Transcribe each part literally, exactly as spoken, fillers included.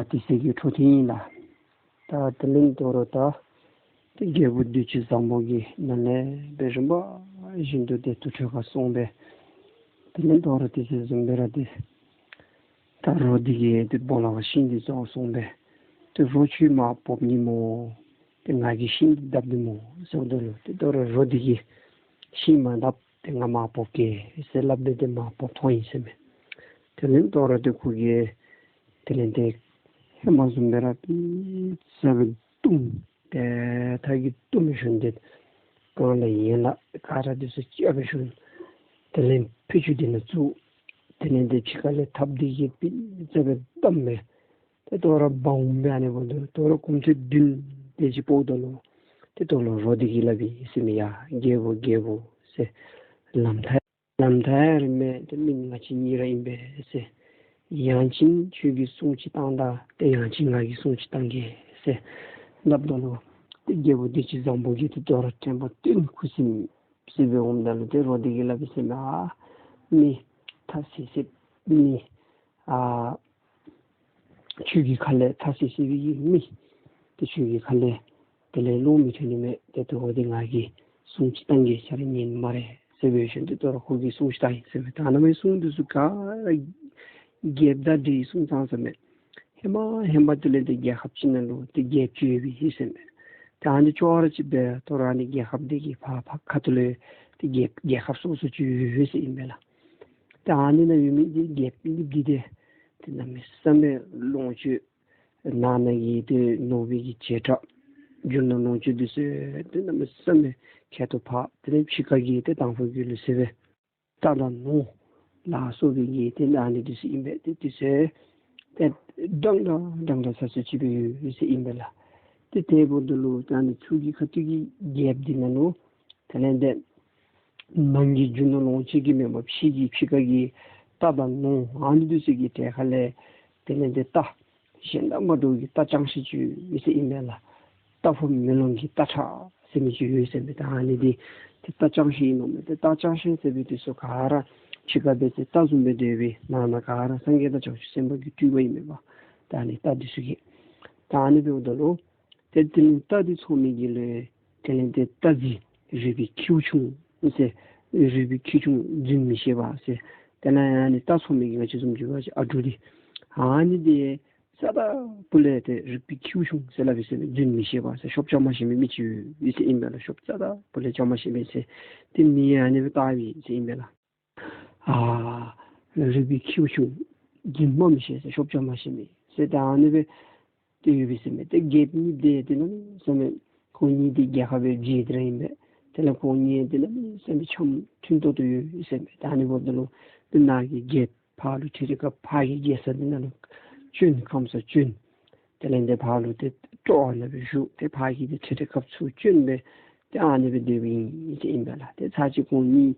དེ་ཚེ་གི་འཕྲོ་མཐུད་ཨིན་ལགས། ད་དེ་ལས་དོ་རུང་ད་ཏེ་རྒྱལ་པོ་བདུད་ཀྱི་བཟང་པོ་གིས་ནཱ་ལས་སྦེ་རིམ་པ་བཞིན་དུ་ཏེ་དུར་ཁྲོད་ཁར་སོང་སྦེ་དེ་ལས་དོ་རུང་དེ་ཚེ་བཟུམ་སྦེ་ར་ཏེ་ད་རོ་འདི་གིས་ཏེ་སྦོ་ལོགས་ཤིང་འདི་བཟོ་སོང་སྦེ་ཏེ་རོ་ཁྱོད་མར་བབས་ནི་སྨོ། ཏེ་ང་གིས་ཤིང་འདི་བརྡབ་ནི་སྨོ་ཟེརཝ་ད་ལུ་ཏེ་དོ་རུང་རོ་འདི་གིས་ཤིང་མ་བརྡབ། ཏེ་ང་མར་བབས་གེ་ཟེར་སླབ་སྦེ་ཏེ་མར་བབས་ཐོན་ཡི་ཟེར་མས། དེ་ལས་དོ་རུང་ཏེ་ཁོ་གིས་དེ་ལས་ཏེ་ཧེ་མ་བཟུམ་སྦེ་ར་ཕྱི་ས་སྦེ་བཏུམ། ཏེ་ཐག་གིས་བཏུམ་ཞིནམ་ཏེ་རྐང་ལག་ཡན་ལག་ག་ར་འདི་ཚུ་བཅག་སྦེ་ཞིནམ་དེ་ལས་ཕུད་ཅུང་འདི་ནང་བཙུགས། དེ་ལས་ཏེ་ཕྱི་ཁ་ལས་ཐགཔ་འདི་གིས་ཕྱི་ས་སྦེ་བསྡམས་སྦེ་ཏེ་དོ་རུང་འབག་འོང་སྦེ་ཨ་ནི་འབདཝ་ད་དོ་རུང་སྐུ་མཁྱེན་བདུན་དེ་ཅིག་འབདཝ་ད་ལུ་ཏེ་དོ་རུང་རོ་འདི་གིས་སླབ་ཡི་ཟེར་མས། ཡ་རྒྱལ་པོ་རྒྱལ་པོ་ཟེར། ལམ་ཐག་ལམ་ཐག་ཡང་རིངམ་མས། ཏེ་མི་ང་བཅས་གཉིས་ར་ཨིན་པས་ཟེར། ཡང་ཅིན་ཁྱོད་ཀྱིས་སྲུང་ཅིག་བཏང་ད། ཏེ་ཡང་ཅིན་ང་གིས་སྲུང་ཅིག་བཏང་གེ་ཟེར་སླབ་ད་ལུ་ཏེ་རྒྱལ་པོ་བདུད་ཀྱི་བཟང་པོ་གིས་ཏེ་དོ་རུང་དྲན་པ་བཏོན། ཁུ་སིམ་སིམ་སྦེ་འོངམ་ད་ལུ་ཏེ་རོ་འདི་གིས་སླབ་ཡི་ཟེར་མས། ཨ་མི་ཐ་སི་སི་མི་ཨ་ཁྱོད་ཀྱི་ཁ་ལས་ཐ་སི་སི་སྦེ་གི་མི་ཏེ་ཁྱོད་ཀྱི་ཁ་ལས་དེ་ལས་ལོང་མི་ཐོན་ནི་མས། ཏེ་དོ་རུང་ཏེ་ང་གིས་སྲུང་ཅིག་བཏང་གེ་ཟེར་ཉན་སྨ་རེ་ཟེར་སྦེ་ཞིནམ་ཏེ་དོ་རུང་ཁོ་གིས་སྲུང་ཅིག་བཏང་ཡི་ཟེར་མས། ད་ནཱ་མི་སྲུང་འདི་ཚུ་ག་ར་རྒྱལཔོ་དང་འདྲེ་སྲུང་ཙང་ཟེར་མས། ཧེ་མ་ཧེ་མ་དེ་ལས་ཏེ་རྒྱལ་ཁབ་ཅིག་ནང་ལུ་ཏེ་རྒྱལཔོ་ཅིག་ཡོདཔ་ཨིན་ཟེར་མས། ཏེ་ཨ་ནི་ཅོག་ར་ཅིག་སྦེ་དོ་རུང་ཨ་ནི་རྒྱལ་ཁབ་འདི་གི་ཕར་ཕར་ཁ་ཐུག་ལུ་ཏེ་རྒྱལཔོ་རྒྱལ་ཁབ་སོ་སོ་ཅིག་ཡོད་ཟེར་ཨིན་པས་ལགས། ཏེ་ཨ་ནི་ནང་ཡོད་མི་འདི་རྒྱལཔོ་གཉིས་འདི་ཏེ་ཏེ་གནམ་མེད་ས་མེད་ལོངས་སྤྱོད་ནང་ན་གི་ཏེ་ནོར་བུ་གི་བྱེ་བྲག་རྒྱུ་ནོར་ལོངས་སྤྱོད་འདི་ཚུ་ཏེ་གནམ་མེད་ས་མེད་ཁྱད་དུ་འཕགས། དེ་ལས་ཕྱི་ཁ་གི་ཏེ་དང་ཕུ་གི་ལུགས་སྲོལ་སྦེ་རྟ་དང་ནོར་ལ་སོགས་པའི་གི་ཏེ་ཨ་ནི་འདི་ཚུ་ཨིན་པས། ཏེ་འདི་ཚུ་ཏེ་འདྲན་འདྲ་འདྲན་འདྲ་ས་སུ་ཅིག་སྦེ་ཡོད་ཟེར་ཨིན་པས་ལགས། ཏེ་དེ་འབདཝ་ད་ལུ་ཏེ་ཨ་ནི་ཚུ་གི་ཁ་ཐུག་གི་རྒྱལཔོ་འདི་ནང་ལུ་དེ་ལས་ཏེ་ནང་གི་རྒྱུ་ནོར་ལོངས་སྤྱོད་ཀྱིས་མེན་པར་ཕྱི་གི་ཕྱི་ཁ་གི་རྟ་དང་ནོར་ཨ་ནི་འདི་ཚུ་གི་གྲས་ཁ་ལས་དེ་ལས་ཏེ་རྟ་གཞན་དང་མ་འདྲཝ་གི་རྟ་ཅང་ཤེས་ཅིག་ཡོད་ཟེར་ཨིན་པས་ལགས། རྟ་ཕོ་མེ་ལོང་གི་རྟ་ཁྲ་ཟེར་མི་ཅིག་ཡོད་ཟེར་མས། ད་ཨ་ནི་འདི་ཏེ་རྟ་ཅང་ཤེས་ཨིན་ནོ་མས། ཏེ་རྟ་ཅང་ཤེས་ཟེར་བའི་འདི་ཚུ་ག་ར་ཕྱི་ཁ་འབད་ཚེ་རྟ་བཟུམ་སྦེ་སྡོད་པའི་ནང་ན་ག་ར་སངས་རྒྱས་དང་བྱང་ཆུབ་སེམས་དཔའ་གི་སྤྲུལ་པ་ཨིན་མས་པ། ད་ཨ་ནི་རྟ་འདི་ཚུ་གི་ད་ཨ་ནི་འབདཝ་ད་ལུ་ཏེ་དེ་ལས་རྟ་འདི་འཚོ་མི་གི་ལུ་དེ་ལས་ཏེ་རྟ་རྫི་རུས་པའི་ཁྱེའུ་ཆུང་ཟེར། རུས་པའི་ཁྱེའུ་ཆུང་རྫུན་མི་བཤད་པ་ཟེར། དེ་ལས་ཨ་ནི་རྟ་འཚོ་མི་གི་ང་བཅས་བཟུམ་ཅིག་འབད་བ་ཅིན་ཨ་འབྲུག་འདི་ཨ་ནི་འདི་རྩ་དང་པོ་ལས་ཏེ་རུས་པའི་ཁྱེའུ་ཆུང་ཟེར་སླབ་ཨིན་ཟེར་མས། རྫུན་མི་བཤད་པ་ཟེར། ཤོབ་རྐྱབ་མ་ཤེས་མི་མི་ཅིག་ཡོད་ཟེར་ཨིན་པས་ལགས། ཤོབ་རྩ་དང་པོ་ལས་རྐྱབ་མ་ཤེས་མི་ཟེར། ཏེ་མིང་ཡང་ཨ་ནི་སྦེ་བཏགས་ཡི་ཟེར་ཨིན་པས་ལགས། ཨ་རུས་པའི་ཁྱེའུ་ཆུང་རྫུན་སྨྲ་མི་ཤེས་ཟེར། ཤོབ་རྐྱབ་མ་ཤེས་མི་ཟེར་ད་ཨ་ནི་སྦེ་ཏེ་ཡོད་པས་ཟེར་མས། ཏེ་རྒྱལཔོ་གཉིས་འདི་ཏེ་གནམ་མེད་ས་མེད་ཁོང་གཉིས་འདི་རྒྱལ་ཁབ་ཀྱི་རྗེ་འདི་ར་ཨིན་པས། དེ་ལས་ཁོང་གཉིས་ཏེ་གནམ་མེད་ས་མེད་འཆམ་མཐུན་ཏོག་ཏོ་ཡོད་ཟེར་མས། ད་ཨ་ནི་འབདཝ་ད་ལུ་ཏེ་ནང་གི་རྒྱལཔོ་ཕར་ལུ་ཁྲི་རེ་ཁ་ཕར་གྱི་རྒྱལ་ས་འདི་ནང་ལུ་བྱོན། ཁམས་སངས་བྱོན། དེ་ལས་ཏེ་ཕར་ལུ་ཏེ་སྤྲོ་བ་ནང་སྦེ་བཞུགས། ཏེ་ཕར་གྱི་ཏེ་ཁྲི་རེ་ཁ་ཚུར་བྱོན་སྦེ་ཏེ་ཨ་ནི་སྦེ་སྡོདཔ་ཨིན་ཟེར་ཨིན་པས་ལགས། ཏེ་ཚར་ཅིག་ཁོང་གཉིས་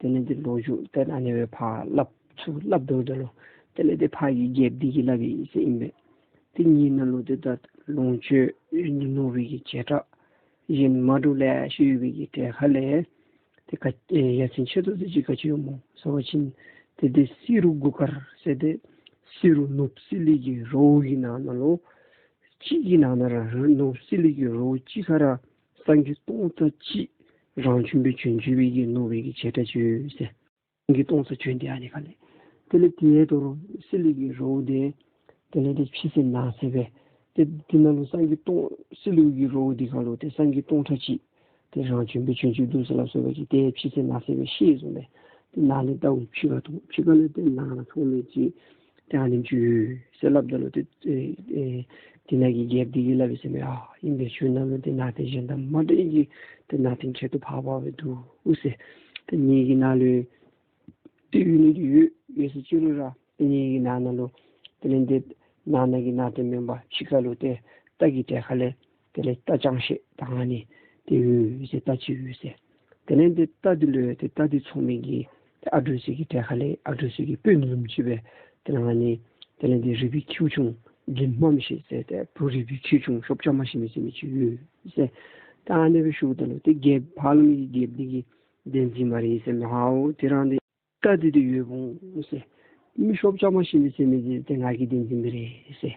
དེ་ལས་ཏེ་ལོ་རྒྱུས་ཏེ་ཨ་ནི་སྦེ་ཕར་སླབ་ཚུར་སླབ་སྡོདཔ་ད་ལུ་དེ་ལས་ཏེ་ཕར་གྱི་རྒྱལཔོ་འདི་གིས་སླབ་ཨིན་ཟེར་ཨིན་པས། ཏེ་ངེའི་ནང་ལུ་ཏེ་ད་ལོངས་སྤྱོད་ནོར་བུ་གི་བྱེ་བྲག་གཞན་མ་འདྲཝ་ལེ་ཤ་ཡོད་པའི་གི་གྲས་ཁ་ལས་ཏེ་ག་ཨེ་ཡ་མཚན་ཆེ་ཏོག་ཏོ་ཅིག་ག་ཅི་ཡོད་སྨོ་ཟེར་བ་ཅིན་ཏེ་ཏེ་བསེ་རུ་དགུ་དཀར་ཟེར་ཏེ་བསེ་རུ་ནོར་བུ་བསིལ་ལི་གི་རི་བོ་གི་ནང་ན་ལུ་གཅིག་གི་ནང་ན་ར་ནོར་བུ་བསིལ་ལི་གི་རི་བོ་གཅིག་ཁར་ར་སངས་རྒྱས་སྟོང་རྩ་གཅིག་རང་བྱོན་སྦེ་བྱོན་བྱོན་པའི་གི་ནོར་བུ་གི་བྱེ་བྲག་ཅིག་ཡོད་ཟེར། སངས་རྒྱས་སྟོང་རྩ་བྱོན་ཏེ་ཨ་ནི་ཁ་ལས། དེ་ལས་དེ་དོ་རུང་བསིལ་ལི་གི་རི་བོ་དེ་དེ་ལས་ཏེ་ཕྱི་སེལ་ནང་སེལ་སྦེ་ཏེ་དེ་ནང་ལུ་སངས་རྒྱས་སྟོང་བསིལ་ལི་གི་རི་བོ་དེ་ཁ་ལུ་ཏེ་སངས་རྒྱས་སྟོང་ཕྲག་གཅིག་ཏེ་རང་བྱོན་སྦེ་བྱོན་བྱོནམ་འདུག་ཟེར་སླབ་སོ་བ་ཅིན་ཏེ་ཕྱི་སེལ་ནང་སེལ་སྦེ་ཤེས་སོང་ནས་ཏེ་ནཱ་ལས་ལྟཝ་ཕྱི་ཁ་མཐོང་། ཕྱི་ཁ་ལས་ཏེ་ནང་ན་མཐོང་མི་ཅིག་ཏེ་ཨ་ནེམ་ཅིག་ཡོད་ཟེར་སླབ་ད་ལུ་ཏེ་ཨེ་ཨེ་དེ་ནང་གི་རྒྱལཔོ་དེ་གིས་སླབ་ཨིན་ཟེར་མས། ཨ་ཨིན་པས། ཁྱོད་ནང་ལུ་ཏེ་ནང་རྟེན་གཞན་དང་མ་འདྲ་བའི་གི་ཏེ་ནང་རྟེན་ཁྱད་དུ་འཕགས་པ་སྦེ་འདུག་ཟེར། ཏེ་ངེ་གི་ནང་ལུ་ཏེ་ཡོད་ནི་འདི་ཡོད་ཡོད་ཟེར་ཅི་རུང་ར་ཏེ་ངེ་གི་ནང་ན་ལུ་དེ་ལས་ཏེ་ནང་ན་གི་ནང་རྟེན་མེན་པར་ཕྱི་ཁ་ལུ་ཏེ་རྟ་གི་གྲས་ཁ་ལས་དེ་ལས་རྟ་ཅང་ཤེས་ད་ཨ་ནི་ཏེ་ཡོད་ཟེར། རྟ་ཅིག་ཡོད་ཟེར། དེ་ལས་ཏེ་རྟ་འདི་ལུ་ཏེ་རྟ་འདི་འཚོ་མི་གི་ཏེ་ཨ་གྲུ་ཟེར་གི་གྲས་ཁ་ལས་ཨ་གྲུ་ཟེར་གི་དཔོན་བཟུམ་ཅིག་སྦེ་ཏེ་ཨ་ནི་དེ་ལས་ཏེ་རུས་པའི་ཁྱེའུ་ཆུང་རྫུན་སྨྲ་མི་ཤེས་ཟེར་ཏེ་བུ་རུས་པའི་ཁྱེའུ་ཆུང་ཤོབ་རྐྱབ་མ་ཤེས་མི་ཟེར་མི་ཅིག་ཡོད་ཟེར། ད་ཨ་ནི་སྦེ་ཞུཝ་ད་ལུ་ཏེ་རྒྱལཔོ་ཕར་ལུ་མི་གི་རྒྱལཔོ་འདི་གི་བདེན་རྫུན་སྨ་རེ་ཟེར་མས། ཧའོ་དེ་རང་འདི་རྟ་འདི་ཏེ་ཡོདཔ་འོང་ཟེར། མི་ཤོབ་རྐྱབ་མ་ཤེས་མི་ཟེར་མི་འདི་ཏེ་ང་གི་བདེན་རྫུན་འདི་རེད་ཟེར།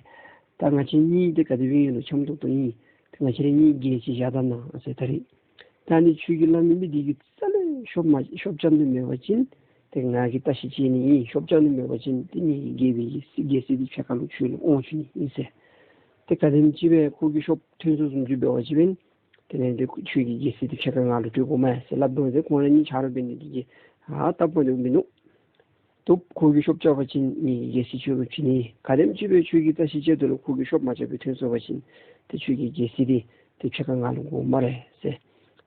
ད་ང་བཅས་གཉིས་འདི་ག་དེ་སྦེ་ཨིན་རུང་འཆམ་ཏོག་ཏོ་ཨིན། ཏེ་ང་བཅས་ར་གཉིས་རྒྱལ་ཅིག་བཞག་ད་གནང་ཟེར། ད་རིས་ད་ཨ་ནི་ཁྱོད་ཀྱིས་སླབ་མི་མི་འདི་གིས་རྩ་ལས་ཤོབ་མ་ཤོབ་རྐྱབ་ནི་མེད་པ་ཅིན་ཏེ་ང་གིས་བརྟག་ཞིབ་བྱས་ནི་ཨིན། ཤོབ་རྐྱབ་ནི་མེད་པ་ཅིན་ཏེ་ངེ་གི་རྒྱལ་པོའི་རྒྱལ་སྲིད་འདི་ཕྱེད་ཀ་ལུ་ཁྱོད་ལུ་དབང་བཅུག་ནི་ཨིན་ཟེར། ཏེ་ག་དེམ་ཅིག་སྦེ་ཁོ་གིས་ཤོབ་ཐོན་སོ་བཟུམ་ཅིག་འབད་བ་ཅིན་དེ་ལས་འདི་ཁྱོད་ཀྱི་རྒྱལ་སྲིད་འདི་ཕྱེད་ཀ་ང་ལུ་སྤྲོད་དགོ་མས་ཟེར་སླབ་དོ་ཟེར། ཁོང་ར་གཉིས་ཆ་རོགས་འབད་ནི་འདི་གིས་ཨ་སྟབས་མ་བདེཝ་མིན་འདུག། ཏེ་ཁོ་གིས་ཤོབ་རྐྱབ་པ་ཅིན་ངེ་གི་རྒྱལ་སྲིད་ཁྱོད་ལུ་བྱིན་ནི། ག་དེམ་ཅིག་སྦེ་ཁྱོད་ཀྱིས་བརྟག་ཞིབ་བྱས་ད་ལུ་ཁོ་གིས་ཤོབ་མ་རྐྱབ་པར་ཐོན་སོང་བ་ཅིན་ཏེ་ཁྱོད་ཀྱི་རྒྱལ་སྲིད་འདི་ཏེ་ཕྱེད་ཀ་ང་ལུ་དགོ་སྨ་རེ་ཟེར།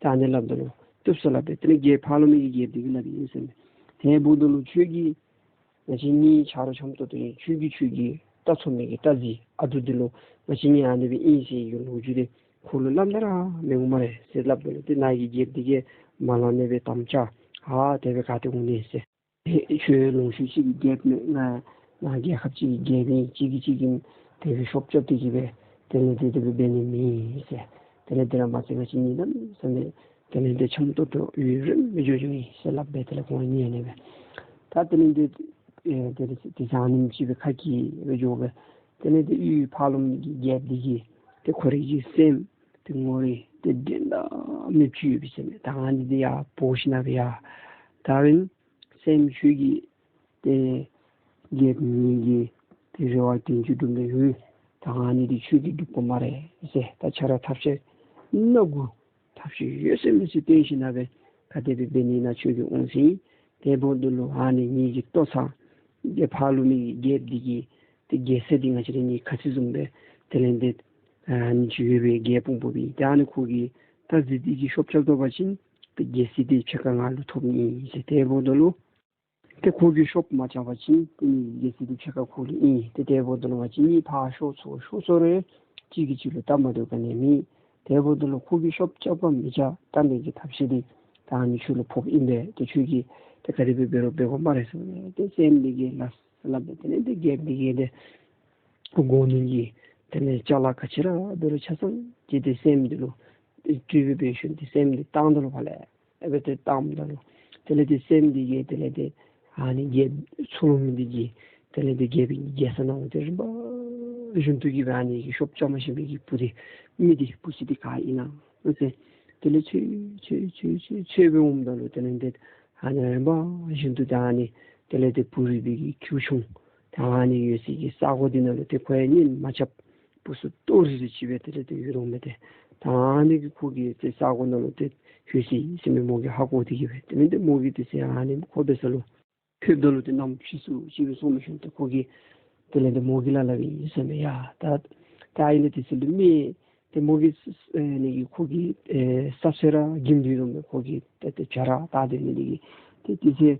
ད་ཨ་ནི་སླབ་ད་ལུ་བཏུབ་ཟེར་སླབ་སྦེ་དེ་ལས་རྒྱལཔོ་ཕག་ལུ་མི་གི་རྒྱལཔོ་འདི་གིས་སླབ་ཨིན་ཟེར་མས། དེ་འབདཝ་ད་ལུ་ཁྱོད་ཀྱིས་ང་བཅས་གཉིས་ཆ་རོགས་འཆམ་ཏོག་ཏོ་ཨིན། ཁྱོད་ཀྱིས་ཁྱོད་ཀྱི་རྟ་འཚོ་མི་གི་རྟ་རྫི་ཨ་དུ་འདི་ལུ་ང་བཅས་གཉིས་ཨ་ནི་སྦེ་ཨིན་ཟེར་གྱི་ལོ་རྒྱུས་འདི་ཁོ་ལུ་སླབ་ད་ར་མི་འོང་སྨ་རེ་ཟེར་སླབ་ད་ལུ་ཏེ་ནཱ་གི་རྒྱལཔོ་འདི་གིས་མ་ལང་ནི་སྦེ་དམ་བཅའ་ཨ་དེ་སྦེ་ག་ཏེ་འོང་ནི་ཟེར། ཁྱོད་ལུང་ཤུལ་ཅིག་གི་རྒྱལཔོ་མེན། ང་ང་རྒྱལ་ཁབ་ཅིག་གི་རྒྱལཔོ་ཨིན། གཅིག་གིས་གཅིག་གི་དེ་སྦེ་ཤོབ་རྐྱབ་སྟེ་གི་སྦེ་དེ་ལས་འདི་དེ་སྦེ་འབད་ནི་མེད་ཟེར། དེ་ལས་འདི་ར་མ་ཚད་ང་བཅས་གཉིས་གནམ་མེད་ས་མེད་དེ་ལས་འདི་འཆམ་ཏོག་ཏོ་ཡུན་རིངམོ་སྦེ་འགྱོ་འགྱོཝ་ཨིན་ཟེར་སླབ་སྦེ་དེ་ལས་ཁོང་གཉིས་ཨ་ནི་སྦེ། ད་དེ་ལས་འདི་ཨེ་དེ་ལས་དེ་ཚེ་ཨ་ནེམ་ཅིག་སྦེ་ཁ་གྱེས་སྦེ་འགྱོ་སྦེ་དེ་ལས་འདི་ཡུལ་ཕག་ལུ་མི་གི་རྒྱལཔོ་འདི་གིས་ཏེ་ཁོ་རའི་གི་སྲསམོ་ཏེ་ངོ་རིས་ཏེ་འགྲན་ཟླ་མེདཔ་ཅིག་ཡོད་པས་ཟེར་མས། ད་ཨ་ནི་འདི་ཡར་འབོ་ཞིན་ན་སྦེ་ཡ་ད་འབདན་སྲསམོ་ཁྱོད་ཀྱིས་ཏེ་རྒྱལཔོ་ངེ་གི་ཏེ་རེ་བ་དོན་ཅིག་སྒྲུབ་ནི་ཡོད། ད་ཨ་ནི་འདི་ཁྱོད་ཀྱིས་སྒྲུབ་དགོ་སྨ་རེ་ཟེར། ད་ཁྱོད་ར་ཐབས་ཤེས་སྣ་དགུ་ཐབས་ཤེས་ཡོད་ཚད་མེད་ཚད་སྟོན་ཞིན་ན་སྦེ་ག་དེ་སྦེ་འབད་ནི་ན་ཁྱོད་ཀྱིས་འོང་ཟེར་ཨིན། དེ་འབདཝ་ད་ལུ་ཨ་ནི་ངེ་གི་ལྟོ་ཚང་རྒྱལཔོ་ཕག་ལུ་མི་གི་རྒྱལཔོ་འདི་གི་ཏེ་རྒྱལ་ས་འདི་ང་བཅས་ར་གཉིས་ཁ་ཚིག་བཟུམ་སྦེ་དེ་ལས་འདི་ཨ་ནི་ཅིག་ཡོད་པའི་རྒྱལ་སྤུངས་པོ་སྦེ་ད་ཨ་ནི་ཁོ་གི་རྟ་རྫི་འདི་གིས་ཤོབ་རྐྱབ་ད་པ་ཅིན་ཏེ་རྒྱལ་སྲིད་འདི་ཕྱེད་ཀ་ང་ལུ་ཐོབ་ནི་ཨིན་ཟེར། དེ་འབདཝ་ད་ལུ་ཏེ་ཁོ་གིས་ཤོབ་མ་རྐྱབ་པ་ཅིན་ཏེ་ངེ་གི་རྒྱལ་སྲིད་འདི་ཕྱེད་ཀ་ཁོ་ལུ་ཨིན། ཏེ་དེ་འབདཝ་ད་ལུ་ང་བཅས་གཉིས་ཕར་ཤོར་ཚུར་ཤོར་ཚུར་རུང་གཅིག་གིས་གཅིག་ལུ་སྟབས་མ་བདེཝ་ག་ནི་མེད། དེ་འབདཝ་ད་ལུ་ཁོ་གིས་ཤོབ་རྐྱབ་ག་མི་རྐྱབ་བལྟ་ནི་གི་ཐབས་ཤེས་འདི་ད་ཨ་ནི་ཁྱོད་ལུ་ཕོགཔ་ཨིན་པས། ཏེ་ཁྱོད་ཀྱིས་ཏེ་ག་དེ་སྦེ་འབད་རུང་འབད་དགོ་སྨ་རེ་ཟེར། ཏེ་སྲསམོ་འདི་གིས་ལགས་སོ་སླབ་སྦེ་དེ་ལས་འདི་རྒྱལཔོ་འདི་གིས་ཏེ་དགོ་ནི་གི་དེ་ལས་ཅ་ལ་ག་ཅི་ར་འབད་རུང་ཆ་ཚང་ཅིག་ཏེ་སྲསམོ་འདི་ལུ་སྤྲོད་སྦེ་འབད་ཞིནམ་ཏེ་སྲསམོ་འདི་བཏང་ད་ལུ་ཕར་ལས་ཨེ་སྦེ་ཏེ་བཏངམ་ད་ལུ་དེ་ལས་ཏེ་སྲསམོ་འདི་གིས་དེ་ལས་ཏེ་ཨ་ནི་རྒྱལཔོ་ཚུར་ལོང་མི་འདི་གིས་དེ་ལས་ཏེ་རྒྱལཔོ་གི་རྒྱལ་ས་ནང་ལུ་ཏེ་རིམ་པ་བཞིན་དུ་གི་སྦེ་ཨ་ནི་གི་ཤོབ་རྐྱབ་མ་ཤེས་མི་གི་བུ་འདི་མི་འདི་བུ་ཚུ་འདི་ག་ཨིན་ན་ཟེར། དེ་ལས་འཚོལ་འཚོལ་འཚོལ་འཚོལ་འཚོལ་སྦེ་འོངམ་ད་ལུ་དེ་ལས་ཏེ་ཨ་ནི་རིམ་པ་བཞིན་དུ་ད་ཨ་ནི་དེ་ལས་ཏེ་བུ་རུལ་པའི་གི་ཁྱེའུ་ཆུང་ད་ཨ་ནི་ཡོད་སའི་གི་ས་གོ་འདི་ནང་ལུ་ཏེ་ཁོ་ཡང་གཉེན་མ་རྐྱབ་བུ་ཚུ་ལྟོ་རི་རི་ཅིག་སྦེ་དེ་ལས་ཏེ་ཡོད་དོ་མས། ཏེ་ད་ཨ་ནི་གི་ཁོ་གིས་ཏེ་ས་གོ་ནང་ལུ་ཏེ་ཡོད་ཟེར་ཟེར་མི་མོ་གིས་ཧ་གོ་སྟེ་གི་སྦེ་དེ་ལས་ཏེ་མོ་གིས་ཏེ་ཟེར་ཨ་ནི་ཁོ་འབད་ས་ལུ་ལྷོདཔ་ད་ལུ་ཏེ་གནམ་ཕྱི་སུ་ཅིག་སྦེ་སོང་མི་ཤོང་། ཏེ་ཁོ་གིས་དེ་ལས་ཏེ་མོ་གིས་སླབ་སླབ་ཨིན་ཟེར་མས། ཡ་ད་ད་ཨིན་ན་དེ་ཚེ་ལུ་མི་ཏེ་མོ་གིས་ཨེ་ནི་གི་ཁོ་གིས་ཨེ་ས་ཚེ་ར་གིམ་འདི་རུང་མས། ཁོ་གིས་ཏེ་ཏེ་བྱ་ར་ད་དེ་ནི་གི་ཏེ་དེ་ཚེ་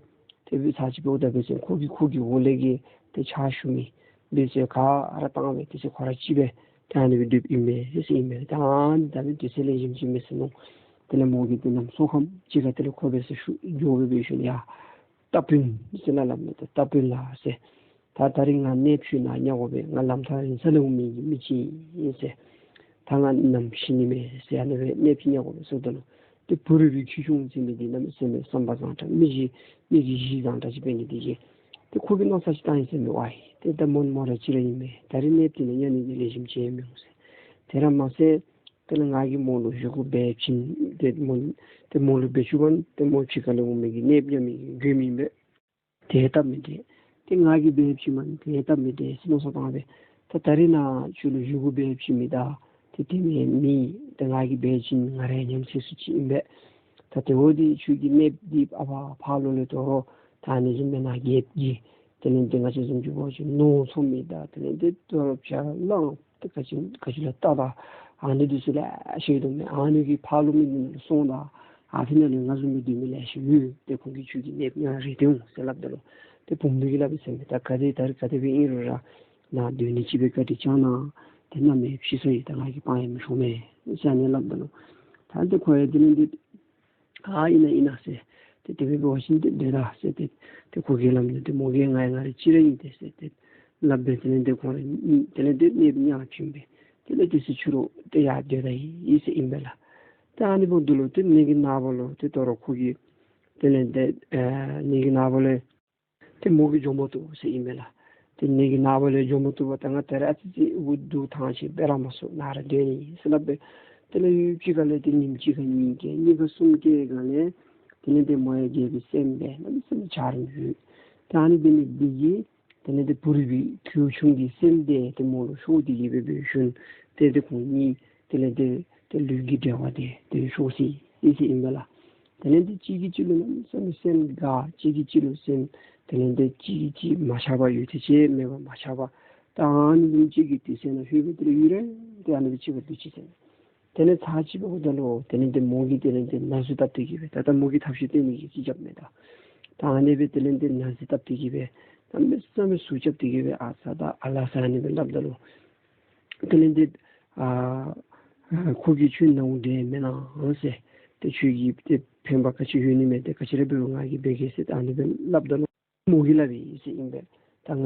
ཏེ་བུ་ཚ་ཅིག་འབདཝ་ད་འབད་ཟེར་ཁོ་གིས་ཁོ་གི་འོག་ལས་ཀྱི་ཏེ་ཕྱག་ཞུ་མི་འབད་ཟེར་ག་ར་བཏང་སྦེ་དེ་ཚེ་ཁོ་ར་གཅིག་སྦེ་ད་ཨ་ནི་སྦེ་སྡོདཔ་ཨིན་མས་ཟེར་ཨིན་མས། ད་ཨ་ནི་ད་ནི་དེ་ཚེ་ལེགས་ཤོམ་ཅིག་མེད་ཟེར་མནོ། དེ་ལས་མོ་གིས་ཏེ་གནམ་སོ་ཁམས་ཅིག་ཁར་དེ་ལས་ཁོ་འབད་ཟེར་ཞུ་འགྱོ་སྦེ་འབད་ཞིནམ་ཡ་རྟ་སྤུན་ཟེར་ན་སླབ་མས། ཏེ་རྟ་སྤུན་ལགས་ཟེར། ད་ད་རིས་ང་གནསཔོ་ཅིག་ནཱ་བརྙ་དགོ་པས། ང་ལམ་ཐག་རིང་ས་ལས་འོང་མི་གི་མི་ཅིག་ཨིན་ཟེར། ད་ང་ནམ་ཤི་ནི་མས་ཟེར་ཨ་ནི་སྦེ་གནསཔོ་ཅིག་བརྙ་དགོ་པས་ཟེརཝ་ད་ལུ་ཏེ་བུ་རུལ་པའི་ཁྱེའུ་ཆུང་ཟེར་མི་འདི་གནམ་མེད་ས་མེད་བསམ་པ་བཟང་དྲགས་མི་གཞི་མི་གི་གཞི་བཟང་དྲགས་ཅིག་འབད་ནི་འདི་གིས་ཏེ་ཁོ་གིས་མནོ་བསམ་ཅིག་བཏང་ཡི་ཟེར་མས། ཝའི་ཏེ་ད་མོ་མོ་ར་གཅིག་ར་ཨིན་མས། ད་རིས་གནསཔོ་འདི་ནང་བརྙ་ནི་འདི་ལེགས་ཤོམ་ཅིག་མི་འོང་ཟེར། དེ་ར་མ་ཚད་དེ་ལས་ང་གིས་མོ་ལུ་བཞེས་སྒོ་འབད་བྱིན་ཏེ་མོ་ཏེ་མོ་ལུ་འབད་བཅུག་པ་ན་ཏེ་མོ་ཕྱི་ཁ་ལས་འོང་མི་གི་གནསཔོ་བརྙ་མི་གི་མགྱོནམ་ཨིན་པས། དེ་སྟབས་མི་བདེ། ཏེ་ང་གིས་འབད་བྱིན་པ་ན་དེ་སྟབས་མི་བདེ་ཟེར་མནོ་བསམ་བཏང་སྦེ་ད་ད་རིས་ནཱ་ཁྱོད་ལུ་བཞེས་སྒོ་འབད་བྱིན་མི་ད་ཏེ་དེ་མེན་མི་ཏེ་ང་གིས་འབད་བྱིན་ང་རའི་ཉམས་སད་སུ་ཅིག་ཨིན་པས། ད་དེ་འབདཝ་ད་ཁྱོད་ཀྱི་གནསཔོ་འདི་ཨ་ཕ་ཕག་ལུ་ལས་དོ་རུང་ད་ཨ་ནི་བཟུམ་སྦེ་ནཱ་རྒྱལཔོ་གི་དེ་ལས་ཏེ་ང་བཅས་བཟུམ་ཅིག་འབད་བ་ཅིན་ནོར་འཚོ་མི་དང་དེ་ལས་ཏེ་དོ་རུང་བྱ་གླང་ཏེ་ག་ཅི་ག་ཅི་ལུ་རྟ་དང་ཨ་ནི་འདི་ཚུ་ལེ་ཤ་ཡོད་དོ་མས། ཨ་ནི་གིས་ཕག་ལུ་མི་འདི་ནང་ལུ་སོང་ད་ཨ་ཕི་ནང་ལུ་ང་བཟུམ་སྦེ་སྡོད་མི་ལེ་ཤ་ཡོད། ཏེ་ཁོང་གིས་ཁྱོད་ཀྱི་གནསཔོ་ཉར་རེ་སྟོན་འོང་ཟེར་སླབ་ད་ལུ་ཏེ་བུམོ་འདི་གིས་སླབ་ཡི་ཟེར་མས། ད་ག་དེ་ད་རིས་ག་དེ་སྦེ་ཨིན་རུང་ར་ནཱ་སྡོད་ནི་ཅིག་སྦེ་བཀའ་དྲིན་བསྐྱང་གནང་། ཏེ་གནམ་མེད་ཕྱི་སོ་ཡི་ད་ང་གིས་སྤང་ཡང་མི་ཤོང་མས་ཟེར་ཨ་ནི་སླབ་ད་ལུ་ད་ཏེ་ཁོ་ཡང་དེ་ལས་ཏེ་ཨ་ཨིན་ན་ཨིན་ན་ཟེར། ཏེ་དེ་སྦེ་འབད་བ་ཅིན་ཏེ་སྡོད་ད་ཟེར་ཏེ་ཏེ་ཁོ་གིས་སླབ་ནུག། ཏེ་མོ་གིས་ང་ཡང་ང་ར་གཅིག་ར་ཨིན་ཏེ་ཟེར་ཏེ་སླབ་སྦེ་དེ་ལས་ཏེ་ཁོང་ར་དེ་ལས་ཏེ་གནསཔོ་ཉར་བྱིན་སྦེ་དེ་ལས་ཏེ་ཟེར་ཁྱོད་ར་ཏེ་ཡར་སྡོད་ད་ཡི་ཟེར་ཨིན་པས་ལགས། ཏེ་ཨ་ནི་འབདཝ་ད་ལུ་ཏེ་ནི་གི་ནངས་པ་ལུ་ཏེ་དོ་རུང་ཁོ་གིས་དེ་ལས་ཏེ་ཨེ་ནི་གི་ནངས་པ་ལུ་ཏེ་མོ་གིས་འགྱོ་མ་བཏུབ་ཟེར་ཨིན་པས་ལགས། ཏེ་ནད་ཀྱི་ནངས་པ་ལས་འགྱོ་མ་བཏུབ་པར་ད་ང་ད་རེས་ཨ་ཙི་ཅིག་འུ་སྡུག་ཐང་ཅིག་འབད་ར་མ་ཚུགས་ནཱ་ར་སྡོད་ནི་ཟེར་སླབ་སྦེ། དེ་ལས་ཡུདཔ་ཅིག་ཁ་ལས་ཏེ་ཉིནམ་གཅིག་ཁ་གཉིས་བརྒལ་གཉིས་ཁ་གསུམ་བརྒལ་སྒང་ལས་དེ་ལས་ཏེ་མོ་ཡང་རྒྱལ་པོའི་སྲསམོ་སྦེ་གནམ་མེད་ས་མེད་འཇའ་རིསམོ་ཡོད། ད་ཨ་ནི་འབད་ནི་འདི་གིས་དེ་ལས་ཏེ་བུ་རུ་པའི་ཁྱེའུ་ཆུང་གི་སེམས་དེ་ཏེ་མོ་ལུ་ཤོར་ཏེ་གི་སྦེ་འབད་ཞིནམ་ཏེ་ཏེ་ཁོང་གཉིས་དེ་ལས་ཏེ་ཏེ་ལུས་ཀྱི་འབྲེལ་བ་དེ་ཏེ་ཤོར་སོ་ཡི་ཟེར་ཨིན་པས་ལགས། དེ་ལས་ཏེ་གཅིག་གིས་གཅིག་ལུ་གནམ་མེད་ས་མེད་སེམས་དགའ། གཅིག་གིས་གཅིག་ལུ་སེམས་དེ་ལས་ཏེ་གཅིག་གིས་གཅིག་མ་ཆགས་པར་ཡོད། དེ་ཅིག་མེད་པར་མ་ཆགས་པར། ད་ཨ་ནི་བཟུམ་ཅིག་གི་དུས་ཚོད་ནང་ལྷོད་སྦེ་དེ་ལས་ཡུན་རིང་སྟེ་ཨ་ནི་སྦེ་གཅིག་ཁར་སྡོད་ཅི་ཟེར། དེ་ལས་ཚར་གཅིག་འབདཝ་ད་ལུ་དེ་ལས་ཏེ་མོ་གིས་དེ་ལས་ཏེ་ན་ཟུག་བཏབ་སྟེ་གི་སྦེ་ད་ལྟོ་མོ་གིས་ཐབས་ཤེས་སྟོན་ནི་གི་རྩིས་རྐྱབ་མས་ད། ད་ཨ་ནི་སྦེ་དེ་ལས་ཏེ་ན་ཟུག་བཏབ་སྟེ་གི་སྦེ་གནམ་མེད་ས་མེད་ཟུག་རྐྱབ་སྟེ་གི་སྦེ་ཨ་ས་ད་ཨ་ལ་ས་ཨ་ནི་སྦེ་སླབ་ད་ལུ་དེ་ལས་ཏེ་ཨ་ཁོ་གིས་ཁྱོད་ནཝ་འདྲཝ་མེན་ན་ཟེར། ཏེ་ཁྱོད་ཀྱིས་ཏེ་ཕན་པ་ག་ཅི་ཡོད་ནི་མས། ཏེ་ག་ཅི་ར་འབད་རུང་ང་གིས་འབད་གེ་ཟེར་ད་ཨ་ནི་སྦེ་སླབ་ད་ལུ་མོ་གིས་སླབ་ཨིན་ཟེར་ཨིན་པས། ད་ང་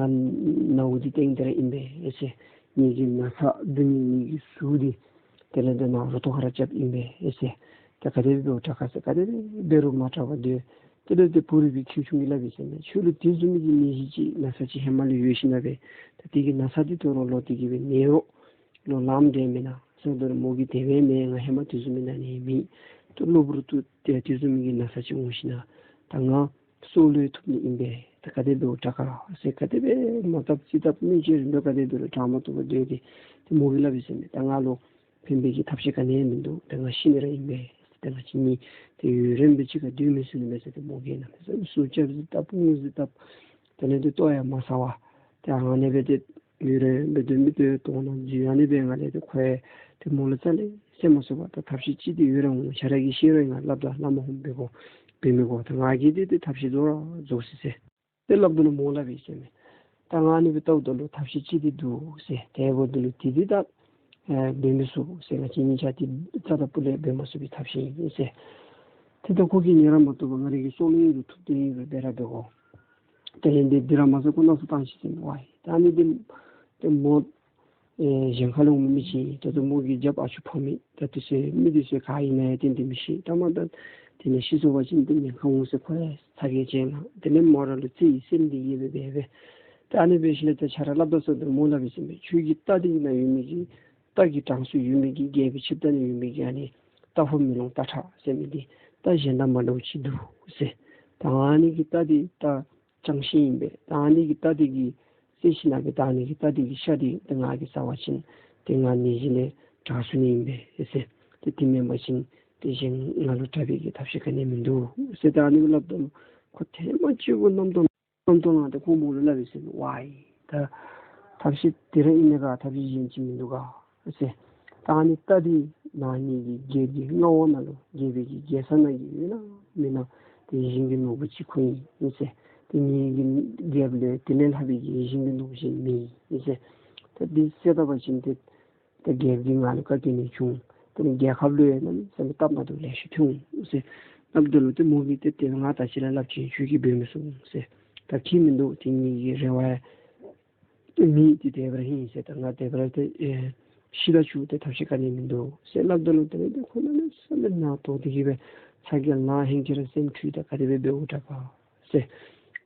ནཝ་འདི་སྟེང་འདི་ར་ཨིན་པས་ཟེར། ངེ་གི་ན་ཚ་སྡུག་བསྔལ་ངེ་གི་ཟུག་འདི་དེ་ལས་ཏེ་ནཱ་རུ་ཏོ་ཁར་ར་རྐྱབ་ཨིན་པས་ཟེར། ད་ག་དེ་སྦེ་འབདཝ་དྲག་ག་ཟེར། ག་དེ་སྦེ་འབད་རུང་མ་དྲག་པར་སྡོད། དེ་ལས་ཏེ་བུ་རུ་པའི་ཁྱེའུ་ཆུང་གིས་སླབ་ཨིན་ཟེར་མས། ཁྱོད་ལུ་དེ་བཟུམ་མའི་གི་ནད་གཞི་ཅིག་ན་ཚ་ཅིག་ཧེ་མ་ལས་ཡོད་ཞིན་ན་སྦེ་ད་དེ་གི་ན་ཚ་འདི་དོ་རུང་ལོག་སྟེ་གི་སྦེ་ནད་འོང་ལོག་ལངམ་འདྲཝ་མེན་ན་ཟེརཝ་ད་ལུ་མོ་གིས་དེ་སྦེ་མེན། ང་ཧེ་མ་དེ་བཟུམ་མའི་ན་ནི་མེད། ཏེ་གློ་བུར་དུ་ཏེ་དེ་བཟུམ་མའི་གི་ན་ཚ་ཅིག་འོང་ཞིན་ན་ད་ང་སྲོག་བློས་ཐུབ་ནི་ཨིན་པས། ད་ག་དེ་འབདཝ་དྲག་ག་ཟེར། ག་དེ་སྦེ་མ་བཏབ་རྩིས་བཏབ་གནོད་སྦྱིན་རིམ་པ་ག་དེ་འབད་རུང་དྲག་མ་བཏུབ་པར་སྡོད་དེ། ཏེ་མོ་གིས་སླབ་ཨིན་ཟེར་མས། ད་ང་ལུ་ཕན་པའི་གི་ཐབས་ཤེས་ག་ནི་ཡང་མིན་འདུག། ད་ང་ཤི་ནི་ར་ཨིན་པས། ད་ང་ཅིག་ནི་ཏེ་ཡུན་རིངམོ་སྦེ་ཅིག་ཁར་སྡོད་མི་ཚུགས་ནི་མས་ཟེར། ཏེ་མོ་གིས་ནཱ་ཟུག་རྐྱབ་རྩིས་བཏབ་ངུ་རྩིས་བཏབ། དེ་ལས་ཏེ་ལྟོ་ཡང་མ་ཟ་བར་ཏེ་ཨ་ནི་སྦེ་ཏེ་ཡུན་རིངམོ་སྦེ་སྡོད་མི་སྡོད་དོ་ནང་འཛུལ། ཨ་ནི་སྦེ་ང་ལས་ཏེ་ཁོ་ཡང་ཏེ་མོ་ལུ་རྩ་ལས་བཤད་མ་ཚུགས་པར་ད་ཐབས་ཤེས་ཅིག་ཏེ་ཡོད་རུང་ཁྱེད་ར་གིས་ཤེས་རུང་ང་སླབ་ད་བླ་མ་ཧོམ་འབད་དགོ་འབད་མི་དགོ། ད་ང་གིས་ཏེ་ཏེ་ཐབས་ཤེས་རྫོགས་ར་རྫོགས་ཅི་ཟེར། ཏེ་སླབ་ད་ལུ་མོ་སླབ་ཨིན་ཟེར་མས། ད་ང་ཨ་ནི་སྦེ་བལྟཝ་ད་ལུ་ཐབས་ཤེས་ཅིག་ཏེ་འདུག་ཟེར། དེ་འབདཝ་ད་ལུ་དེ་འདི་ད་ཨེ་འབད་མི་ཚུགས་ཟེར། ང་བཅས་གཉིས་ཆ་འདི་རྩ་དང་སྤུ་ལས་འབད་མ་ཚུགས་པའི་ཐབས་ཤེས་ཨིན་ཟེར། ཏེ་ད་ཁོ་གིས་ཉན་ར་མ་བཏུབ་པར་ང་རའི་གི་སྲོག་ལུ་ཨིན་རུང་ཐུག་སྟེ་ཨིན་རུང་འབད་ར་འབད་དགོ། དེ་ལས་ཏེ་འདི་ར་མ་ཚད་ཁོ་མནོ་བསམ་བཏང་ཅི་ཟེར་མས། ཝའི་ད་ཨ་ནི་འདི་ཏེ་མོ་ཨེ་གཞན་ཁ་ལས་འོང་མི་ཅིག་ཨིན། ད་ལྟོ་མོ་གི་རྒྱབ་ཨ་ཅོ་ཕམ་མི་ད་དེ་ཚུ་མི་དེ་ཚུ་ག་ཨིན་ན་ཡང་ཏན་ཏན་མི་ཤེས། ད་མ་ད་དེ་ལས་ཤི་སོང་པ་ཅིན་ཏེ་ཉེན་ཁ་འོང་ཟེར་ཁོ་ཡང་ཚ་གྱང་ཅན་ལགས། དེ་ལས་མོ་ར་ལུ་བརྩེ་བའི་སེམས་འདི་ཡོད་པས་སྦེ་སྦེ། ད་ཨ་ནི་འབད་ཞིནམ་ལས་ད་ཁྱོད་ར་སླབ་ད་ཟེརཝ་ད་མོ་སླབ་ཨིན་ཟེར་མས། ཁྱོད་ཀྱི་རྟ་འདི་ནང་ཡོད་མི་གི་རྟ་གི་གྲངས་སུ་ཡོད་མི་གི་རྒྱལ་པོའི་ཆིབས་རྟ་ནང་ཡོད་མི་གི་ཨ་ནི་རྟ་ཕོ་མེ་ལོང་རྟ་ཁྲ་ཟེར་མི་འདི་རྟ་གཞན་དང་མ་འདྲཝ་ཅིག་འདུག་ཟེར། ད་ཨ་ནི་གི་རྟ་འདི་རྟ་ཅང་ཤེས་ཨིན་པས། ད་ཨ་ནི་གི་རྟ་འདི་གི་རྩེད་ཞིནམ་ལས་ད་ཨ་ནི་གི་རྟ་འདི་གི་ཤ་འདི་ཏེ་ང་གིས་ཟ་བ་ཅིན་ཏེ་ང་ནད་གཞི་ལས་དྲག་ཚུགས་ནི་ཨིན་པས་ཟེར། ཏེ་དེ་མེན་པ་ཅིན་ཏེ་གཞན་ང་ལུ་དྲག་པའི་གི་ཐབས་ཤེས་ག་ནི་མིན་འདུག་ཟེར། ད་ཨ་ནི་སླབ་ད་ལུ་ཁོ་ཐེངས་མ་གཅིག་གུ་རྣམ་རྟོག་རྣམ་རྟོག་ལངས་ཏེ་ཁོ་མོ་ལུ་སླབ་ཨིན་ཟེར་མས། ཝའི་ད་ཐབས་ཤེས་དེ་ར་ཨིན་ན་ག་ཐབས་ཤེས་གཞན་ཅིག་མིན་འདུག་ག་ཟེར། ད་ཨ་ནི་རྟ་འདི་ནཱ་ངེ་གི་རྒྱལ་པོའི་མངའ་འོག་ནང་ལུ་རྒྱལ་པོའི་གི་རྒྱལ་ས་ནང་གི་ཡོད་ན་མེན་ན་ཏེ་ཡིད་བཞིན་གྱི་ནོར་བུ་ཅིག་ཁོ་ཨིན་ཟེར། ཏེ་ངེ་གི་རྒྱལཔོ་ལས་དེ་ལས་ལྷག་པའི་གི་ཡིད་བཞིན་གྱི་ནོར་བུ་ཅིག་མེད་ཟེར། ད་འདི་བསད་ད་པ་ཅིན་ཏེ་ད་རྒྱལཔོ་གིས་ང་ལུ་བཀའ་བཀྱོན་ནི་འབྱུང་། ཏེ་རྒྱལ་ཁབ་ལུ་ཡང་གནམ་མེད་ས་མེད་སྟབས་མ་བདེཝ་ལེ་ཤ་ཐོན་འོང་ཟེར་སླབ་ད་ལུ་ཏེ་མོ་གིས་ཏེ་ཏེ་ང་ད་ཅི་ར་སླབ་ཅི། ཁྱོད་ཀྱིས་འབད་མི་ཚུགས་ཟེར། ད་ཁྱད་མིན་འདུག། ཏེ་ངེ་གི་རེ་བ་ཡང་མེད། ཏེ་དེ་སྦེ་ར་ཨིན་ཟེར། ད་ང་དེ་སྦེ་ར་ཏེ་ཨེ་ཤི་ད་ཆོག། ཏེ་ཐབས་ཤེས་ག་ནི་མིན་འདུག་ཟེར་སླབ་ད་ལུ་དེ་ལས་ཏེ་ཁོ་གནམ་མེད་ས་མེད་ནང་དོག་སྟེ་གི་སྦེ་ཚ་གྱང་ལང་། ཧེང་སྐལ་ར་སེམས་འཁྲུལ། ད་ག་དེ་སྦེ་འབདཝ་དྲག་ག་ཟེར།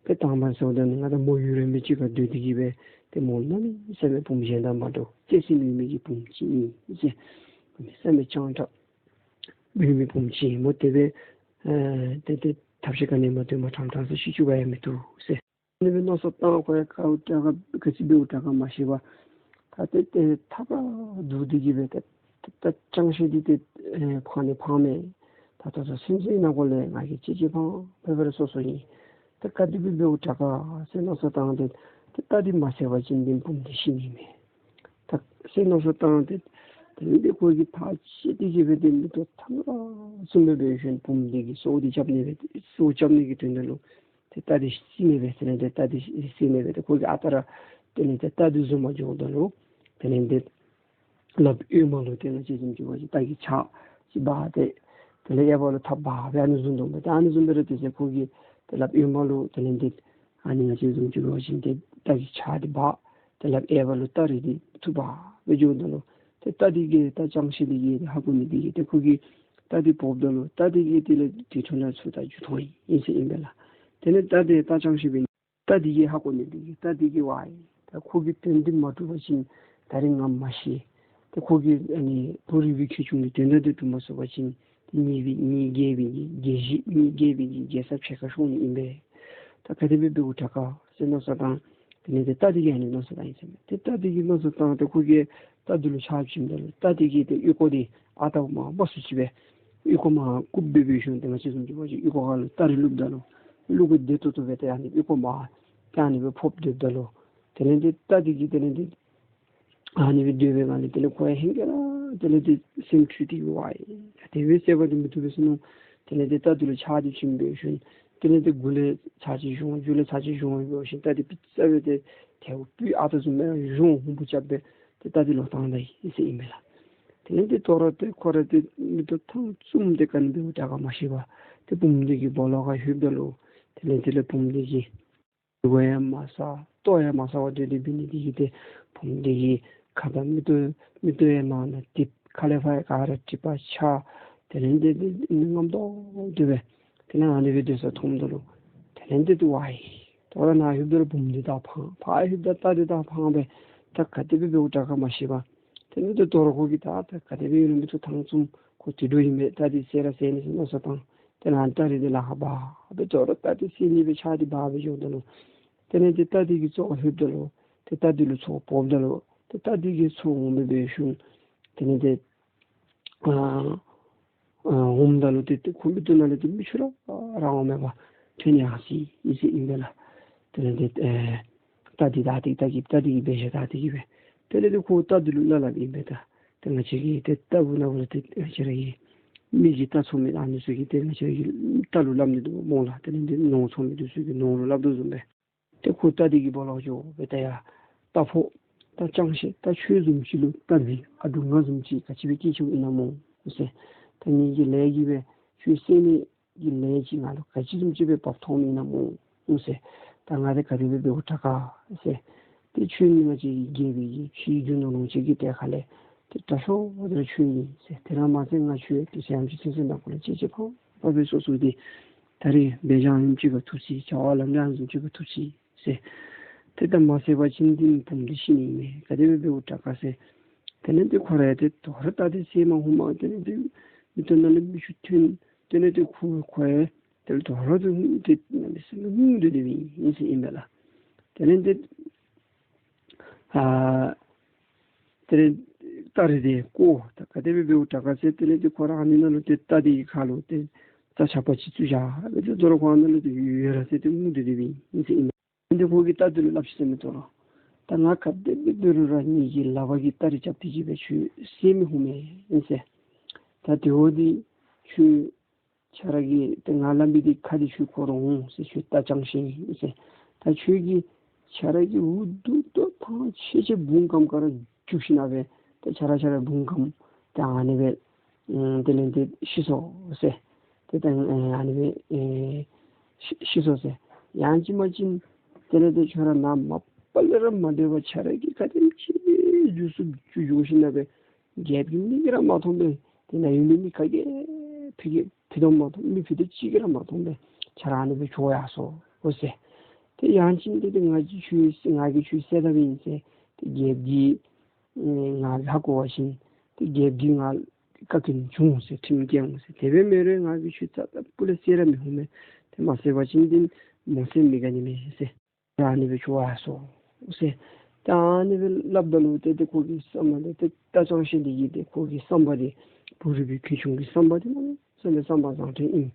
ཏེ་དང་པ་ཟེརཝ་ད་ནི་ང་དང་མོ་ཡུན་རིངམོ་ཅིག་ཁར་སྡོད་དེ་གི་སྦེ་ཏེ་མོ་གནམ་མེད་ས་མེད་བུམོ་གཞན་དང་མ་འདྲཝ་བརྩེ་སེམས་ཡོད་མི་གི་བུམོ་ཅིག་ཨིན་ཟེར། གནམ་མེད་ས་མེད་སྤྱང་དྲགས་ཡོད་མི་བུམོ་ཅིག་ཨིན། མོ་དེ་སྦེ་ཨེ་ཏེ་ཏེ་ཐབས་ཤེས་ག་ནི་མ་སྟོན་པར་ཕྲང་ཕྲང་སྦེ་ཤི་བཅུག་པ་ཡང་མི་བཏུབ་ཟེར། ཨ་ནི་སྦེ་མནོ་བསམ་བཏང་། ཁོ་ཡང་དཀའཝ་དྲག་ག་ག་ཅི་འབདཝ་དྲག་ག་མ་ཤེས་པར་ད་ཏེ་ཏེ་ཐབས་ར་སྡུག་སྟེ་གི་སྦེ་ཏེ་ཏེ་ད་ཅང་ཤེས་འདི་ཏེ་ཨེ་ཕངས་ནི་ཕངས་མས། ད་ད་ད་སེམས་ཅན་ནང་འཁོད་ལས་ང་གིས་གཅེས་གཅེས་ཕངས་ཕངས་སྦེ་སྦེ་ར་སོ་སོ་ཨིན། ད་ག་དེ་སྦེ་འབདཝ་དྲག་ག་ཟེར་མནོ་བསམ་བཏང་སྟེ་ཏེ་རྟ་འདི་མ་བསད་པ་ཅིན་འདི་བུམོ་འདི་ཤི་ནི་མས། ད་ཟེར་མནོ་བསམ་བཏང་སྟེ་དེ་ལས་ཏེ་ཁོ་གིས་ཐག་བཅད་དེ་གི་སྦེ་ཏེ་མིག་ཏོ་མཐའ་མ་ར་བཙུམ་སྦེ་འབད་ཞིནམ་བུམོ་འདི་གི་སྲོག་འདི་རྐྱབ་ནི་སྦེ་སྲོག་རྐྱབ་ནི་གི་དོན་དག་ལུ་ཏེ་རྟ་འདི་བསད་ནི་སྦེ་ཟེར་ནི་ཏེ་རྟ་འདི་བསད་ནི་སྦེ་ཏེ་ཁོ་གིས་ཨ་རྟག་ར་དེ་ལས་ཏེ་རྟ་འདི་བཟུང་མ་འགྱོཝ་ད་ལུ་དེ་ལས་ཏེ་ལགཔ་གཡོནམ་ལུ་ཏེ་ང་བཅས་བཟུམ་ཅིག་འབད་བ་ཅིན་རྟ་གི་ཕྱག་ཅིག་འབག་སྟེ་དེ་ལས་གཡས་པ་ལུ་ཐགཔ་འབག་སྦེ་ཨ་ནི་བཟུམ་འདུག་མས། ཏེ་ཨ་ནི་བཟུམ་སྦེ་ར་ཏེ་ཟེར་ཁོ་གིས་ཏེ་ལགཔ་གཡོནམ་ལུ་དེ་ལས་ཏེ་ཨ་ནི་ང་བཅས་བཟུམ་ཅིག་འབད་བ་ཅིན་ཏེ་རྟ་གི་ཕྱག་འདི་འབག་ཏེ་ལགཔ་གཡས་པ་ལུ་སྟ་རེ་འདི་འཐུ་འབག་སྦེ་འགྱོཝ་ད་ལུ་ཏེ་རྟ་འདི་གིས་རྟ་ཅང་ཤེས་འདི་གིས་ཏེ་ཧ་གོ་ནི་འདི་གིས་ཏེ་ཁོ་གིས་རྟ་འདི་འབོཝ་ད་ལུ་རྟ་འདི་གིས་དེ་ལས་དེ་འཕྲོ་ལས་ཚུར་ད་རྒྱུག་འཐོན་ཡི་ཟེར་ཨིན་པས་ལགས། དེ་ལས་རྟ་འདི་རྟ་ཅང་ཤེས་འབད་ རྟ་འདི་གིས་ཧ་གོ་ནི་འདི་གིས་རྟ་འདི་གིས་ཝའི་ད་ཁོ་གི་དོན་འདི་མ་གྲུབ་པ་ཅིན་ད་རིས་ང་མ་ཤི། ཏེ་ཁོ་གི་ཨ་ནི་བུ་རུས་པའི་ཁྱེའུ་ཆུང་གི་དོན་དག་འདི་གྲུབ་མ་ཚུགས་པ་ཅིན་ཏེ་ངེ་གི་ངེ་རྒྱལ་པོའི་གི་རྒྱལ་གཞི་ངེ་རྒྱལ་པོའི་གི་རྒྱལ་ཚབ་ཕྱེད་ཀ་ཤོར་ནི་ཨིན་པས། ད་ག་དེ་སྦེ་འབདཝ་དྲག་ག་ཟེར་མནོ་བསམ་བཏང་། དེ་ལས་ཏེ་རྟ་འདི་གིས་ཨ་ནི་མནོ་བསམ་བཏང་ཡི་ཟེར་མས། ཏེ་རྟ་འདི་གིས་མནོ་བསམ་བཏང་སྟེ་ཁོ་གིས་རྟ་འདི་ལུ་ཕྱག་བྱིནམ་ད་ལུ་རྟ་འདི་གིས་ཏེ་ཨོལ་ཀོ་འདི་ཨ་རྟག་མར་འབག་སུ་ཅིག་སྦེ་ཨོལ་ཀོ་མར་བཀུག་སྦེ་འབད་ཞིནམ་ཏེ་ང་བཅས་བཟུམ་ཅིག་འབད་བ་ཅིན་ཨོལ་ཀོ་ཁ་ལུ་སྟ་རེ་བླུགསཔ་ད་ལུ་བླུགས་དེ་ཏོག་ཏོ་སྦེ་ཏེ་ཨ་ནི་ཨོལ་ཀོ་མར་ཏེ་ཨ་ནི་སྦེ་ཕོགཔ་སྡོདཔ་ད་ལུ་དེ་ལས་ཏེ་རྟ་འདི་གིས་དེ་ལས་ཏེ་ཨ་ནི་སྦེ་སྡོད་པའི་སྒང་ལས་དེ་ལས་ཁོ་ཡང་ཧིང་གིས་ར་དེ་ལས་ཏེ་སེམས་འཁྲུལ་ཏེ་གི་ཝའི་ད་དེ་སྦེ་བསད་པ་འདི་མི་བཏུབ་པས་ཟེར་མནོ། དེ་ལས་ཏེ་རྟ་འདི་ལུ་ཕྱག་འདི་བྱིན་འབད་ཞིནམ་དེ་ལས་ཏེ་མགུ་ལས་ཚར་གཅིག་བཞོ་མཇུག་ལས་ཚར་གཅིག་བཞོ་འབད་ཞིནམ་རྟ་འདི་པི་ཙ་སྦེ་ཏེ་ཐལཝ་སྤུ་ཨ་རྟག་བཟུམ་སྦེ་ར་བཞོ་ཧོང་པོ་རྐྱབ་སྦེ་ཏེ་རྟ་འདི་ལོག་བཏང་ད་ཡི་ཟེར་ཨིན་པས་ལགས། དེ་ལས་ཏེ་དོ་རུང་ཏེ་ཁོ་ར་ཏེ་མིག་ཏོ་ཐང་བཙུམས་ཏེ་ག་ནི་འབདཝ་དྲག་ག་མ་ཤེས་པར་ཏེ་བུམོ་འདི་གི་སྦོ་ལོགས་ཁར་ལྷོདཔ་ད་ལུ་དེ་ལས་དེ་ལས་བུམོ་འདི་གིས་ལུས་ཡང་མ་ཟ་ལྟོ་ཡང་མ་ཟ་བར་སྡོད་དེ་འབད་ནི་འདི་གིས་ཏེ་བུམོ་འདི་གི་ཁ་དང་མིག་ཏོ་མིག་ཏོ་ཡང་ནང་ན་རྡིབ། ཁ་ལས་ཕར་ག་ར་མཁྲིས་པ་ཆགས། དེ་ལས་ཏེ་ཏེ་རྔམ་ཏོག་ཏོ་སྦེ་དེ་ལས་ཨ་ནི་སྦེ་སྡོད་ས་མཐོངམ་ད་ལུ་དེ་ལས་ཏེ་ཏེ་ཝའི་དོ་རུང་ནཱ་ལྷོདཔ་ད་ལུ་བུམོ་འདི་ད་ཕངས། ཕར་ལྷོདཔ་ད་རྟ་འདི་ད་ཕངས་པས། ད་ག་དེ་སྦེ་འབདཝ་དྲག་ག་མ་ཤེས་པར་དེ་ལས་ཏེ་དོ་རུང་ཁོ་གིས་ད་ད་ག་དེ་སྦེ་ཡོད་རུང་མིག་ཏོ་ཐང་བཙུམས། ཁོ་དེ་འདྲ་ཨིན་པས། རྟ་འདི་བསད་ར་བསད་ནི་ཟེར་མནོ་བསམ་བཏང་། དེ་ལས་རྟ་རེ་འདི་ལཱ་ཁག་འབག་སྦེ་དོ་རུང་རྟ་འདི་བསད་ནི་སྦེ་ཕྱག་འདི་འབག་སྦེ་འགྱོཝ་ད་ལུ་དེ་ལས་ཏེ་རྟ་འདི་གི་ཚོགས་ལྷོདཔ་ད་ལུ་ཏེ་རྟ་འདི་ལུ་ཚོགས་འབོཝ་ད་ལུ་ཏེ་རྟ་འདི་གིས་ཚོགས་འོང་སྦེ་འབད་ཞིནམ་དེ་ལས་ཏེ་ཨ་ཨ་འོངམ་ད་ལུ་ཏེ་ཏེ་ཁོ་མིག་ཏོ་ནང་ལས་ཏེ་མིག་ཆུ་ར་ར་འོང་མེད་པར་ཐོན་ཡར་སོ་ཡི་ཟེར་ཨིན་པས་ལགས། དེ་ལས་ཏེ་ཨེ་རྟ་འདི་ད་ཏེ་རྟ་གི་རྟ་འདི་གི་འབད་བཞག་ད་ཏེ་གི་སྦེ་དེ་ལས་ཏེ་ཁོ་རྟ་འདི་ལུ་སླབ་སླབ་ཨིན་པས། ད་ཏེ་ང་བཅས་ཀྱི་ཏེ་རྟ་བུ་ནག་པོ་ལུ་ཏེ་ང་བཅས་ར་གི་མི་གི་རྟ་འཚོ་མི་ཨ་ནི་ཚུ་གིས་ཏེ་ང་བཅས་ར་གི་རྟ་ལུ་སླབ་ནི་འདུག་སྨོ་ལགས། དེ་ལས་ཏེ་ནོར་འཚོ་མི་འདི་ཚུ་གིས་ནོར་ལུ་སླབ་དོ་བཟུམ་སྦེ་ཏེ་ཁོ་རྟ་འདི་གི་སྦོ་ལོགས་འགྱོ་སྦེ་ད་ཡ་རྟ་ཕོ་རྟ་ཅང་ཤེས་རྟ་ཁྱོད་བཟུམ་ཅིག་ལུ་རྟ་འདི་ཨ་འབྲུག་ང་བཟུམ་ཅིག་ག་ཅི་སྦེ་སྐྱེས་ཅི་ཨིན་ན་སྨོ་ཟེར། ད་ངེ་གི་ལས་ཀྱིས་སྦེ་ཁྱོད་བསད་ནི་གི་ལས་ཀྱིས་ང་ལུ་ག་ཅི་བཟུམ་ཅིག་སྦེ་བབ་ཐོབ་ནི་ཨིན་ན་སྨོ་ཟེར། ད་ང་འདི་ག་དེ་སྦེ་འབདཝ་དྲག་ག་ཟེར། ཏེ་ཁྱོད་ནི་ང་བཅས་ཀྱི་རྒྱལ་པོའི་གི་ཕྱིའི་རྒྱུ་ནོར་ལོངས་སྤྱོད་ཀྱི་གྲས་ཁ་ལས་ཏེ་དྲག་ཤོས་འདི་ར་ཁྱོད་ཨིན་ཟེར། དེ་ར་མ་ཚད་ང་ཁྱོད་ཏེ་ཡང་ཅིན་ཚེ་ཚེ་ནང་འཁོད་ལུ་གཅེས་གཅེས་ཕངས་ཕངས་སྦེ་གསོ་གསོ་སྟེ་ད་རིས་འབད་བཞག་ཨིནམ་ཅིག་ཁར་ཐུག་ཅི། བྱ་བ་ལམ་འགྲོ་ཨ་ནི་བཟུམ་ཅིག་ཁར་ཐུག་ཅི་ཟེར། ཏེ་ད་མ་བསད་པ་ཅིན་འདི་བུམོ་འདི་ཤི་ནི་ཨིན་མས། ག་དེ་སྦེ་འབདཝ་དྲག་ག་ཟེར། དེ་ལས་ཏེ་ཁོ་ར་ཡང་ཏེ་དོ་རུང་རྟ་འདི་བསད་མ་ནུམ་མས། དེ་ལས་ཏེ་མིག་ཏོ་ནང་ལས་མིག་ཆུ་ཐོན། དེ་ལས་ཏེ་ཁོ་ཁོ་ཡང་དེ་ལས་དོ་རུང་ཏེ་ཏེ་ནང་ལས་སེམས་ལུ་ངུ་སྡོད་སྡོདཔ་ཨིན་ཟེར་ཨིན་པས་ལགས། དེ་ལས་ཏེ་ཨ་དེ་ལས་རྟ་རེ་འདི་བཀོ། ད་ག་དེ་སྦེ་འབདཝ་དྲག་ག་ཟེར། དེ་ལས་ཏེ་ཁོ་ར་ཨ་ནི་ནང་ལུ་ཏེ་རྟ་འདི་གི་ཁ་ལུ་ཏེ་རྩྭ་ཆག་པ་ཅིག་བཙུགས་བཞག་སྦེ་ཏེ་དོ་རུང་ཁོ་ཨ་ནི་ནང་ལུ་ཏེ་ཡོད་ར་ཟེར་ཏེ་ངུ་སྡོད་སྡོདཔ་ཨིན་ཟེར་ཨིན་མས། ཏེ་ཁོ་གིས་རྟ་འདི་ལུ་སླབ་ཅི་ཟེར་མས། དོ་རུང་ད་ང་ག་དེ་སྦེ་འབད་རུང་ར་ངེ་གི་ལག་པ་གིས་རྟ་རེ་རྐྱབ་སྟེ་གི་སྦེ་ཁྱོད་བསད་མི་ནུམ་མས་ཟེར། ད་དེ་འོ་འདི་ཁྱོད་ཁྱོད་ར་གིས་ཏེ་ང་སླབ་མི་འདི་ཁ་འདི་ཁྱོད་གོ་རུང་འོང་ཟེར། ཁྱོད་རྟ་ཅང་ཤེས་ཨིན་ཟེར། ད་ཁྱོད་ཀྱིས་ཁྱོད་ར་གི་འུ་སྡུག་ཏོ་ཐང་ཆད་ཆད་བུང་སྒམ་ཁར་ར་རྒྱུགས་ཞིནམ་སྦེ་ཏེ་ཁྱོད་ར་ཁྱོད་ར་བུང་སྒམ་ཏེ་ཨ་ནི་སྦེ་ཨམ་དེ་ལས་ཏེ་ཤི་སོང་ཟེར། ཏེ་ད་ཨ་ནི་སྦེ་ཨེ་ཤི་ཤི་སོང་ཟེར། ཡང་ཅིན་མ་ཅིན་དེ་ལས་ཏེ་ཁྱོད་ར་ནཱ་མ་པ་ལས་ར་མ་སྡོད་པར་ཁྱོད་ར་གིས་ག་དེམ་ཅིག་རྒྱུགས་ཚུགས་རྒྱུགས་འགྱོ་ཞིནམ་སྦེ་རྒྱལཔོ་གི་མིག་གིས་ར་མ་མཐོང་པས། དེ་ནང་ཡོད་མི་མི་ག་གིས་ཕི་གི་ཕི་དོན་མ་མཐོང་། མི་ཕི་དོན་གཅིག་གིས་ར་མ་མཐོང་པས། ཁྱོད་ར་ཨ་ནི་སྦེ་འགྱོ་ཡར་སོ་འོ་ཟེར། ཏེ་ཡང་ཅིན་ཏེ་ཏེ་ང་གིས་ཁྱོད་ང་གིས་ཁྱོད་བསད་དཔ་ཨིན་ཟེར། ཏེ་རྒྱལཔོ་གིས་ང་གིས་ཧ་གོ་བ་ཅིན་ཏེ་རྒྱལཔོ་གིས་ང་བཀའ་བཀྱོན་འབྱུང་ཟེར། ཁྲིམས་བཀལ་འོང་ཟེར། དེ་སྦེ་མེན་རུང་ང་གིས་ཁྱོད་རྩ་དང་སྤུ་ལས་བསད་ར་མི་ནུམ་མས། ཏེ་མ་བསད་པ་ཅིན་ཏེ་མོ་བསད་མི་ག་ནི་མེད་ཟེར། ཨ་ནི་སྦེ་འགྱོ་ཡར་སོ་ཟེར། ད་ཨ་ནི་སྦེ་སླབ་ད་ལུ་ཏེ་ཏེ་ཁོ་གི་བསམ་པ་ལས་ཏེ་རྟ་ཅང་ཤེས་འདི་གི་ཏེ་ཁོ་གི་བསམ་པ་འདི་བུ་རུས་པའི་ཁྱེའུ་ཆུང་གི་བསམ་པ་འདི་གནམ་མེད་ས་མེད་བསམ་པ་བཟང་དྲགས་ཨིན།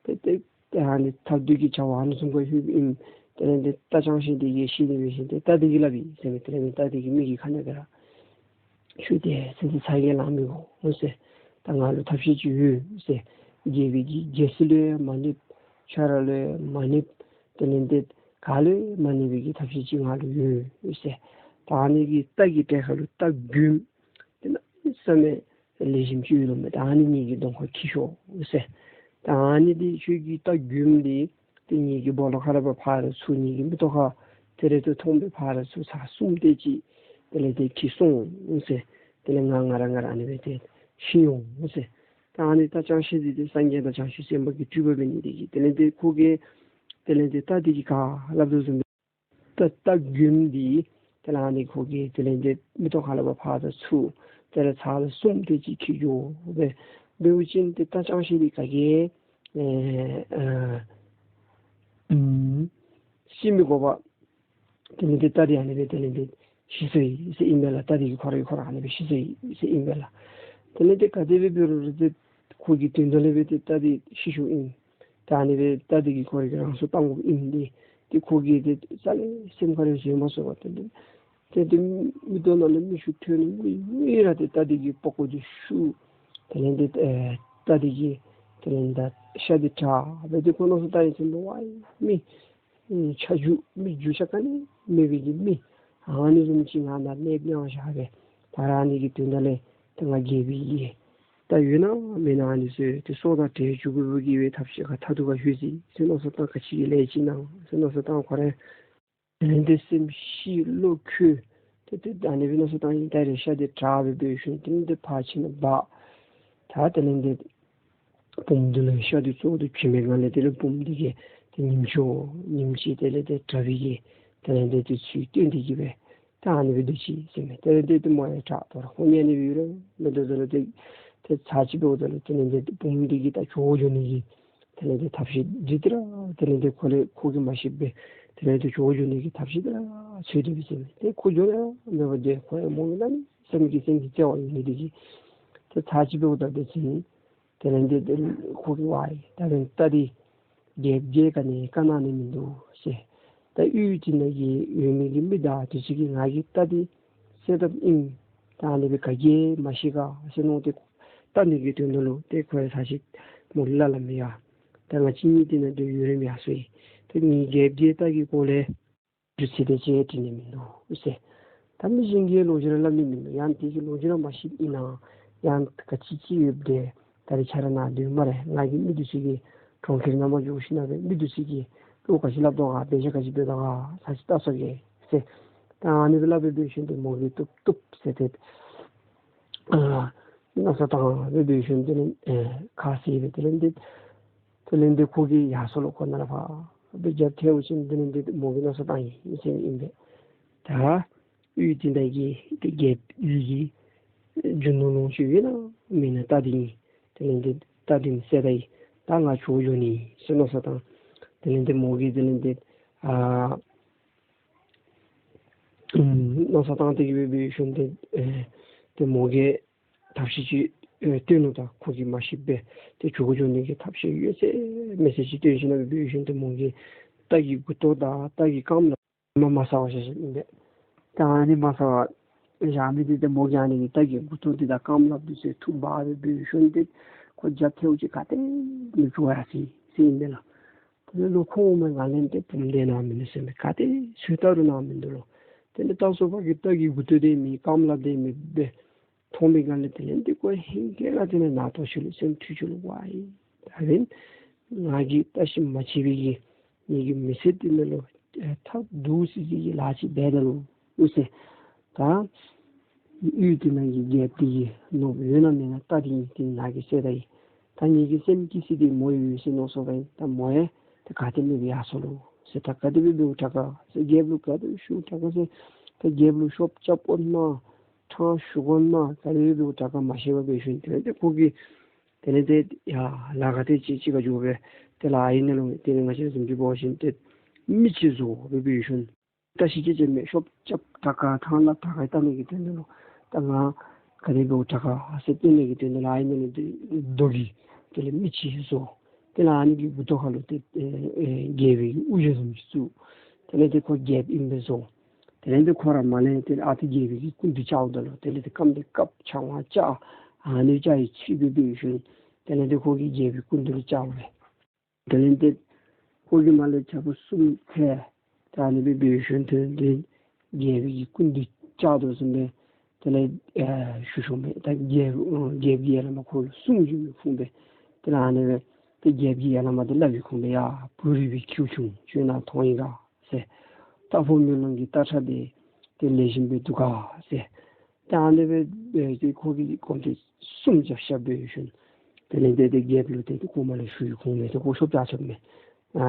ཏེ་ཏེ་ཏེ་ཨ་ནི་ཐབས་སྡུག་གི་བྱ་བ་ཨ་ནི་བཟུམ་ཁར་ལྷོདཔ་ཨིན། དེ་ལས་ཏེ་རྟ་ཅང་ཤེས་འདི་གིས་ཤེས་ནི་མེད་ཞིནམ་ཏེ་རྟ་འདི་གིས་སླབ་ཨིན་ཟེར་མས། དེ་ལས་རྟ་འདི་གིས་མི་གི་ཁ་ནང་ག་ར་ཁྱོད་ཏེ་ཚེ་འདི་ཚ་གྱང་ལང་མི་དགོ་འོང་ཟེར། ད་ང་ལུ་ཐབས་ཤེས་ཅིག་ཡོད་ཟེར། རྒྱལ་པོའི་གི་རྒྱལ་སྲིད་ལུ་ཡང་མ་གནོད། ཁྱོད་ར་ལུ་ཡང་མ་གནོད། དེ་ལས་ཏེ་ག་ལུ་ཡང་མ་གནོད་པའི་གི་ཐབས་ཤེས་ཅིག་ང་ལུ་ཡོད་ཟེར། ད་ཨ་ནི་གི་རྟ་གི་གྲལ་ཁ་ལུ་རྟ་རྒྱུགམ་དེ་གནམ་མེད་ས་མེད་ལེགས་ཤོམ་ཅིག་ཡོད་དོ་མས། ད་ཨ་ནི་ངེ་གི་གདོང་ཁར་འཁྱིད་ཤོག་ཟེར། ད་ཨ་ནི་འདི་ཁྱོད་ཀྱི་རྟ་རྒྱུགམ་འདི་ཏེ་ངེ་གི་སྦོ་ལོགས་ཁར་ར་ཕར་ཚུར་ངེ་གི་མིག་ཏོ་ཁར་ཏེ་རེ་ཏེ་མཐོང་པས། ཕར་ཚུར་ཚར་གསུམ་དེ་ཅིག་དེ་ལས་ཏེ་འཁྱིད་སོང་འོང་ཟེར། དེ་ལས་ང་ང་ར་ང་ར་ཨ་ནི་སྦེ་ཏེ་ཤི་འོང་འོང་ཟེར། ད་ཨ་ནི་རྟ་ཅང་ཤེས་འདི་ཏེ་སངས་རྒྱས་དང་བྱང་ཆུབ་སེམས་དཔའ་གི་སྤྲུལ་པ་འབད་ནི་འདི་གིས་དེ་ལས་ཏེ་ཁོ་གིས་དེ་ལས་ཏེ་རྟ་འདི་གིས་ག་སླབ་དོ་བཟུམ་སྦེ་ རྟ་རྟ་རྒོདམ་འདི་དེ་ལས་ཨ་ནི་ཁོ་གིས་དེ་ལས་འདི་མེ་ཏོག་ཁ་ལས་ཕར་ཕར་དང་ཚུར་དེ་ལས་ཚར་ལ་གསུམ་དེ་ཅིག་འཁྱིད་འགྱོ་སྦེ་འབད་བ་ཅིན་ཏེ་རྟ་ཅང་ཤེས་འདི་ག་གིས་ཨེ་ཨ་ཨུམ་ཤི་མི་དགོ་པར་དེ་ལས་འདི་རྟ་འདི་ཨ་ནི་སྦེ་དེ་ལས་འདི་ཤི་སོ་ཡི་ཟེར་ཨིན་མས་ལགས། རྟ་འདི་གིས་ཁོ་ར་གིས་ཁོ་ར་ཨ་ནི་སྦེ་ཤི་སོ་ཡི་ཟེར་ཨིན་མས་ལགས། དེ་ལས་འདི་ག་དེ་སྦེ་འབད་རུང་ར་ཏེ་ཁོ་གི་དོན་དག་ལས་སྦེ་ཏེ་རྟ་འདི་ཤི་སོ་ཡི། ད་ཨ་ནི་སྦེ་རྟ་འདི་གིས་ཁོ་ར་གི་རང་སྲོག་བཏང་དགོཔ་ཨིན་འདི་ཏེ་ཁོ་གིས་ཏེ་རྩ་ལས་སེམས་ཁར་ལས་བཟོད་མ་ཚུགས་པར་ཏེ་ཏེ་ཏེ་མིག་ཏོ་ནང་ལས་མིག་ཆུ་ཐོན་ནི་མི་མི་ར་ཏེ་རྟ་འདི་གི་པགས་ཀོ་འདི་བཤུ། དེ་ལས་འདི་ཨེ་རྟ་འདི་གི་དེ་ལས་ད་ཤ་འདི་དྲ་སྦེ་ཏེ་ཁོ་མནོ་བསམ་བཏང་ཡི་ཟེར་མནོ་བ་ཡི་མི་ཨེ་ཆ་རྒྱུས་མི་རྒྱུས་ཆ་ག་ནི་མེད་པའི་གི་མི་ཨ་ནི་བཟུམ་ཅིག་ང་ནཱ་གནས་གནང་བཞག་སྦེ་ད་ར་ཨ་ནི་གི་དོན་དག་ལས་ཏེ་ང་རྒྱལ་པོའི་གི་རྟ་ཡོད་ན་མེད་ན་ཨ་ནི་ཚུ་ཏེ་སྲོག་དང་བྲལ་བཅུག་དགོ་པའི་གི་སྦེ་ཐབས་ཤེས་ག་ཐ་ཐུག་ག་ལྷོད་ཅི་ཟེར་མནོ་བསམ་བཏང་། ག་ཅི་གི་ལས་ཅིག་ཨིན་ན་ཟེར་མནོ་བསམ་བཏང་། ཁོ་ར་དེ་ལས་འདི་སེམས་ཤི་བློ་འཁྱུ་ཏེ་ཏེ་ཨ་ནི་སྦེ་མནོ་བསམ་བཏང་ཡི། ད་རེས་ཤ་འདི་དྲ་སྦེ་འབད་ཞིནམ་དེ་ལས་འདི་ཕར་ཕྱིན་ནཱ་འབག། ད་དེ་ལས་འདི་བུམོ་འདི་ལུ་ཤ་འདི་བཙོ་སྟེ་བྱིན་པའི་སྒང་ལས་དེ་ལས་བུམོ་འདི་གིས་ཏེ་ཉིནམ་ཅིག་ཉིནམ་ཅིག་དེ་ལས་ཏེ་དྲ་བའི་གི་དེ་ལས་འདི་ཏེ་ཚུལ་སྟོན་ཏེ་གི་སྦེ་ད་ཨ་ནི་སྦེ་སྡོད་ཅི་ཟེར་མས། དེ་ལས་འདི་ཏེ་མོ་ཡང་དྲག་དོ་ར་ཁོ་ཉན་ནི་སྦེ་ཡོད་ར་མི་འདུག། དེ་ལས་ཏེ་ཏེ་ཚར་ཅིག་འབདཝ་ད་ལུ་དེ་ལས་འདི་བུམོ་འདི་གིས་ད་བྱོག་འགྱོ་ནི་གི་དེ་ལས་ཏེ་ཐབས་ཤེས་འདི་ཏེ་ར་དེ་ལས་ཏེ་ཁོ་ལས་ཁོ་གིས་མ་ཤེས་པར་དེ་ལས་ཏེ་བྱོག་འགྱོ་ནི་གི་ཐབས་ཤེས་འདི་ར་འཚོལ་ཏེ་སྦེ་ཟེར་མས། ཏེ་ཁོ་འགྱོ་ནི་ར་མེད་པར་ཏེ་ཁོ་ཡང་མོ་གི་ནང་ནི་སེམས་ཀྱི་སེམས་ཀྱི་བརྩེ་བ་ཡོད་ནི་འདི་གིས་ཏེ་ཚར་ཅིག་འབདཝ་ད་ཏེ་ཅིག་དེ་ལས་འདི་ཏེ་ཁོ་གིས་ཝའི་ད་རེས་རྟ་འདི་རྒྱལཔོ་གིས་ག་ནི་བཀའ་གནང་ནི་མིན་འདུག་ཟེར། ད་གཡུས་འདི་ནང་གི་ཡོད་མི་གི་མི་དང་དེ་ཚུ་གིས་ང་གི་རྟ་འདི་བསད་དཔ་ཨིན། ད་ཨ་ནི་སྦེ་ག་གིས་མ་ཤེས་ག་ཟེར་མནོ་སྟེ་རྟ་འདི་གི་དོན་དག་ལུ་ཏེ་ཁོ་ཡང་ཚར་ཅིག་མོ་ལུ་སླབ་སླབ་མས་ཡ། ད་ང་གཅིག་གཉིད་འདི་ནང་སྡོད་ཡུན་རིངམོ་ཡར་སོ་ཡི། ད་ངེའི་རྒྱལཔོ་གི་རྟ་གི་སྐོར་ལས་རྒྱུ་མཚན་དེ་ཅིག་དྲི་ནི་མིན་འདུག་ཟེར། ད་མི་གཞན་གྱིས་ལོ་རྒྱུས་ར་སླབ་ནི་མིན་འདུག། ཡང་དེ་གི་ལོ་རྒྱུས་ར་མ་ཤེསཔ་ཨིན་ན་ཡང་ག་ཅི་ཅིག་ཡོདཔ་འདི་ད་རེས་ཁྱོད་ར་ནཱ་སྡོད་སྨ་རེ། ང་གིས་མི་འདི་ཚུ་གི་གྲོང་ཁྱེར་ནང་མར་འགྱོ་ཞིནམ་ལས་མི་འདི་ཚུ་གིས་བློ་ག་ཅི་སླབ་དོ་ག་འབད་བཞག་ག་ཅི་འབད་དོ་ག་ཚར་ཅིག་བལྟ་སོང་གེ་ཟེར། ད་ཨ་ནི་སྦེ་སླབ་སྦེ་འབད་ཞིནམ་ཏེ་མོ་གིས་བཏུབ་བཏུབ་ཟེར་ཏེ་ཨ་མནོ་བསམ་བཏང་སྦེ་འབད་ཞིནམ་དེ་ལས་ཨེ་ཁ་བཟེད་སྦེ་དེ་ལས་འདི་དེ་ལས་འདི་ཁོ་གིས་ཡར་སོང་ལོ། ཁོ་ནཱ་ལས་ཕར་སྦེ་རྒྱབ་ཐལཝ་ཅིག་དེ་ལས་འདི་མོ་གིས་མནོ་བསམ་བཏང་ཡི་ཟེར་ཨིན་པས། ད་གཡུས་འདི་ནང་གི་ཏེ་རྒྱལཔོ་གི་རྒྱུ་ནོར་ལོངས་སྤྱོད་ཡོད་ན་མེད་ན་རྟ་འདི་ཨིན། དེ་ལས་འདི་རྟ་འདི་བསད་ད་ཡི། ད་ང་བྱོག་འགྱོ་ནི་ཟེར་མནོ་བསམ་བཏང་། དེ་ལས་འདི་མོ་གིས་དེ་ལས་འདི་ཨ་ཨུམ་མནོ་བསམ་བཏང་སྟེ་གི་སྦེ་འབད་ཞིནམ་ཏེ་ཨེ་ཏེ་མོ་གིས་ཐབས་ཤེས་ཅིག་ཨེ་སྟོན་ནུག། ད་ཁོ་གིས་མ་ཤེསཔ་སྦེ་ཏེ་བྱོག་འགྱོ་ནི་གི་ཐབས་ཤེས་ཡོད་ཚད་མེད་ཚད་ཅིག་སྟོན་ཞིནམ་ལས་འབད་ཞིནམ་ཏེ་མོ་གིས་རྟ་གི་མགུ་ཏོ་དང་རྟ་གི་རྐངམ་ལགཔ་མ་མ་ཟ་བར་བཞག་བཞགཔ་ཨིན་པས། ད་ཨ་ནི་མ་ཟ་བར་བཞག་མི་འདི་ཏེ་མོ་གིས་ཨ་ནི་གི་རྟ་གི་མགུ་ཏོ་འདི་དང་རྐངམ་ལགཔ་འདི་ཚུ་འཐུ་འབག་སྦེ་འབད་ཞིནམ་ཏེ་ཁོ་རྒྱབ་ཐལཝ་ཅིག་ག་ཏེ་མི་འགྱོ་ཡར་སོ་ཡི་ཟེར་ཨིན་པས་ལགས། དེ་ལས་ལོག་ཁོ་འོང་མི་ང་ལས་ཏེ་བུམོ་འདི་ནཱ་མིན་ནུག་ཟེར་མས། ག་ཏེ་འཚོལ་བལྟ་རུང་ནཱ་མིན་འདུག་ལོ། དེ་ལས་ད་སོ་པ་གིས་རྟ་གི་མགུ་ཏོ་འདི་མེད་རྐངམ་ལགཔ་འདི་མེདཔ་སྦེ་མཐོང་མི་སྒང་ལས་དེ་ལས་འདི་ཁོ་ཧིང་གིས་ར་དེ་ལས་ན་ཐོ་ཆུ་ལུ་སེམས་འཁྲུལ་ཆུ་ལུ་ཝའི་ད་རིས་ང་གིས་བལྟ་ཤེས་མ་ཤེས་པའི་གི་ངེའི་གི་མི་ཚེ་འདི་ནང་ལུ་ཨེ་ཐབས་སྡུག་སི་སི་གི་ལཱ་ཅིག་འབད་ད་ནུག་ཟེར། ད་གཡུས་འདི་ནང་གི་རྒྱལཔོ་འདི་གི་ནོར་བུ་ཡོད་ན་མེད་ན་རྟ་འདི་ཨིན། ཏེ་ང་གིས་བསད་ད་ཡི། ད་ངེའི་གི་སེམས་སྐྱིད་སི་འདི་མོ་ཡོད་ཟེར་མནོ་སོང་པས། ད་མོ་ཡང་ཏེ་ག་ཏེ་མེདཔ་སྦེ་ཡར་སོང་ལོ་ཟེར། ད་ག་དེ་སྦེ་འབདཝ་དྲག་ག་ཟེར་རྒྱལཔོ་ལུ་ག་དེ་སྦེ་ཞུ་དྲག་ག་ཟེར། ད་རྒྱལཔོ་ལུ་ཤོབ་རྐྱབ་དགོ་ན་ཕྲང་ཞུ་དགོ་ན་ག་དེ་སྦེ་འབདཝ་དྲག་ག་མ་ཤེས་པར་འབད་ཞིནམ་དེ་ལས་ཏེ་ཁོ་གིས་དེ་ལས་ཏེ་ཡར་ལ་ག་ཏེ་ཅིག་ཅིག་ཁར་འགྱོ་སྦེ་ཏེ་ལཱ་ཨིན་ན་ལོ། དེ་ལས་ང་བཅས་བཟུམ་ཅིག་འབད་བ་ཅིན་ཏེ་མི་ཅིག་བཟོ་སྦེ་འབད་ཞིནམ་བཀྲ་ཤིས་རྒྱ་ཆེ་མི་ཤོབ་རྐྱབ་དྲག་ག་ཕྲང་ལགཔ་དྲག་ག་བལྟ་ནི་གི་དོན་དུ་ལུ་ད་ང་ག་དེ་འབདཝ་དྲག་ག་ཟེར་སྟོན་ནི་གི་དོན་དུ་ལཱ་ཨིན་ན་ལོ། ཏེ་རྡོ་གི་དེ་ལས་མི་ཅིག་བཟོ། དེ་ལས་ཨ་ནི་གི་མགུ་ཏོ་ཁ་ལུ་ཏེ་ཨེ་ཨེ་རྒྱལ་པོའི་གི་དབུ་རྒྱན་བཟུམ་ཅིག་བཙུགས། དེ་ལས་ཏེ་ཁོ་རྒྱལཔོ་ཨིན་པས་བཟོ། དེ་ལས་ཏེ་ཁོ་ར་མ་ལས་ཏེ་ཨ་ཏི་རྒྱལ་པོའི་གི་སྐུ་མདུན་བཅརཝ་ད་ལུ་དེ་ལས་ཏེ་རྐངམ་འདི་བཀབ་ཕྱག་དབང་བཅར། ཨ་ནི་བཅར་བའི་ཚུལ་སྦེ་འབད་ཞིནམ་དེ་ལས་ཏེ་ཁོ་གིས་རྒྱལ་པོའི་སྐུ་མདུན་ལུ་བཅར་བས། དེ་ལས་ཏེ་ཁོ་གིས་མ་ལས་ཕྱག་པོ་གསུམ་འཚལ། ད་ཨ་ནི་སྦེ་འབད་ཞིནམ་དེ་ལས་ཏེ་རྒྱལ་པོའི་གི་སྐུ་མདུན་བཅར་དོ་བཟུམ་སྦེ་དེ་ལས་ཨེ་ཞུ་ཞུཝ་མས། ད་རྒྱལ་རྒྱལཔོ་གིས་ཡར་ལས་མར་ཁོ་ལུ་གསུང་ཞུ་མི་ཕུལ་བས། དེ་ལས་ཨ་ནི་སྦེ་ཏེ་རྒྱལཔོ་གིས་ཡར་ལས་མར་ཏེ་སླབ་པའི་ཁུངས་སྦེ་ཡ་བུ་རིག་པའི་ཁྱེའུ་ཆུང་ཁྱོད་ནཱ་མཐོང་ཡི་ག་ཟེར། རྟ་ཕོ་མེ་ལོང་གི་རྟ་ཁྲ་འདི་ཏེ་ལེགས་ཤོམ་སྦེ་འདུག་ག་ཟེར། ད་ཨ་ནི་སྦེ་འབད་དེ་ཁོ་གིས་སྐོར་འདི་གསུམ་རྐྱབ་རྐྱབ་འབད་ཞིནམ་དེ་ལས་ཏེ་ཏེ་རྒྱལཔོ་ལུ་ཏེ་ཏེ་ཁོ་མ་ལས་ཞུ་ཡི་ཁུངས་མས། ཏེ་ཁོ་ཤོབ་རྐྱབ་རྐྱབ་མས། ཨ་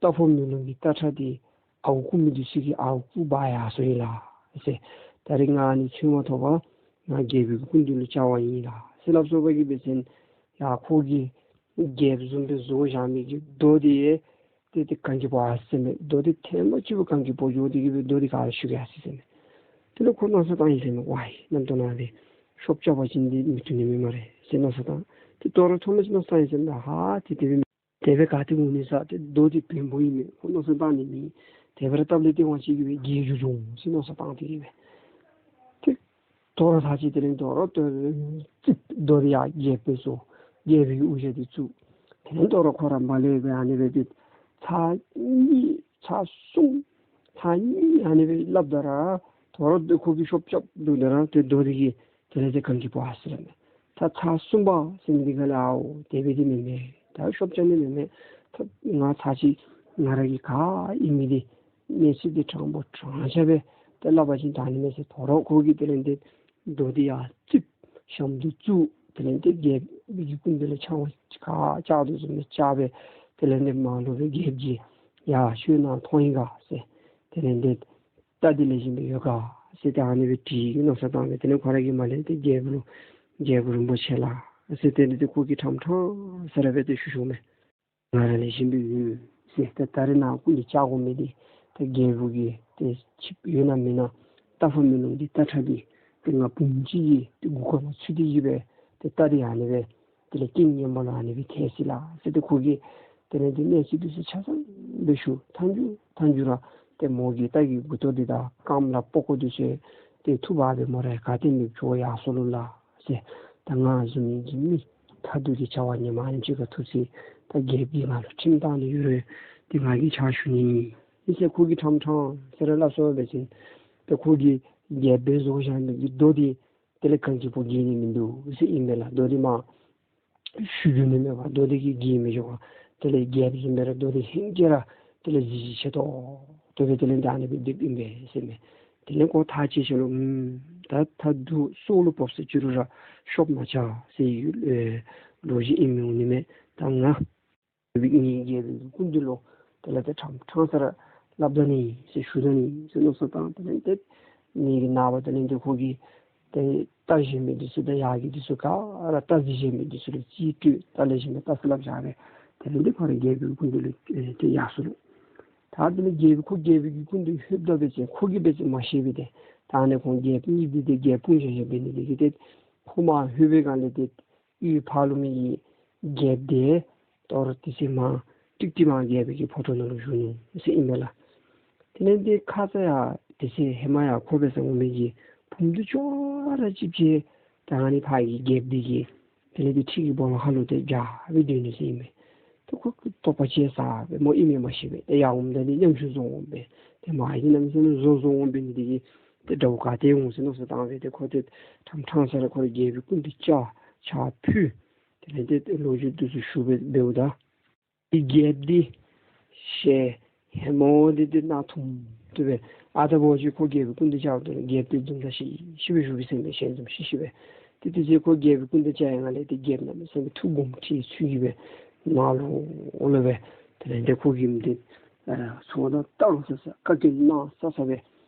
རྟ་ཕོ་མེ་ལོང་གི་རྟ་ཁྲ་འདི་ ཨརཝ་རྐུ་མི་འདི་ཚུ་གིས་ཨརཝ་རྐུ་འབག་ཡར་སོ་ཡི་ལགས་ཟེར། ད་རིས་ང་ནི་ཚུན་མ་ཐོབ་པར་ང་རྒྱལ་པོའི་སྐུ་མདུན་ལུ་བཅར་བ་ཨིན་ལགས་ཟེར་སླབ་སོ་བ་གིས་འབད་བ་ཅིན་ཡ་ཁོ་གིས་རྒྱལཔོ་བཟུམ་སྦེ་བཟོ་བཞག་མི་གི་རྡོ་འདི་ཏེ་ཏེ་གན་གྱིས་ཕོག་ཡར་སོ་ཡི་ཟེར་མས། རྡོ་འདི་ཐེངས་མ་གཅིག་གུ་གན་གྱིས་ཕོག་འགྱོ་སྟེ་གིས་སྦེ་རྡོ་འདི་ག་ར་ཤུགས་ཡར་སོ་ཡི་ཟེར་མས། དེ་ལས་ཁོ་མནོ་བསམ་བཏང་ཡི་ཟེར་མས། ཝའི་ནམ་དུས་ནང་ལས་ཤོབ་རྐྱབ་པ་ཅིན་འདི་མི་བཏུབ་ནི་མས་སྨ་རེ་ཟེར་མནོ་བསམ་བཏང་། ཏེ་དོ་རུང་ཐོག་མ་ཅིག་མནོ་བསམ་བཏང་ཡི་ཟེར་མས། ཧ་ཏེ་དེ་སྦེ་དེ་སྦེ་ག་ཏེ་འོང་ནི་ཟེར་ཏེ་རྡོ་འདི་བེམ་པོ་ཨིན་མས། ཁོ་མནོ་བསམ་བཏང་ནི་མེད། དེ་སྦེ་ར་སྟབས་ལེགས་ཏེ་ཝང་ཅིག་གིས་སྦེ་འགྱེལ་འགྱོ་འོང་ཟེར་མནོ་བསམ་བཏང་སྟེ་གིས་སྦེ་ཏེ་དོ་རུང་ད་ཅི་དེ་ལས་དོ་རུང་ཏེ་རྡོ་འདི་ཡར་རྒྱལ་པོའི་ཚུ་རྒྱལ་པོའི་དབུ་ཞྭ་འདི་བཙུགས། དེ་ལས་དོ་རུང་ཁོ་ར་མར་ལས་སྦེ་ཨ་ནི་སྦེ་ཏེ་ཚར་གཉིས་ཚར་གསུམ་ཚར་གཉིས་ཨ་ནི་སྦེ་སླབ་ད་ར་དོ་རུང་ཏེ་ཁོ་གིས་ཤོབ་རྐྱབ་འདུག་ད་ར་ཏེ་རྡོ་འདི་གིས་དེ་ལས་ཏེ་གན་གྱིས་ཕོག་ཡར་སོ་ཡི་ཟེར་མས། ད་ཚར་གསུམ་པ་ཟེར་མི་འདི་ག་ལས་ཨའོ་དེ་སྦེ་འདི་མེན་མས། ད་ཤོབ་རྐྱབ་ནི་མེན་མས། ད་ང་ཚར་གཅིག་ང་ར་གི་ག་ཨིན་མི་འདི་གནས་ཚུལ་འདི་དྲང་པོ་དྲང་བཞག་སྦེ་ཏེ་སླབ་པ་ཅིན་ད་ནི་མེད་ཟེར། དོ་རུང་ཁོ་གིས་དེ་ལས་ཏེ་རྡོ་འདི་ཡར་བཙུགས། ཞྭམོ་འདི་བཙུགས། དེ་ལས་ཏེ་རྒྱལཔོ་གི་སྐུ་མདུན་ལུ་ཕྱག་ག་བཅར་དོ་བཟུམ་སྦེ་བཅར་སྦེ་དེ་ལས་ཏེ་མར་ལུ་སྦེ་རྒྱལཔོ་གིས་ཡ་ཁྱོད་ནཱ་མཐོང་ཡི་ག་ཟེར། དེ་ལས་ཏེ་རྟ་འདི་ལེགས་ཤོམ་སྦེ་ཡོད་ག་ཟེར་ཏེ་ཨ་ནི་སྦེ་དྲིས་མནོ་བསམ་བཏང་སྦེ་དེ་ལས་ཁོ་ར་གིས་མར་ལས་ཏེ་རྒྱལཔོ་ལུ་རྒྱལཔོ་རིན་པོ་ཆེ་ལགས་ཟེར་དེ་ལས་ཏེ་ཁོ་གིས་ཕྲང་ཕྲང་ས་ར་སྦེ་ཏེ་ཞུ་ཞུཝ་མས། ང་ར་ལེགས་ཤོམ་སྦེ་ཡོད་ཟེར། ཏེ་ད་རིས་ནཱ་སྐུ་མདུན་བཅར་དགོ་མི་འདི་ཏེ་རྒྱལ་པོ་གི་ཏེ་ཆིབས་ཡོད་ན་མེད་ན་རྟ་ཕོ་མེ་ལོང་གི་རྟ་ཁྲ་འདི་ཏེ་ང་བུམོ་ཅིག་གི་ཏེ་མགུ་སྐོར་ལུ་ཚུད་དེ་གིས་སྦེ་ཏེ་རྟ་འདི་ཨ་ནི་སྦེ་དེ་ལས་ཀིང་ཉན་པ་ལུ་ཨ་ནི་སྦེ་ཐལ་སོ་ཡི་ལགས་ཟེར་ཏེ་ཁོ་གིས་དེ་ལས་ཏེ་གནས་ཚུལ་འདི་ཚུ་ཆ་ཚང་སྦེ་ཞུ། མཐའ་མཇུག་མཐའ་མཇུག་ར་ཏེ་མོ་གི་རྟ་གི་མགུ་ཏོ་འདི་དང་རྐངམ་ལགཔ་པགས་ཀོ་འདི་ཚུ་ཏེ་འཐུ་འབག་སྦེ་མོ་ར་ག་ཏེ་མེདཔ་བཟོ་ཡར་སོ་ལོ་ལགས་ཟེར། ད་ང་བཟུམ་མའི་གི་མི་མཐའ་སྡུག་གི་བྱ་བ་ནི་མ་ནི་ཅིག་ཁར་ཐུག་ཅི། ད་རྒྱལཔོ་གིས་ང་ལུ་ཁྲིམས་བཏང་ནི་ཡོད་རུང་ཏེ་ང་གིས་ཕྱག་ཞུ་ནི་ཨིན་ཟེར་ཁོ་གིས་ཕྲང་ཕྲང་ས་ར་སླབ་སོང་པ་ཅིན་ཏེ་ཁོ་གིས་རྒྱལཔོ་སྦེ་བཟོ་བཞག་མི་གི་རྡོ་འདི་དེ་ལས་གན་གྱིས་ཕོག་འགྱེལ་ནི་མིན་འདུག་ཟེར་ཨིན་པས་ལགས། རྡོ་འདི་མར་ཤུགས་རྒྱུ་ནི་མེད་པར་རྡོ་འདི་གིས་འགྱེལ་མི་ཆོག་པར་དེ་ལས་རྒྱལཔོ་བཟུམ་སྦེ་ར་རྡོ་འདི་ཧིང་སྐྱེ་ར་དེ་ལས་གཟི་བརྗིད་ཆེ་ཏོག་ཏོ་སྦེ་དེ་ལས་ད་ཨ་ནི་སྦེ་སྡོདཔ་ཨིན་པས་ཟེར་མས། དེ་ལས་ཁོ་ཐག་བཅད་ཞིནམ་ལས་ཨུམ་ད་མཐའ་སྡུག་སྲོག་ལུ་བབས་ཟེར་ཅི་རུང་ར་ཤོབ་མ་རྐྱབ་ཟེར་ཡོད་ལོ་རྒྱུས་ཨིན་མི་འོང་ནི་མས། ད་ང་ངེའི་རྒྱལ་པོའི་སྐུ་མདུན་ལུ་དེ་ལས་ཏེ་ཕྲང་ཕྲང་ས་ར་སླབ་ད་ནི་ཟེར་ཞུ་ད་ནི་ཟེར་མནོ་བསམ་བཏང་། དེ་ལས་ཏེ་ངེའི་ནངས་པ་དེ་ལས་ཏེ་ཁོ་གིས་ཏེ་རྟ་བཞོན་མི་འདི་ཚུ་དང་ཡར་གྱི་འདི་ཚུ་ག་ར་རྟ་རྫི་བཞོན་མི་འདི་ཚུ་ལུ་རྩིས་སྤྲོད། རྟ་ལེགས་ཤོམ་སྦེ་རྟ་ཚུ་ལགཔ་བཞག་སྦེ་དེ་ལས་ཏེ་ཁོ་ར་རྒྱལ་པོའི་སྐུ་མདུན་ལུ་ཨེ་ཏེ་ཡར་སོ་ལོ། ད་དེ་ལས་རྒྱལ་པོ་ཁོ་རྒྱལ་པོའི་གི་སྐུ་མདུན་ལྷོདཔ་ད་འབད་བ་ཅིན་ཁོ་གིས་འབད་བ་ཅིན་མ་ཤེས་པས་ཏེ། ད་ཨ་ནི་ཁོང་རྒྱལཔོ་གཉིས་འདི་ཏེ་རྒྱལཔོ་དཔུང་ཤ་ཤ་འབད་ནི་འདི་གིས་ཏེ་ཁོ་མར་ལྷོད་པའི་སྒང་ལས་ཏེ་གཡུས་ཕར་ལུ་མི་གི་རྒྱལཔོ་འདི་དོ་རུང་དེ་ཚེ་མར་ཀྲིག་ཀྲི་མར་རྒྱལ་པོའི་གི་ཕོ་བྲང་ནང་ལུ་བཞུགས་ནུག་ཟེར་ཨིན་པས་ལགས། དེ་ལས་ཏེ་ཁ་ཙ་ཡང་དེ་ཚེ་ཧེ་མ་ཡང་ཁོ་འབད་ས་འོང་མི་གི་བུམོ་འདི་ཅོག་ར་གཅིགཔ་ཅིག་ད་ཨ་ནི་ཕར་གྱི་རྒྱལཔོ་འདི་གི་དེ་ལས་ཏེ་ཁྲི་གི་སྦོ་ལོགས་ཁ་ལུ་ཏེ་བཞག་སྦེ་སྡོད་ནུག་ཟེར་ཨིན་མས། ཏེ་ཁོ་དོགས་པ་སྐྱེས་ས་སྦེ་མོ་ཨིན་མེན་མ་ཤེས་པས། ཏེ་ཡར་འོངམ་ད་ནི་ཉམ་ཆུང་བཟོ་འོང་པས། ཏེ་མར་ཨིན་ན་མི་ཤེས་ན་བཟོ་བཟོ་འོང་པས་ནི་འདི་གིས་ཏེ་དགྲ་བོ་ག་ཏེ་འོང་ཟེར་མནོ་བསམ་བཏང་སྦེ་ཏེ་ཁོ་ཏེ་ཕྲང་ཕྲང་ས་ར་ཁོ་ར་རྒྱལ་པོའི་སྐུ་མདུན་བཅར་ཕྱག་ཕུལ། དེ་ལས་ཏེ་ལོ་རྒྱུས་འདི་ཚུ་ཞུ་སྦེ་འབདཝ་ད་རྒྱལཔོ་འདི་ཞལ་ཧེ་མ་འདི་ཏེ་གནག་ཐུམ་ཐུམ་སྦེ་ཨ་ད་བོ་ཅིག་ཁོ་རྒྱལ་པོའི་སྐུ་མདུན་བཅརཝ་ད་རྒྱལཔོ་འདི་འཛུམ་མདངས་ཤིག་ཤིག་སྦེ་བཞུགས་པའི་སེམས་པའི་ཞལ་འཛུམ་ཤིག་ཤིག་སྦེ། ཏེ་དེ་ཚེ་ཁོ་རྒྱལ་པོའི་སྐུ་མདུན་བཅར་ཡི་སྒང་ལས་ཏེ་རྒྱལཔོ་གནམ་མེད་ས་མེད་ཐུགས་དགོངས་ཁྲེལ་ཚུལ་གྱིས་སྦེ་མནོ་ལོག་ལོག་སྦེ་དེ་ལས་ཏེ་ཁོ་གིས་འདི་ཚོར་སྣང་བཏང་ས་ས་བཀའ་བཀྱོན་གནང་ས་ས་སྦེ་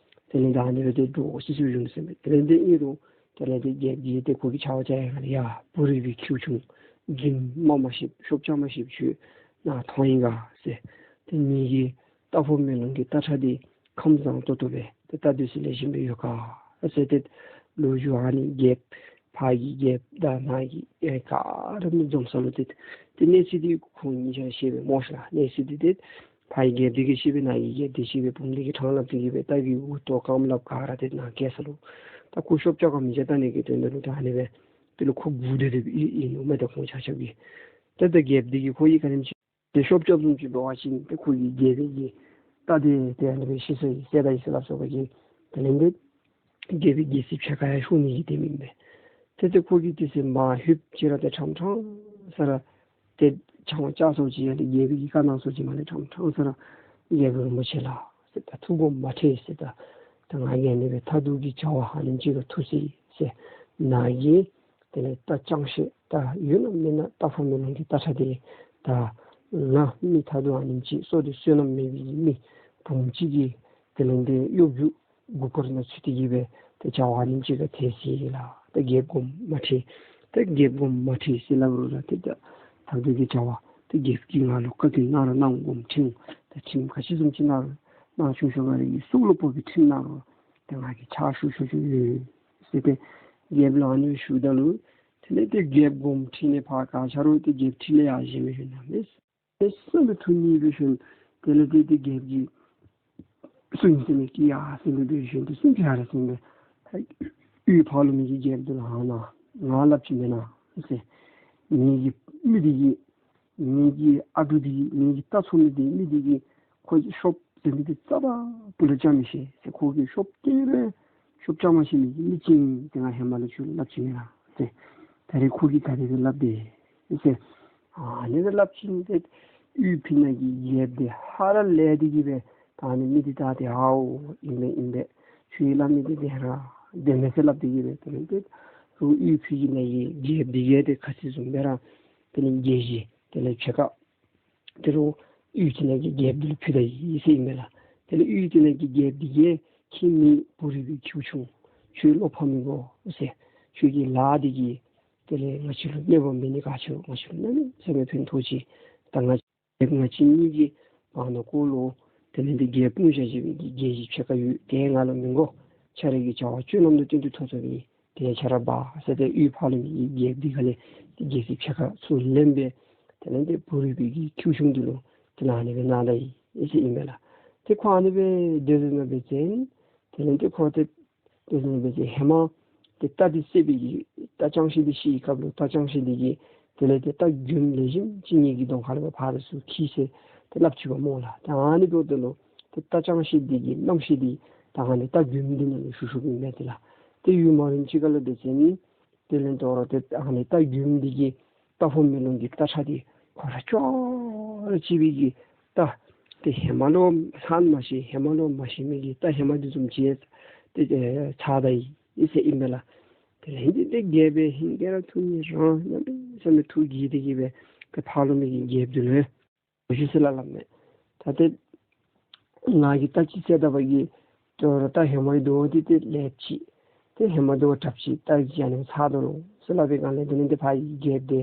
དེ་ལས་ད་ཨ་ནི་སྦེ་ཏེ་འདྲོག་སི་སི་སྦེ་བཞུགས་ནུག་ཟེར་མས། དེ་ལས་ཏེ་ཨིན་རུང་དེ་ལས་ཏེ་རྒྱལཔོ་གིས་ཏེ་ཁོ་གི་ཕྱག་བཅར་ཡི་སྒང་ལས་ཡ་བུ་རིག་པའི་ཁྱེའུ་ཆུང་རྫུན་སྨྲ་མ་ཤེསཔ་ཤོབ་རྐྱབ་མ་ཤེསཔ་ཁྱོད་ནཱ་མཐོང་ཡི་ག་ཟེར། ཏེ་ངེ་གི་རྟ་ཕོ་མེ་ལོང་གི་རྟ་ཁྲ་འདི་ཁམས་བཟང་ཏོག་ཏོ་སྦེ་ཏེ་རྟ་འདི་ཚུ་ལེགས་ཤོམ་སྦེ་ཡོད་ག་ཟེར་ཏེ་ལོ་རྒྱུས་ཨ་ནི་རྒྱལཔོ་ཕར་གྱི་རྒྱལཔོ་དང་ནཱ་གི་ཨེ་ག་ར་མི་འཛོམས་ས་ལུ་ཏེ་ཏེ་གནས་ཚུལ་འདི་ཁོང་གཉིས་ཆ་ཤེས་པས་སྨོ་ཤ་ལགས། གནས་ཚུལ་འདི་ཏེ་ཕར་གྱི་རྒྱལཔོ་འདི་གིས་ཤེས་པས། ནཱ་གི་རྒྱལཔོ་འདི་ཤེས་པས། བུམོ་འདི་གིས་ཕྲང་སླབ་སྟེ་གིས་སྦེ་རྟ་གི་མགུ་ཏོ་རྐངམ་ལགཔ་ག་ར་ཏེ་ནཱ་བཀལ་ས་ལུ་ད་ཁོ་ཤོབ་རྐྱབ་ག་མི་རྐྱབ་ལྟ་ནི་གི་དོན་དག་ལུ་ད་ཨ་ནི་སྦེ་དེ་ལུ་ཁོ་སྒུག་སྡོད་སྡོདཔ་ཨིན་ཨིན་ནུག་མས། ད་ཁོང་ཆ་ཁྱབ་ཀྱིས་ཏེ་ད་རྒྱལཔོ་འདི་གིས་ཁོ་གིས་ག་དེམ་ཅིག་ཏེ་ཤོབ་རྐྱབ་བཟུམ་ཅིག་འབད་བ་ཅིན་ཏེ་ཁོ་གིས་རྒྱལ་པོའི་གི་རྟ་འདི་ཏེ་ཨ་ནི་སྦེ་ཤི་སོ་ཡི་ཟེར་ད་ཡི་ཟེར་སླབ་སོ་བ་གིས་དེ་ལས་ཏེ་རྒྱལ་པོའི་རྒྱལ་སྲིད་ཕྱེད་ཀ་ཡང་ཤོར་ནི་གི་དེ་མེན་པས། ཏེ་ཏེ་ཁོ་གིས་དེ་ཚེ་མར་ལྷོདཔ་ཅིག་ར་ཏེ་ཕྲང་ཕྲང་ས་ར་ཏེ་ཕྱག་མ་བཅར་སོ་ཅིག་ཡང་ཏེ་རྒྱལ་པོའི་གི་བཀའ་གནང་སོ་ཅིག་མ་ལས་ཕྲང་ཕྲང་ས་ར་རྒྱལ་པོ་རིན་པོ་ཆེ་ལགས་ཟེར་ད་ཐུགས་དགོངས་མ་ཁྲེལ་ཟེར། ད་ད་ང་གིས་ཨ་ནི་སྦེ་མཐའ་སྡུག་གི་བྱ་བ་ཨ་ནེམ་ཅིག་ཁར་ཐུག་ཅི་ཟེར། ནཱ་གིས་དེ་ལས་རྟ་ཅང་ཤེས་ད་ཡོད་ན་མེད་ན་རྟ་ཕོ་མེ་ལོང་གི་རྟ་ཁྲ་འདི་ད་ང་མི་མཐའ་སྡུག་ཨ་ནེམ་ཅིག་བསོད་བདེ་བསོད་ནམས་མེད་པའི་མི་ བུམོ་ཅིག་གིས་དེ་ལས་ཏེ་གཡོ་སྒྱུ་མགུ་སྐོར་ནང་ཚུད་དེ་གིས་སྦེ་ཏེ་བྱ་བ་ཨ་ནེམ་ཅིག་ཁར་ཐལ་སོ་ཡི་ལགས། ཏེ་རྒྱལཔོ་དགོངསམ་མ་ཁྲེལ། ཏེ་རྒྱལཔོ་དགོངསམ་མ་ཁྲེལ་ཟེར་སླབ་རུང་ར་ཏེ་ད་ད་ལྟོ་གི་བྱ་བ་ཏེ་རྒྱལཔོ་གིས་ང་ལུ་བཀའ་བཀྱོན་གནང་རུང་གནང་དགོཔ་ཁྲིམས་ད་ཁྲིམས་ག་ཅི་བཟུམ་ཅིག་གནང་རུང་གནང་ཆོག་ཆོག་ག་ར་གི་སྲོག་ལུ་ཕོག་པའི་ཁྲིམས་གནང་རུང་ཏེ་ང་གིས་ཕྱག་ཞུ་ཆོག་ཆོག་ཡོད་ཟེར་ཏེ་རྒྱལཔོ་ལུ་ཨ་ནི་སྦེ་ཞུཝ་ད་ལུ་དེ་ལས་ཏེ་རྒྱལཔོ་དགོངསམ་ཁྲེལ་ནི་ཕར་ག་ཆ་རུང་ཏེ་རྒྱལཔོ་ཁྲི་ལས་ཡར་བཞེངས་མི་ཞིན་ན་མེད། ཏེ་བསམ་པའི་ཐུགས་མཉེས་པའི་ཤུལ་དེ་ལས་ཏེ་ཏེ་རྒྱལཔོ་གིས་སུ་ཨིན་ཟེར་མི་གི་ཡ་ཟེར་མི་འབད་ཤུལ་ཏེ་སུ་ཨིན་ཟེར་མི་ད་ཡུལ་ཕར་ལུ་མི་གི་རྒྱལཔོ་འདི་ལུ་ཧ་ན་ང་སླབ་ཅི་མེན་ན་ཟེར། ངེ་གི་མི་འདི་གིས་ངེ་གི་ཨ་གྲུ་འདི་གིས་ངེ་གི་རྟ་འཚོ་མི་འདི་མི་འདི་གིས་ཁོ་གིས་ཤོབ་ཟེར་མི་འདི་རྩ་བ་ལས་རྐྱབ་མི་ཤེས་ཟེར། ཁོ་གིས་ཤོབ་རྐྱབ་རུང་ཤོབ་རྐྱབ་མ་ཤེས་མི་གི་མི་ཅིག་ཨིན་ཟེར་ང་ཧེ་མ་ལས་ཁྱོད་ལུ་སླབ་ཅི་མེན་ན་ཟེར། ད་རེས་ཁོ་གིས་ད་རེས་སྦེ་སླབ་དེས་ཟེར། ཨ་ནི་སྦེ་སླབ་ཞིནམ་ཏེ་ཡུལ་ཕྱི་ནང་གི་རྒྱལཔོ་འདི་ཧ་ར་ལས་ཏེ་གིས་སྦེ་ད་ཨ་ནི་མི་འདི་ད་ཏེ་ཨའོ་ཨིན་པས་ཨིན་པས། ཁྱོད་ཀྱིས་སླབ་མི་འདི་བདེན་ར་བདེན་མས་ཟེར་སླབ་སྟེ་གིས་སྦེ་དེ་ལས་ཏེ་རུང་ཡུལ་ཕྱི་གི་ནང་གི་རྒྱལཔོ་འདི་གིས་ཏེ་ག་ཅི་བཟུམ་སྦེ་ར་དེ་ལས་རྒྱལ་བཞི་དེ་ལས་ཕྱེད་ཀ་དེ་རུང་ཡུལ་དེ་ནང་གི་རྒྱལཔོ་འདི་ལུ་ཕུལ་ད་ཡི་ཟེར་ཨིན་མས་ལགས། དེ་ལས་ཡུལ་དེ་ནང་གི་རྒྱལཔོ་འདི་གིས་ཁྱེད་མི་བུ་རུས་པའི་ཁྱེའུ་ཆུང་ཁྱོད་བློ་ཕམ་མི་དགོ་ཟེར། ཁྱོད་ཀྱི་ལཱ་འདི་གིས་དེ་ལས་ང་བཅས་ལུ་གནོད་པ་མེད་ནི་ག་ཅི་རུང་ང་བཅས་ལུ་གནམ་མེད་ས་མེད་ཕན་ཐོགས་ཅི། ད་ང་ང་བཅས་གཉིས་ཀྱི་བར་ན་ཁོ་ལུ་དེ་ལས་ཏེ་རྒྱལ་སྤུངས་བཞག་བཞག་པའི་གི་རྒྱལ་གཞི་ཕྱེད་ཀ་ཡོད། དེ་ང་ལུ་མི་དགོ། ཁྱོད་ར་གི་བྱ་བ་སྤྱོད་ལམ་དུ་བསྟུན་ཏེ་ཐོབ་ཐོབ་ཨིན། དེ་ཁྱོད་ར་འབག་ཟེར་ཏེ་ཡུལ་ཕར་ལུ་མི་གི་རྒྱལཔོ་འདི་ཁ་ལས་ཏེ་རྒྱལ་གཞི་ཕྱེད་ཀ་ཚུར་ལེན་སྦེ་དེ་ལས་ཏེ་བུ་རུས་པའི་གི་ཁྱེའུ་ཆུང་འདི་ལུ་དེ་ལས་ཨ་ནི་སྦེ་གནང་ད་ཡི་ཟེར་ཨིན་པས་ལགས། ཏེ་ཁོ་ཨ་ནི་སྦེ་དེ་སྦེ་མ་འབད་ཅིན་དེ་ལས་ཏེ་ཁོ་ཏེ་དེ་ལས་འབད་ཅིན་ཧེ་མ་ཏེ་རྟ་འདི་བསད་པའི་གི་རྟ་ཅང་ཤེས་འདི་ཤི་བའི་སྐབས་ལུ་རྟ་ཅང་ཤེས་འདི་གིས་དེ་ལས་ཏེ་རྟ་རྒྱུདམ་ལེགས་ཤོམ་ཅིག་ངེ་གི་གདོང་ཁ་ལས་ཕར་ཚུར་འཁྱིད་ཟེར་ཏེ་སླབ་ཅི་པ་སྨོ་ལགས། ཏེ་ཨ་ནི་འབདཝ་ད་ལུ་ཏེ་རྟ་ཅང་ཤེས་འདི་གི་རྣམ་ཤེས་འདི་ད་ཨ་ནི་རྟ་རྒྱུདམ་འདི་ནང་ལུ་ཞུགས་ཞུགསཔ་ཨིན་མས་ཏེ་ལགས། ཏེ་ཡུན་མ་རིངམ་ཅིག་ཁ་ལུ་འབད་ཅིན་དེ་ལས་དོ་རུང་ཏེ་ཨ་ནི་རྟ་རྒྱུདམ་འདི་གིས་རྟ་ཕོ་མེ་ལོང་གི་རྟ་ཁྲ་འདི་ཁོ་ར་ཅོག་ར་གཅིག་པའི་གི་རྟ་ཏེ་ཧེ་མ་ལུ་ཧ་མ་ཤེས་ཧེ་མ་ལུ་མ་ཤེས་མི་གི་རྟ་ཧེ་མ་འདི་བཟུམ་ཅིག་ཏེ་ཨེ་ཆགས་ད་ཡི་ཟེར་ཨིན་པས་ལགས། དེ་ལས་ཏེ་ཏེ་རྒྱལཔོ་ཧིང་གིས་ར་ཐུགས་མི་རངས། གནམ་མེད་ས་མེད་ཐུགས་དགྱེས་ཏེ་གིས་སྦེ་ཏེ་ཕར་ལུ་མི་གི་རྒྱལཔོ་འདི་ལུ་ཞུ་ཟེར་སླབ་སླབ་མས། ད་ཏེ་ང་གིས་རྟ་ཅིག་བསད་ད་པ་གིས་དོ་རུང་རྟ་ཧེ་མའི་དོ་འདི་ཏེ་ལེགསཔ་ཅིག་ཏེ་ཧེ་མ་དོ་དྲགཔ་ཅིག་རྟ་ཅིག་ཨ་ནི་ཆགས་དོ་རུང་ཟེར་སླབ་པའི་སྒང་ལས་དེ་ལས་ཏེ་ཕར་གྱི་རྒྱལཔོ་འདི་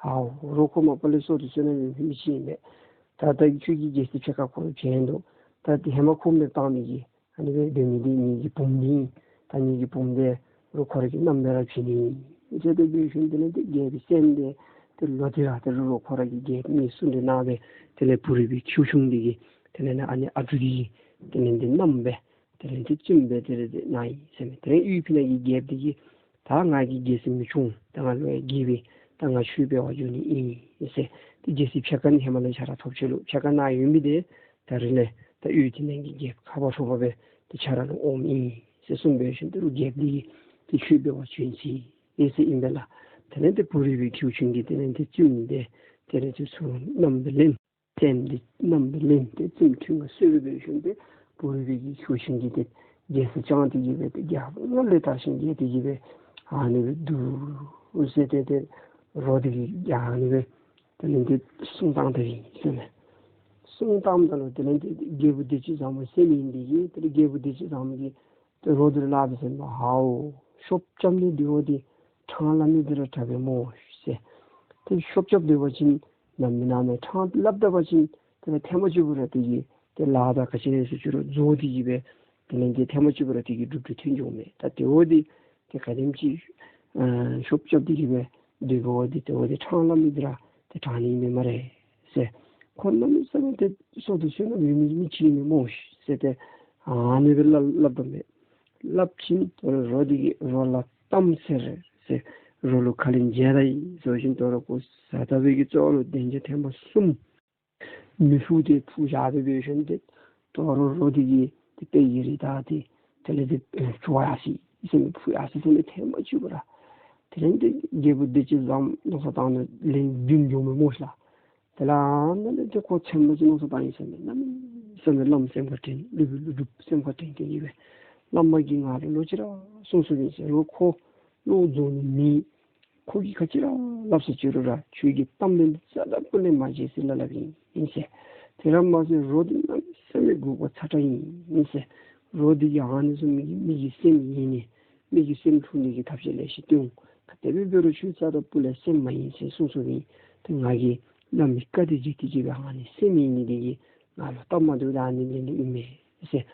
ཨའོ་རོགས་ཁོ་མ་པ་ལས་སྲོག་ཏུ་བསོད་ནམས་ཡོད་མི་ཅིག་ཨིན་པས། ད་ད་ཁྱོད་ཀྱིས་རྒྱལ་སྲིད་ཕྱེད་ཀ་ཁོ་ལུ་བྱིན་དོ། ད་ཏེ་ཧེ་མ་ཁོ་མེདཔ་བཏང་མི་གི་ཨ་ནི་སྦེ་འབད་མི་འདི་ངེ་གི་བུམོ་འདི་ཨིན། ད་ངེ་གི་བུམོ་འདི་རོགས་ཁོ་ར་གི་མནའམ་སྦེ་ར་བྱིན་ནི་ཨིན་ཟེར་ཏེ་འབད་ཞིནམ་དེ་ལས་ཏེ་རྒྱལཔོ་གི་སེམས་འདི་ཏེ་ལོག་སྟེ་ར་ཏེ་རོགས་ཁོ་ར་གི་རྒྱལཔོ་མི་གསུང་དེ་ནང་སྦེ་དེ་ལས་བུ་རུས་པའི་ཁྱེའུ་ཆུང་འདི་གིས་དེ་ལས་ནཱ་ཨ་ནི་ཨ་གྲུ་འདི་གི་དེ་ལས་ཏེ་མནའམ་སྦེ་དེ་ལས་ཏེ་བཙུནམོ་སྦེ་དེ་ལས་ཏེ་གནང་ཡི་ཟེར་མས། དེ་ལས་ཡུལ་ཕྱི་ནང་གི་རྒྱལཔོ་འདི་གིས་ད་ང་གིས་རྒྱལ་སྲིད་མི་ཆུང་། ད་ང་ལོ་ཡང་རྒས་པས། ད་ང་ཆོས་འབད་བར་འགྱོ་ནི་ཨིན་ཟེར། ཏེ་རྒྱལ་སྲིད་ཕྱེད་ཀ་ནི་ཧེ་མ་ལས་ཁྱོད་ར་ཐོབ་ཅི་ལོ། ཕྱེད་ཀ་ནཱ་ཡོད་མི་འདི་ད་རིས་ལས་ད་ཡུལ་དེ་ནང་གི་རྒྱལཔོ་ཁ་བ་ཧྲོ་བ་སྦེ་ཏེ་ཁྱོད་ར་ལུ་འོངམ་ཨིན་ཟེར་གསུངས་འབད་ཞིནམ་ཏེ་རུང་རྒྱལཔོ་འདི་གིས་ཏེ་ཆོས་འབད་བར་བྱོན་ཅི་ཨིན་ཟེར་ཨིན་པས་ལགས། དེ་ལས་ཏེ་བུ་རུས་པའི་ཁྱེའུ་ཆུང་གིས་དེ་ལས་ཏེ་བཙུནམོ་འདི་དེ་ལས་ཏེ་ཚུར་མནའམ་སྦེ་ལེན། སེམས་འདི་མནའམ་སྦེ་ལེན་ཏེ་བཙུནམོ་ཁྲི་མངའ་གསོལ་བའི་ཤུལ་ཏེ་བུ་རུས་པའི་གི་ཁྱེའུ་ཆུང་གིས་ཏེ་རྒྱལ་སྲིད་བསྐྱངས་ཏེ་གིས་སྦེ་ཏེ་རྒྱལཔོ་སྔར་ལས་དར་ཞིང་རྒྱས་ཏེ་གིས་སྦེ་ཨ་ནི་སྦེ་འདུག་ཟེར་ཏེ་ཏེ་རོ་འདི་གིས་ཨ་ནི་སྦེ་དེ་ལས་ཏེ་གསུང་བཏང་ད་ཡི་ཟེར་མས། གསུང་བཏངམ་ད་ལུ་དེ་ལས་ཏེ་རྒྱལ་བུ་བདེ་སྤྱོད་བཟང་པོ་ཟེར་མི་འདི་གིས་ཏེ་རྒྱལ་བུ་བདེ་སྤྱོད་བཟང་པོ་གིས་ཏེ་རོ་འདི་ལུ་སླབ་པས་ཟེར་མས། ཧའོ་ཤོབ་རྐྱབ་ནི་འདི་བ་འདི་ཕྲང་སླབ་ནི་འདི་ར་དྲག་པས་སྨོ་ཟེར། ཏེ་ཤོབ་རྐྱབ་སྡོད་པ་ཅིན་ནམ་མི་ནམ་མི་ཕྲང་སླབ་ད་པ་ཅིན་དེ་ལས་ཐེངས་མ་གཅིག་པུ་ར་དེ་གིས་ཏེ་ལཱ་དང་ག་ཅི་ར་ཟེར་ཅི་རུང་རྫོགས་ཏེ་གིས་སྦེ་དེ་ལས་ཏེ་ཐེངས་མ་གཅིག་པུ་ར་དེ་གིས་འགྲུབ་འགྲུབ་ཐོན་འགྱོཝ་མས། ད་དེ་བ་འདི་ཏེ་ག་དེམ་ཅིག་ཨ་ཤོབ་རྐྱབ་སྟེ་གིས་སྦེ་སྡོད་པ་འདི་དེ་བ་འདི་ཕྲང་སླབ་ནི་འདི་ར་ཏེ་དྲག་ནི་མས་སྨ་རེ་ཟེར། ཁོ་གནམ་མེད་ས་མེད་ཏེ་སྲོག་ཏུ་བསོད་ནམས་ཡོད་མི་མི་ཅིག་ཨིན་མས་སྨོ་ཟེར་ཏེ་ཨ་ནི་སྦེ་སླབ་སླབ་དོ་མས། སླབ་ཞིནམ་དོ་རུང་རོ་འདི་གིས་རོ་ལ་གཏམ་ཟེར་ཟེར་རོ་ལུ་ཁ་ལན་འཇལ་ད་ཡི་ཟེར་ཞིནམ་དོ་རུང་ཁོ་བཟའ་ད་པའི་གི་གཙོ་བོ་ལུ་དན་ཆ་ཐེངས་མ་གསུམ་མེ་ཕུ་སྟེ་ཕུ་བཞག་སྦེ་འབད་ཞིནམ་ཏེ་དོ་རུང་རོ་འདི་གིས་ཏེ་དཔེ་ཡི་རི་དང་ཏེ་དེ་ལས་ཏེ་ཨེ་ཕུ་བ་ཡར་སོ་ཡི་ཟེར་མས། ཕུ་ཡར་སོ་ཡི་ཟེར་མས་ཐེངས་མ་གཅིག་པུ་ར། དེ་ལས་ཏེ་རྒྱལ་བུ་བདེ་སྤྱོད་བཟང་མནོ་བསམ་བཏང་ནུག། ལན་བདུན་འགྱོཝ་མས་སྨོ་ཤ་ལགས། དེ་ལས་ཨ་ནཱ་ལས་ཏེ་ཁོ་ཚད་མ་ཅིག་མནོ་བསམ་བཏང་ཡི་ཟེར་མས། གནམ་མེད་ས་མེད་བླམ་སེམས་ཁར་དྲན། སློབ་དཔོན་ཀླུ་སྒྲུབ་སེམས་ཁར་དྲན་ཏེ་གིས་སྦེ་བླ་མ་གིས་ང་ལུ་ལོག་ཅི་ར་གསུངས་གསུངསམ་ཨིན་ཟེར་རུང་ཁོ་བློ་རྫོགས་ནི་མེད། ཁོ་གིས་ག་ཅི་ར་སླབ་ཟེར་ཅི་རུང་ར་ཁྱོད་ཀྱི་གཏམ་ལན་རྩ་དང་ཀུན་ལས་མ་བརྗེད་ཟེར་སླབ་སླབ་ཨིན་ཟེར། དེ་ར་མ་ཟད་རོ་འདི་གནམ་མེད་ས་མེད་དགོས་པ་ཚ་དྲགས་ཨིན་ཟེར། རོ་འདི་གིས་ཨ་ནི་བཟུམ་མའི་གི་མི་གི་སེམས་ཡེངས་ནི་མི་གི་སེམས་འཁྲུགས་ནི་གི་ཐབས་ཤེས་ལེ་ཤ་སྟོན་འོང་། ག་དེ་སྦེ་འབད་རུང་ཁྱོད་རྩ་དང་སྤུ་ལས་སེམས་མ་ཡེངས་ཟེར་གསུངས་གསུངསམ་ཨིན། ཏེ་ང་གིས་བླ་མའི་བཀའ་འདི་བརྗེད་དེ་གི་སྦེ་ཨ་ནི་སེམས་ཡེངས་ནི་འདི་གིས་ང་ལུ་སྟབས་མ་བདེཝ་ད་ཨ་ནི་ལས་ནི་ཨིན་མས་ཟེར།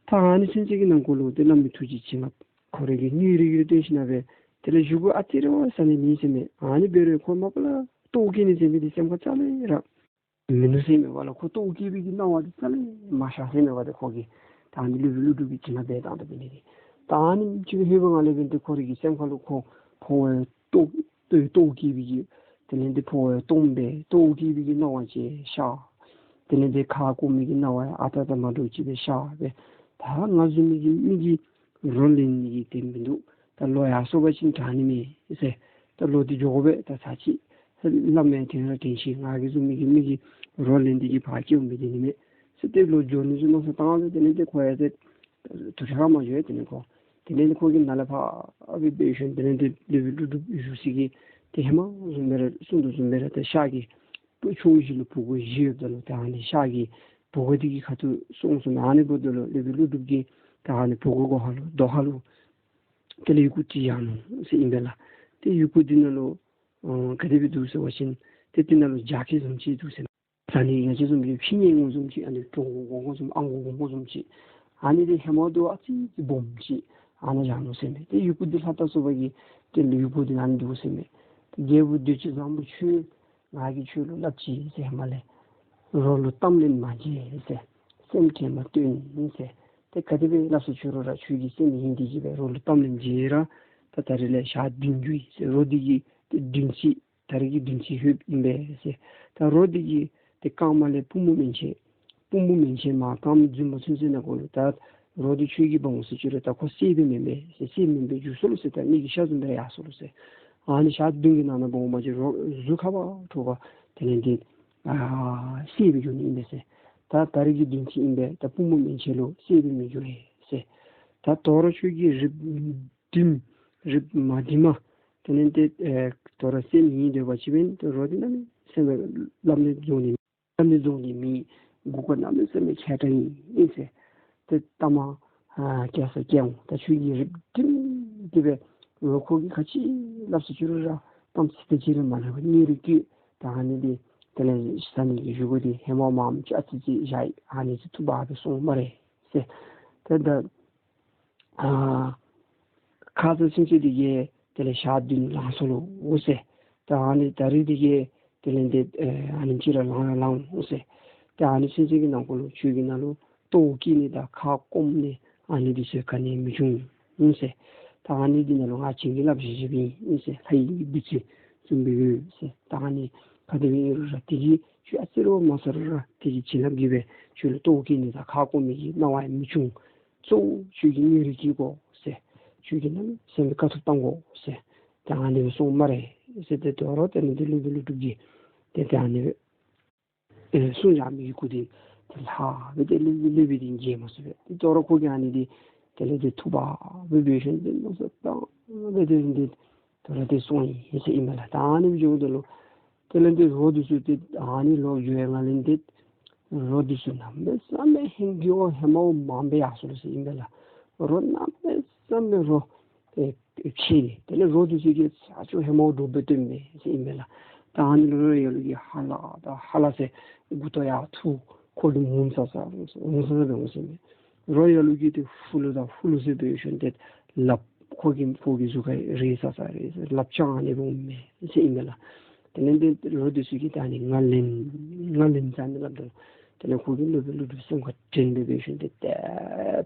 ད་ཨ་ནི་ཚུན་ཚོད་ཀྱི་ནང་འཁོད་ལུ་ཏེ་བླ་མའི་ཐུགས་རྗེ་བྱིན་རླབས་ཁོ་རའི་གི་སྙིང་རུས་ཀྱི་སྟོན་ཞིནམ་སྦེ་དེ་ལས་བཞེས་སྒོ་ཨ་ཙི་རེ་བ་ཟ་ནི་མེད་ཟེར་མས། ཨ་ནི་འབད་རུང་ཁོ་མ་པ་ལས་ལྟོཝ་བཀྱེས་ནི་ཟེར་མི་འདི་སེམས་ཁར་རྩ་ལས་ར་མིན་ནུག་ཟེར་མས་པ་ལགས། ཁོ་ལྟོཝ་བཀྱེས་པའི་གི་སྣང་བ་འདི་རྩ་ལས་མ་ཤར་ཟེར་མས་པ། ཏེ་ཁོ་གིས་ད་ཨ་ནི་སློབ་དཔོན་ཀླུ་སྒྲུབ་ཀྱིས་བྱིན་རླབས་འབད་བཏང་ད་འབད་ནི་འདི་ད་ཨ་ནེམ་ཅིག་ལྷོད་པའི་ངང་ལས་འབད་ནི་འདི་ཁོ་རའི་གི་སེམས་ཁ་ལུ་ཁོ་འཕོ་བའི་ལྟོ་ལྟོ་ལྟོཝ་བཀྱེས་པའི་གི་དེ་ལས་འདི་འཕོ་བའི་ལྟོཝ་སྦེ་ལྟོཝ་བཀྱེས་པའི་གི་སྣང་བ་ཅིག་ཤར། དེ་ལས་འདི་ཁ་སྐོམ་མི་གི་སྣང་བ་ཨ་རྟག་རྟག་མ་འདྲཝ་ཅིག་སྦེ་ཤར་སྦེ། ད་ང་བཟུམ་མའི་གི་མི་གིས་རོ་ལེན་ནི་གི་དེ་མིན་འདུག། ད་ལོག་ཡར་སོང་པ་ཅིན་དྲག་ནི་མས་ཟེར། ད་ལོག་སྟེ་འགྱོ་དགོ་པས། ད་ཚར་ཅིག་བླ་མའི་དྲིན་ར་དྲན་ཅི། ང་གི་བཟུམ་མའི་གི་མི་གིས་རོ་ལེན་ཏེ་གི་ཕར་སྐྱེལ་འོང་མི་འདི་ནི་མས་ཟེར། ཏེ་ལོག་འགྱོ་ནི་ཚུ་མནོ་བསམ་བཏང་སྦེ་དེ་ལས་འདི་ཁོ་ཡང་ཏེ་དུས་ཚོད་ཁར་མ་འགྱོ་བས། དེ་ལས་ཁོ་དེ་ལས་འདི་ཁོ་གིས་ནཱ་ལས་ཕར་སྦེ་འབད་ཞིནམ་དེ་ལས་འདི་སློབ་དཔོན་ཀླུ་སྒྲུབ་བཞུགས་ས་གི་ཏེ་ཧེ་མ་བཟུམ་སྦེ་ར་གསུང་དོ་བཟུམ་སྦེ་ར་ཏེ་ཤར་གྱི་ཕྱོགས་བཞི་ལུ་བུ་གུ་བཞི་ཡོདཔ་ད་ལུ་ད་ཨ་ནི་ཤར་གྱི་བུ་གུ་འདི་གི་ཁ་ཐུག་སོང་སོང་། ཨ་ནི་འབདཝ་ད་ལུ་སློབ་དཔོན་ཀླུ་སྒྲུབ་ཀྱིས་ད་ཨ་ནི་བུ་གུ་གུ་ཁ་ལུ་རྡོ་ཁ་ལུ་དེ་ལས་ཡི་གུ་ཅིག་བཞག་ནུག་ཟེར་ཨིན་པས་ལགས། ཏེ་ཡི་གུ་འདི་ནང་ལུ་ཨ་ག་དེ་སྦེ་འདུག་ཟེར་བ་ཅིན་ཏེ་དེ་ནང་ལུ་ལྗགས་ཀྱི་བཟུམ་ཅིག་འདུག་ཟེར། ད་ཨ་ནི་ང་བཅས་བཟུམ་སྦེ་ཕྱི་ཉིན་ངོ་བཟུམ་ཅིག་ཨ་ནི་གྲོགས་གོ་གོ་བཟུམ་ཨང་གོ་གོ་བཟུམ་ཅིག་ཨ་ནི་འདི་ཧེ་མ་འདི་ཨ་ཙི་ཙི་སྦོམ་ཅིག་ཨ་ནཱ་བཞག་ནུག་ཟེར་མས། ཏེ་ཡི་གུ་འདི་ལྷ་དང་སོགས་པ་གིས་ཏེ་ཡི་གུ་འདི་ཨ་ནི་འདུག་ཟེར་མས། ཏེ་རྒྱལ་བུ་འདོད་ཆེན་བཟང་པོ་ཁྱོད་ང་གིས་ཁྱོད་ལུ་སླབ་ཅི་ཟེར་ཧེ་མ་ལས། རོ་ལུ་གཏམ་ལན་མ་འཇལ་ཟེར། སེམས་ཁྲལ་མ་སྟོན་ཟེར། ཏེ་ག་དེ་སྦེ་སླབ་སུ་ཅི་རུང་ར་ཁྱོད་ཀྱི་སེམས་ཡེངས་ཏེ་གི་སྦེ་རོ་ལུ་གཏམ་ལན་འཇལ་ར་ད་ད་རིས་ལས་ཞག་བདུན་འགྱོཝ་ཨིན་ཟེར། རོ་འདི་གིས་ཏེ་བདུན་ཚིགས་ད་རིས་ཀྱི་བདུན་ཚིགས་ལྷོདཔ་ཨིན་པས་ཟེར། ད་རོ་འདི་གིས་ཏེ་རྐངམ་ལས་པུས་མོ་མན་ཆད་པུས་མོ་མན་ཆད་མར་རྐངམ་རྫུན་མ་ཚུན་ཚོད་ནང་འཁོད་ལུ་ད་རོ་འདི་ཁྱོད་ཀྱིས་འབག་འོང་ཟེར་ཅི་རུང་ད་ཁོ་གསལ་སྦེ་མེན་པས་ཟེར། གསལ་མེན་པར་འགྱུར་སོ་ལོ་ཟེར། ད་མེ་གི་ཤ་བཟུམ་སྦེ་ར་ཡར་སོ་ལོ་ཟེར། ཨ་ནི་ཞག་བདུན་གྱི་ནང་ན་འབག་འོང་པ་ཅིན་རོ་གཟུགས་ཁ་བ་ཁྲོ་བ་དེ་ལས་འདི་ཨ་གསལ་སྦེ་འགྱུར་ནི་ཨིན་པས་ཟེར། ད་ད་རིས་ཀྱི་བདུན་ཚིགས་ཨིན་པས། ད་པུས་མོ་མན་ཆད་ལུ་གསལ་སྦེ་མི་འགྱུར་ཟེར། ད་དོ་རུང་ཁྱོད་ཀྱིས་རིགཔ་བསྒྲིམ་རིགཔ་མ་བསྒྲིམ་མ་དེ་ལས་འདི་ཨེ་དོ་རུང་སེམས་ཡེངས་སྡོད་པ་ཅིན་འབདན་ཏེ་རོ་འདི་གནམ་མེད་ས་མེད་སླབ་ནི་རྫོགས་ནི་སླབ་ནི་རྫོགས་ནི་མེད། མགུ་སྐོར་གནམ་མེད་ས་མེད་ཆེ་དྲགས་ཨིན་ཟེར། ཏེ་ལྟ་མ་ཨ་སྐྱེ་ས་སྐྱེ་འོང་། ད་ཁྱོད་ཀྱིས་རིགཔ་བསྒྲིམ་སྟེ་སྦེ་རོ་ཁོ་གིས་ག་ཅི་སླབ་སུ་ཅི་རུང་ར་གཏམ་ཚིག་དེ་ཅིག་ར་མ་སླབ་པར་སྙིང་རུས་བསྐྱེད། ད་ཨ་ནི་འདི་དེ་ལས་ཟ་ནི་གི་བཞེས་སྒོ་འདི་ཧེ་མ་མངམ་ཅིག་ཨ་ཙི་ཙི་བཞག་ཡི། ཨ་ནི་ཚུ་ཐུབ་པ་སྦེ་སོང་སྨ་རེ་ཟེར། ཏེ་ད་ཨ་ཁ་ཙ་ཚུན་ཚོད་འདི་གིས་དེ་ལས་ཞག་བདུན་ལང་སོ་ལོ་ཟེར། ད་ཨ་ནི་ད་རིས་འདི་གིས་དེ་ལས་འདི་ཨ་ནེམ་ཅིག་ར་ལང་ར་ལང་འོང་ཟེར། ད་ཨ་ནི་ཚུན་ཚོད་ཀྱི་ནང་འཁོད་ལུ་ཁྱོད་ཀྱི་ནང་ལུ་ལྟོཝ་བཀྱེས་ནི་དང་ཁ་སྐོམ་ནི་ཨ་ནི་འདི་ཚུ་ག་ནི་མི་བྱུང་ཟེར། ད་ཨ་ནི་འདི་ནང་ལུ་ང་བྱིན་གྱིས་བརླབས་བཞེས་བཞེསཔ་ཨིན་ཟེར། ལྷ་ཡི་བདུད་རྩི་བཟུམ་སྦེ་ཡོད་ཟེར། ད་ཨ་ནི་ག་དེ་སྦེ་ཨིན་རུང་ར་དེ་གིས་ཁྱོད་ཨ་ཙི་རེ་མ་ཟ་རུང་ར་དེ་གི་བྱིན་རླབས་ཀྱིས་སྦེ་ཁྱོད་ལུ་ལྟོཝ་བཀྱེས་ནི་དང་ཁ་སྐོམ་མི་གི་སྣང་བ་ཡང་མི་བྱུང་། གཙོ་བོ་ཁྱོད་ཀྱིས་སྙིང་རུས་བསྐྱེད་དགོ་ཟེར། ཁྱོད་ཀྱིས་གནམ་མེད་ས་མེད་དཀའ་ཐུབ་གཏང་དགོ་ཟེར། ད་ཨ་ནི་སྦེ་སོང་སྨ་རེ་ཟེར། ཏེ་དོ་རུང་དེ་ལས་འདི་སློབ་དཔོན་ཀླུ་སྒྲུབ་ཀྱིས་ཏེ་ད་ཨ་ནི་སྦེ་ཨེ་གསུངས་བཞག་མི་གི་སྐུ་དེ་ཏེ་ལྷག་སྦེ་ཏེ་ལེ་ལེ་སྦེ་འདི་མཇལ་མ་ཚུགས་པས། ཏེ་དོ་རུང་ཁོ་གིས་ཨ་ནི་འདི་དེ་ལས་འདི་ཐུབ་པ་སྦེ་འབད་ཞིནམ་ཏེ་མནོ་བསམ་བཏང་སྦེ་ཏེ་འདི་དོ་རུང་ཏེ་སོང་ཡི་ཟེར་ཨིན་མས་ལགས། ད་ཨ་ནི་སྦེ་འགྱོཝ་ད་ལུ་དེ་ལས་འདི་རོ་འདི་ཚུ་ཏེ་ཨ་ནི་ལོག་འགྱོ་བའི་སྒང་ལས་འདི་རོ་འདི་ཚུ་གནམ་མེད་ས་མེད་ཧེང་སྐལ་བ་ཧེ་མ་བ་མངམ་སྦེ་ཡར་སོ་ལོ་ཟེར་ཨིན་མས་ལགས། རོ་གནམ་མེད་ས་མེད་རོ་ཨེ་ཆེ་ནི། དེ་ལས་རོ་འདི་ཚུ་གིས་ས་ཕྱོགས་ཧེ་མ་བ་འདྲོག་སྦེ་སྟོན་མས་ཟེར་ཨིན་མས་ལགས། ད་ཨ་ནི་ལུ་རོ་ཡ་ལུ་གིས་ཧ་ལ་ད་ཧ་ལ་ཟེར་མགུ་ཏོ་ཡར་འཐུ། ཁོ་གིས་ངུ་ས་ས་ངུ་ས་ས་སྦེ་འོང་ཟེར་མས། རོ་ཡ་ལུ་གིས་ཏེ་ཧུ་ལུ་ད་ཧུ་ལུ་ཟེར་འབད་ཞིནམ་ཏེ་ལགཔ་ཁོ་གིས་ཁོ་གི་གཟུགས་ཁར་རེག་ས་ས་རེག་ས་ལགཔ་བརྐྱངས་ནི་སྦེ་འོང་མས་ཟེར་ཨིན་མས་ལགས། དེ་ལས་འདི་རོ་འདི་ཚུ་གིས་ད་ཨ་ནི་ང་ལེན་ང་ལེན་ཟེར་ཨ་ནི་སླབ་ད་ལུ་དེ་ལས་ཁོ་གིས་སློབ་དཔོན་ཀླུ་སྒྲུབ་སེམས་ཁར་དྲན་སྦེ་འབད་ཞིནམ་ཏེ་ཏེ་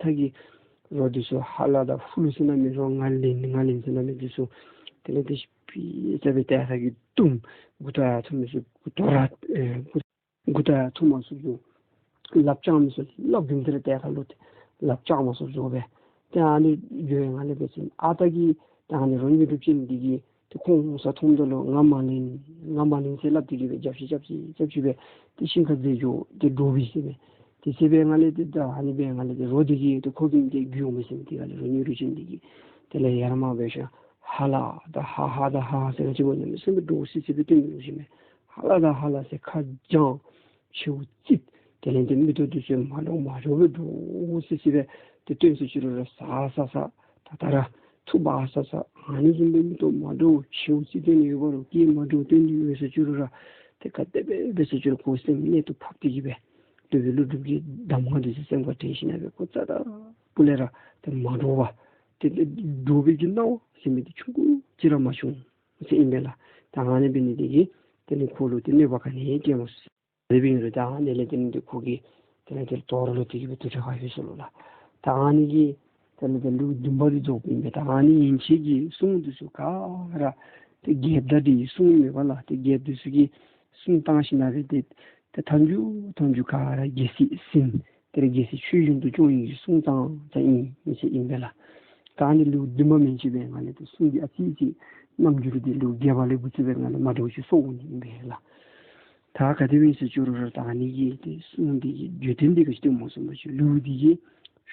ཐ་གི་རོ་འདི་ཚུ་ཧ་ལ་དང་ཧུ་ལུ་ཟེར་ན་མི་རོ་ང་ལེན་ང་ལེན་ཟེར་ན་མི་འདི་ཚུ་དེ་ལས་ཏེ་སྤྱི་ཟེར་སྦེ་ཏེ་ཐ་གི་བཏུམ། མགུ་ཏོ་ཡར་འཐུ་མི་ཚུ་མགུ་ཏོ་ར་ཨེ་མགུ་མགུ་ཏོ་ཡར་འཐུ་མ་ཚུགསཔ་བཟོ། ལགཔ་བརྐྱངས་མི་ཚུ་ལགཔ་རྒྱུན་དེ་ར་ཏེ་ཐ་ལུ་ཏེ་ལགཔ་བརྐྱངས་མ་ཚུགསཔ་བཟོ་སྦེ། ཏེ་ཨ་ནི་འགྱོ་བའི་སྒང་ལས་འབད་བ་ཅིན་ཨ་རྟག་གི་ཏེ་ཨ་ནི་རོ་དངོས་གྲུབ་ཅན་འདི་གིས་ཏེ་ཁོང་འོང་ས་མཐོངམ་ད་ལུ་ང་མ་ལེན་ང་མ་ལེན་ཟེར་སླབ་སྟེ་གི་སྦེ་རྐྱབ་ཅི་རྐྱབ་ཅི་རྐྱབ་ཅི་སྦེ་ཏེ་ཤིང་ཁར་འཛེགས་འགྱོ་སྟེ་འདྲོག་པས་ཟེར་མས། དེ་ཚེ་འབད་སྒང་ལས་ཏེ་ད་ཨ་ནི་འབད་སྒང་ལས་ཏེ་རོ་འདི་གིས་ཏེ་ཁོ་གི་མིང་འདི་བརྒྱུད་འོང་མས་ཟེར་མས། དེ་སྒང་ལས་རོ་དངོས་གྲུབ་ཅན་འདི་གིས་དེ་ལས་ཡར་མར་འབད་ཞིནམ་ཧ་ལ་ད་ཧ་ཧ་ད་ཧ་ཟེར་ག་ཅི་འབད་ནི་མས་ཟེར་སྦེ་འདྲོག་སི་སི་སྦེ་སྟོན་ནུག་ཟེར་མས། ཧ་ལ་ད་ཧ་ལ་ཟེར་ཁ་བརྐྱངས། མཆེཝ་བཙིར། དེ་ལས་ཏེ་མིག་ཏོ་འདི་ཚུ་མ་འདྲཝ་མ་འདྲཝ་སྦེ་འདྲོག་སི་སི་སྦེ་ཏེ་སྟོན་སུ་ཅི་རུང་ར་ཟ་ཟ་ཟ་ད་ད་ར་འཐུ་འབག་ཟ་ཟ། ཨ་ནི་བཟུམ་སྦེ་མིག་ཏོ་མ་འདྲཝ་མཆེཝ་བཙིར་སྟོན་ནི་ཡོད་པ་རུང་སྐད་མ་འདྲཝ་སྟོན་ནི་ཡོད་སུ་ཅི་རུང་ར་ཏེ་ག་དེ་སྦེ་འབད་སུ་ཅི་རུང་ཁོ་སེམས་གནད་དུ་ཕབ་སྟེ་གི་སྦེ་ལུས་པའི་ཀླུ་སྒྲུབ་ཀྱི་གདམས་ངག་འདི་ཚུ་སེམས་ཁར་དྲན་ཞིན་ན་སྦེ་ཁོ་རྩ་དང་སྤུ་ལས་ར་ཏེ་མ་འདྲོག་པར་ཏེ་ཏེ་འདྲོག་པའི་གི་སྣང་བ་ཟེར་མི་འདི་ཆུང་ཀུ་ཅིག་ར་མ་བྱུང་ཟེར་ཨིན་པས་ལགས། ད་ཨ་ནི་འབད་ནི་འདི་གིས་དེ་ལས་ཁོ་ལུ་ཏེ་གནོད་པ་ག་ནི་ཡང་བཀལ་མ་ཚུགས། དེ་འབད་ནི་འདི་ད་ཨ་ནི་ལས་དེ་ནི་འདི་ཁོ་གིས་དེ་ལས་དེ་དོ་རུང་ལོག་སྟེ་གི་སྦེ་དུར་ཁྲོད་ཁར་ལྷོད་སོ་ལོ་ལགས། ད་ཨ་ནི་གིས་དེ་ལས་དེ་ལུགས་བདུན་པ་འདི་རྫོགསཔ་ཨིན་པས། ད་ཨ་ནི་ཡན་ཆད་ཀྱི་སྲུང་འདི་ཚུ་ག་ར་ཏེ་རྒྱལཔོ་དང་དེའི་སྲུང་མེན་པ་ལགས། ཏེ་རྒྱལཔོ་འདི་ཚུ་གིས་སྲུང་བཏང་ཞིན་ན་སྦེ་ཏེ་ཏེ་མཐའ་མཇུག་མཐའ་མཇུག་ག་ར་རྒྱལ་སྲིད་ཟིན། དེ་ལས་རྒྱལ་སྲིད་ཆོས་བཞིན་དུ་སྐྱོང་ནི་གི་སྲུང་ཙང་ཙང་ཨིན་ཟེར་ཨིན་པས་ལགས། ད་ཨ་ནི་ལུགས་བདུན་པ་མན་ཆད་འབད་ནི་ལས་ཏེ་སྲུང་འདི་ཨ་ཙི་ཅིག་རྣམ་འགྱུར་འདི་ལུགས་བརྒྱད་པ་ལས་འགོ་བཙུགས་འབད་ནི་ལས་མ་འདྲཝ་ཅིག་སོང་འོང་ནི་ཨིན་པས་ལགས། ད་ག་དེ་སྦེ་ཨིན་ཟེར་ཅི་རུང་ར་ད་ཨ་ནི་གི་ཏེ་སྲུང་འདི་གི་བརྗོད་དོན་འདི་ག་ཅི་སྟོནམ་སྨོ་ཟེར་བ་ཅིན་ལུགས་འདི་གིས་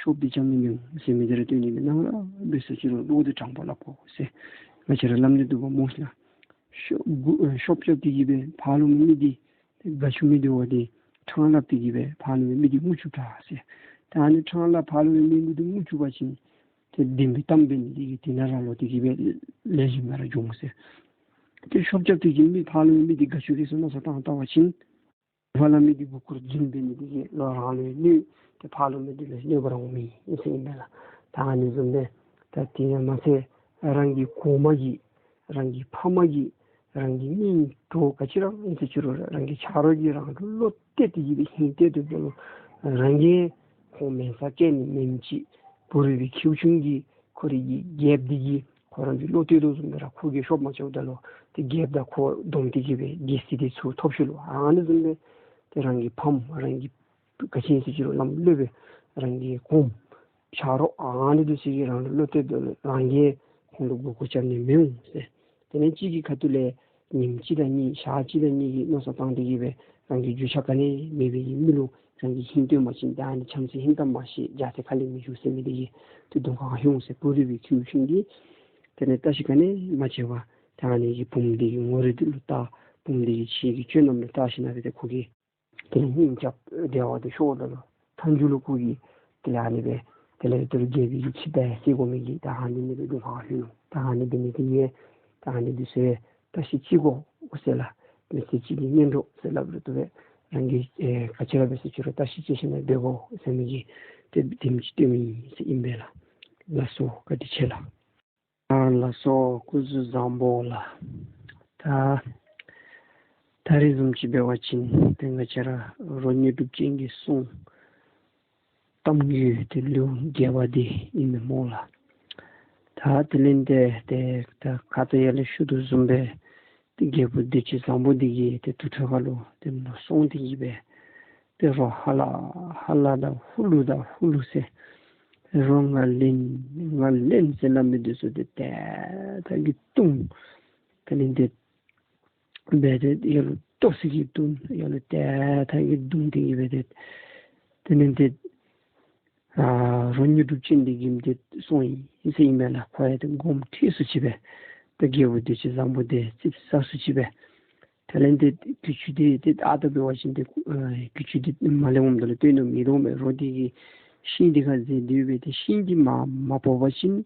ཤོབ་འདི་རྐྱབ་ནི་མི་འོང་ཟེར་མི་འདི་ར་སྟོན་ནི་མས། ནང་ར་འབད་སུ་ཅི་རུང་བློ་འདི་དྲང་པོ་སླབ་དགོ་ཟེར། ང་བཅས་ར་སླབ་ནི་འདུག་པ་སྨོ་ལགས། ཤོབ་ཨེ་ཤོབ་རྐྱབ་སྟེ་གི་སྦེ་ཕར་ལོགས་མི་འདི་ཏེ་དགའ་བཅུག་མི་འདི་བ་འདི་ཕྲང་སླབ་སྟེ་གི་སྦེ་ཕར་ལོགས་མི་འདི་ངུ་བཅུག་དྲག་ཟེར། ད་ཨ་ནི་ཕྲང་སླབ་ཕར་ལོགས་མི་མི་འདི་ངུ་བཅུག་པ་ཅིན་ཏེ་བདེན་པའི་གཏམ་འབད་ནི་འདི་གིས་དེ་ནང་ར་ལོག་སྟེ་གི་སྦེ་ལེགས་ཤོམ་སྦེ་ར་འགྱོ་འོང་ཟེར། ཏེ་ཤོབ་རྐྱབ་སྟེ་གི་མི་ཕར་ལོགས་མི་འདི་དགའ་བཅུག་གེ་ཟེར་མནོ་བསམ་བཏང་བཏང་བ་ཅིན་ཕར་ལོགས་མི་འདི་མགུ་སྐོར་རྫུན་འབད་ནི་འདི་གིས་ལོག་རང་ལུ་གནོད། ཏེ་ཕར་ལོགས་མི་འདི་ལུ་གནོད་པ་ར་འོང་མི་ཨིན་ཟེར་ཨིན་པས་ལགས། ད་ཨ་ནི་བཟུམ་སྦེ་ད་དེ་ཡང་མ་ཚད་རང་གི་གོང་མ་གིས་རང་གི་ཕ་མ་གིས་རང་གི་གཉེན་གྲོགས་ག་ཅི་ར་ཨིན་ཟེར་ཅི་རུང་ར་རང་གི་ཆ་རོགས་ཀྱིས་རང་ལུ་བློ་གཏད་དེ་གི་སྦེ་ཧིང་གཏད་དེ་འབད་རུང་རང་གིས་ཁོང་མེན་ས་བཀལ་ནི་མེནམ་ཅིག་བུ་རུ་པའི་ཁྱེའུ་ཆུང་གིས་ཁོ་རའི་གི་རྒྱལཔོ་འདི་གིས་ཁོ་ར་གི་བློ་གཏད་དོ་བཟུམ་སྦེ་ར་ཁོ་གིས་ཤོབ་མ་རྐྱབ་ད་ལུ་ཏེ་རྒྱལཔོ་དང་ཁོ་བསྡོམས་ཏེ་གི་སྦེ་རྒྱལ་སྲིད་འདི་ཚུར་ཐོབ་ཤོར་ལོ། ཨ་ནི་བཟུམ་སྦེ་ཏེ་རང་གི་ཕམ་རང་གི་ག་ཅི་ཨིན་ཟེར་ཅི་རུང་བླམ་སློབ་དཔོན་རང་གི་གོངམ་ཆ་རོགས་ཨ་ནི་འདི་ཚུ་གིས་རང་ལུ་བློ་གཏད་ད་ལུ་རང་གིས་ཁོང་ལུ་མགུ་སྐོར་རྐྱབ་ནི་མི་འོང་ཟེར། དེ་ལས་གཅིག་གི་ཁ་ཐུག་ལས་ཉིནམ་གཅིག་དང་གཉིས་ཞག་གཅིག་དང་གཉིས་ཀྱི་མནོ་བསམ་བཏང་སྟེ་གི་སྦེ་རང་གི་རྒྱུས་ཆ་ག་ནི་མེད་པའི་མི་ལུ་རང་གིས་ཧིང་སྟོན་པ་ཅིན་ད་ཨ་ནི་བྱམས་བརྩེ་ཧིང་དམ་མ་ཤེས་རྒྱལ་སྲིད་ཁ་ལས་མི་འགྱོ་ཟེར་མི་འདི་གིས་ཏེ་གདོང་ཁར་ལྷོད་འོང་ཟེར། བུ་རུ་པའི་ཁྱེའུ་ཆུང་གིས་དེ་ལས་བརྟག་ཞིབ་ག་ནི་མ་བྱས་པར་ད་ཨ་ནི་གི་བུམོ་འདི་གི་ངོ་རིས་འདི་ལུ་བལྟ། བུམོ་འདི་གི་ཕྱི་གི་སྤྱོད་ལམ་ལུ་བལྟ་ཞིན་ན་སྦེ་ཏེ་ཁོ་གིས་དེ་ལས་སྙིང་རྗེ་བདེ་བ་འདི་ཤོར་ད་ལུ་མཐའ་མཇུག་ལུ་ཁོ་གིས་དེ་ལས་ཨ་ནི་སྦེ་དེ་ལས་དེ་ལུ་རྒྱལ་པོའི་གི་ཆིབས་རྟ་བསད་དགོ་མི་གི་ད་ཨ་ནི་ནི་སྦེ་གདོང་ཁར་ལྷོད་ནུག། ད་ཨ་ནི་འབད་ནི་དེ་གིས་ད་ཨ་ནི་འདི་ཚུ་བལྟ་ཞིབ་ཅིག་དགོ་ཟེར་ལགས། མི་ཚེ་གཅིག་གི་གཉེན་གྲོགས་ཟེར་སླབ་རུང་བཏུབ་པས། རང་གིས་ཨེ་ག་ཅི་ར་འབད་ཟེར་ཅི་རུང་བརྟག་ཞིབ་དཔྱད་ཞིན་ན་འབད་དགོ་ཟེར་མི་གི་དེ་དེམ་ཅིག་སྟོནམ་ཨིན་ཟེར་ཨིན་པས་ལགས། ལགས་སོ། བཀའ་དྲིན་ཆེ་ལགས། ཨ་ལགས་སོ། སྐུ་གཟུགས་བཟང་པོ་ལགས། ད་ད་རིས་བཟུམ་ཅིག་འབད་བ་ཅིན་ཏེ་ང་བཅས་ར་རོ་མྱུར་གྲུབ་ཅན་གྱི་སྲུང་གཏམ་རྒྱུད་དེ་ལུགས་བརྒྱད་པ་འདི་ཨིན་མས་སྨོ་ལགས། ད་དེ་ལས་ཏེ་ཏེ་ད་ཁ་ཙ་ཡར་ལས་ཞུ་དོ་བཟུམ་སྦེ་ཏེ་རྒྱལ་པོ་བདེ་སྤྱོད་བཟང་པོ་འདི་གིས་ཏེ་དུར་ཁྲོད་ཁ་ལུ་ཏེ་ནོར་སྲུང་འདི་གིས་སྦེ་ཏེ་རོ་ཧ་ལ་ཧ་ལ་དང་ཧུ་ལུ་དང་ཧུ་ལུ་ཟེར་རོ་ང་ལེན་ང་ལེན་ཟེར་སླབ་མི་འདི་ཚུ་ཏེ་ཏེ་ད་གི་བརྡུང་། དེ་ལས་ཏེ་འབད་དེ་ཡར་ལུ་ཏོག་ཙི་གིས་བརྡུང་། ཡར་ལུ་ཏེ་ད་གི་བརྡུང་སྟེ་གི་སྦེ་ཏེ་དེ་ལས་ཏེ་ཨ་རོ་མྱུར་གྲུབ་ཅན་འདི་གིས་ཏེ་སྲུང་ཡི་ཟེར་ཨིན་མས་ལགས། ཁོ་ཡང་ཏེ་དགོངསམ་ཁྲེལ་སུ་ཅིག་སྦེ་ཏེ་རྒྱལ་པོ་བདེ་སྤྱོད་བཟང་པོ་འདི་ཙིགཔ་ཟ་སུ་ཅིག་སྦེ། དེ་ལས་ཏེ་གྱི་ཅུང་འདི་ཏེ་ཨ་ད་འབད་བ་ཅིན་ཏེ་ཨ་གྱི་ཅུང་འདི་མ་ལེགས་འོངམ་ད་ལུ་སྟོན་དོ་མི་སྟོན་པས། རོ་འདི་གིས་ཤིང་འདི་ཁར་འཛེགས་ཏེ་སྦེ་ཏེ་ཤིང་འདི་མ་མ་བོར་བ་ཅིན་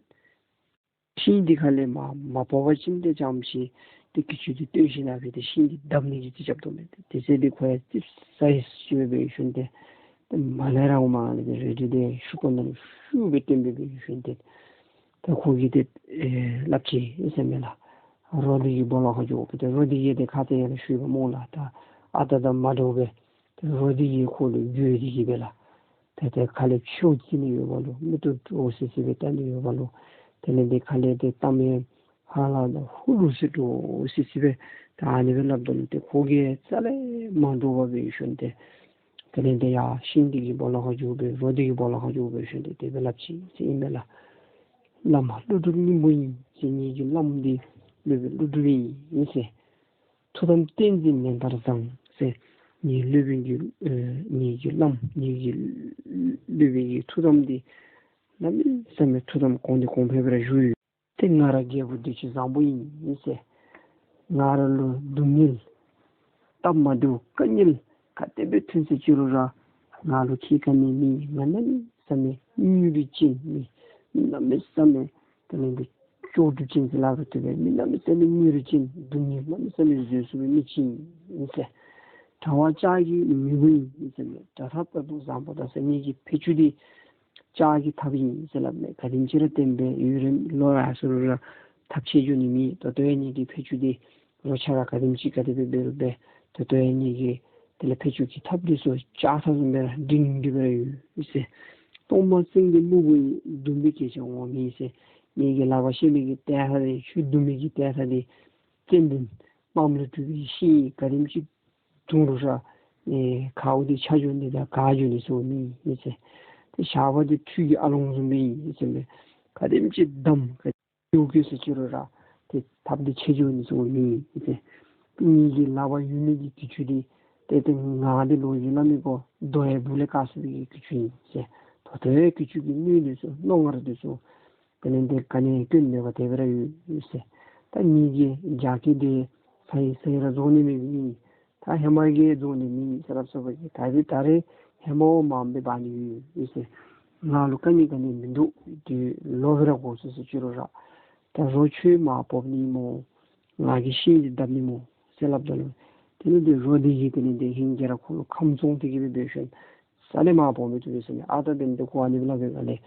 ཤིང་འདི་ཁ་ལས་མ་མ་བོར་བ་ཅིན་ཏེ་ཙམ་ཅིག་ཏེ་གྱི་ཅུང་འདི་བཏོན་ཞིན་ན་སྦེ་ཏེ་ཤིང་འདི་བརྡབ་ནི་གི་ཅིག་རྐྱབ་དོ་མས། ཏེ་དེ་ཚེ་འདི་ཁོ་ཡང་ཙིགཔ་ཟ་ཡི་ཟེར་སྦེ་འབད་ཞིནམ་ཏེ་ཏེ་མ་ལས་ར་འོངམ་ལས་ཏེ་རལ་གྲི་འདི་ཤུབས་པ་ནང་ལུ་ཤུབས་སྦེ་བཏོན་སྦེ་འབད་ཞིནམ་ཏེ་ད་ཁོ་གིས་ཏེ་ཨེ་སླབ་ཅི་ཟེར་མས་ལགས། རོ་འདི་གིས་སྦོ་ལོགས་ཁར་འགྱོ་སྦེ་ཏེ་རོ་འདི་གིས་ཏེ་ཁ་ཙ་ཡར་ལས་ཞུ་ཡི་སྨོ་ལགས། ད་ཨ་ད་དང་མ་འདྲཝ་སྦེ་ཏེ་རོ་འདི་གིས་ཁོ་ལུ་རྒོལ་ཏེ་གི་སྦེ་ལགས། ཏེ་ཏེ་ཁ་ལས་མཆེཝ་བཙིར་ནི་ཡོད་པ་ལུ་མིག་ཏོ་འདྲོག་སི་སི་སྦེ་བལྟ་ནི་ཡོད་པ་ལུ་དེ་ལས་ཏེ་ཁ་ལས་ཏེ་གཏམ་ཡང་ཧ་ལ་དང་ཧུ་ལུ་ཟེར་འདྲོག་སི་སི་སྦེ་ད་ཨ་ནི་སྦེ་སླབ་ད་ལུ་ཏེ་ཁོ་གིས་རྩ་ལས་མ་འདྲོག་པར་འབད་ཞིནམ་ཏེ་དེ་ལས་ཏེ་ཡར་ཤིང་འདི་གི་སྦོ་ལོགས་ཁར་འགྱོ་སྦེ་རོ་འདི་གི་སྦོ་ལོགས་ཁར་འགྱོ་སྦེ་ཞིནམ་ཏེ་དེ་སྦེ་སླབ་ཅི་ཟེར་ཨིན་མས་ལགས། བླམ་ཀླུ་སྒྲུབ་སྙིང་པོ་ཨིན་ཟེར། ངེ་གི་བླམ་འདི་སློབ་དཔོན་ཀླུ་སྒྲུབ་ཨིན་ཟེར། ཐུགས་དམ་བསྟན་འཛིན་ལན་ལྟར་བཟང་ཟེར། ངེའི་སློབ་དཔོན་གྱི་ཨེ་ངེ་གི་བླམ་ངེ་གི་སློབ་དཔོན་གྱི་ཐུགས་དམ་འདི་གནམ་མེད་ས་མེད་ཐུགས་དམ་གོང་ནས་གོང་འཕེལ་སྦེ་ར་བཞུགས་ཡོད། ཏེ་ང་ར་རྒྱལ་པོ་བདེ་སྤྱོད་བཟང་པོ་ཨིན་ཟེར། ང་ར་ལུ་སྡུག་བསྔལ་སྟབས་མ་བདེཝ་དཀའ་ངལ་ ག་དེ་སྦེ་ཐོན་ཟེར་ཅི་རུང་ར་ང་ལུ་ཁྱད་ག་ནི་མེད། ང་གནམ་མེད་ས་མེད་མྱུར་ཅན་མི་མི་གནམ་མེད་ས་མེད་དེ་ལས་འདི་ལྕོགས་གྲུབ་ཅན་ཟེར་སླབ་རུང་བཏུབ་པས། མི་གནམ་མེད་ས་མེད་མྱུར་ཅན་སྡུག་བསྔལ་གནམ་མེད་ས་མེད་བཟོད་ཚུགས་པའི་མི་ཅིག་ཨིན་ཟེར། གྲྭ་པ་ལྕགས་ཀྱི་མི་བུ་ཨིན་ཟེར་མས། གྲྭ་ཐག་པ་ཏོ་བཟང་པོ་དང་ཟེར་ངེ་གི་ཕད་ཅུང་འདི་ལྕགས་ཀྱི་ཐགཔ་ཨིན་ཟེར་སླབ་མས། ག་དེམ་ཅིག་ར་བཏོན་སྦེ་ཡུན་རིངམོ་ལོ་རེ་སོང་རུང་ར་ཐགཔ་ཆད་འགྱོ་ནི་མེད། ད་ལྟོ་ཡང་ངེ་གི་ཕད་ཅུང་འདི་རོ་ཆ་ར་ག་དེམ་ཅིག་ག་དེ་སྦེ་འབད་རུང་འབད་ད་ལྟོ་ཡང་ངེ་གི་དེ་ལས་ཕད་ཅུང་གི་ཐགཔ་འདི་ཚུ་ལྕགས་ཐག་བཟུམ་སྦེ་ར་སྒྲིང་སྒྲི་སྦེ་ར་ཡོད་ཟེར། གཏོར་མ་བསང་དེ་སྨུག་པོ་ཡིས། འདུམ་པའི་གེགས་བྱེད་འོང་མེད་ཟེར། ངེ་གི་ལག་པར་བཤེད་མི་གི་ཏེ་ཐག་འདི་ཆུ་འདུམ་མི་གི་ཏེ་ཐག་འདི་ཙན་དན་སྤམ་ལས་གྲུབ་པའི་ཤིང་ག་དེམ་ཅིག་བརྡུང་རུང་ར་ཨེ་ཁཝ་འདི་ཆག་འགྱོ་ནི་དང་འགག་འགྱོ་ནི་ཚུ་མེད་ཟེར། ཏེ་ཞགས་པ་འདི་ཁྲུས་ཀྱི་ཨ་ལོང་བཟུམ་སྦེ་ཨིན་ཟེར་མས། ག་དེམ་ཅིག་བསྡམ་ག་དེ་སྦེ་གྱོན་ཟེར་ཅི་རུང་ར་ཏེ་ཐགཔ་འདི་ཆད་འགྱོ་ནི་ཚུ་མེད་ཟེར། ངེ་གི་ལག་པར་ཡོད་མི་གི་གྱི་ཅུང་འདི་ཏེ་ཏེ་ང་འདི་ལོ་རྒྱུས་སླབ་མི་དགོ། རྡོ་ཡི་སྦུག་ལས་བཀག་ཚུགས་པའི་གི་གྱི་ཅུང་ཨིན་ཟེར། ད་ལྟོ་ཡང་གྱི་ཅུང་གི་སྣོད་འདི་ཚུ་རྣོ་ངར་འདི་ཚུ་དེ་ལས་འདི་ག་ནི་སྐྱོན་མེད་པར་དེ་སྦེ་ར་ཡོད་ཟེར། ད་ངེ་གི་རྒྱགས་ཁྱི་འདི་ཚར་ཡི་ཚར་ཡི་ར་རྫོགས་ནི་མེད་པའི་ད་ཧེ་མ་གི་རྫོགས་ནི་མེད་ཟེར་སླབ་སོང་པ་གི་ད་འདི་ད་རེས་ཧེ་མ་འོ་མ་འབད་འབག་ནི་ཡོད་ཟེར། ང་ལུ་ག་ནི་ག་ནི་མིན་འདུག། དེ་ལོག་སྦེ་ར་དགོ་ཟེར་ཟེར་ཅི་རུང་ར་ད་རོགས་ཁྱོད་མར་འབོ་ནི་སྨོ། ང་གིས་ཤིང་འདི་བརྡབ་ནི་སྨོ་ཟེར་སླབ་ད་ལུ་དེ་ལས་འདི་རོགས་འདི་གིས་དེ་ལས་འདི་ཧིང་གིས་ར་ཁོ་ལུ་ཁམས་བཙོང་སྟེ་གི་སྦེ་འབད་ཞིནམ་ས་ལས་མར་འབོ་མི་བཏུབ་པས་ཟེར་མས། ཨ་ད་འབདན་འདི་ཁོ་ཨ་ནི་སྦེ་སླབ་པའི་སྒང་ལས་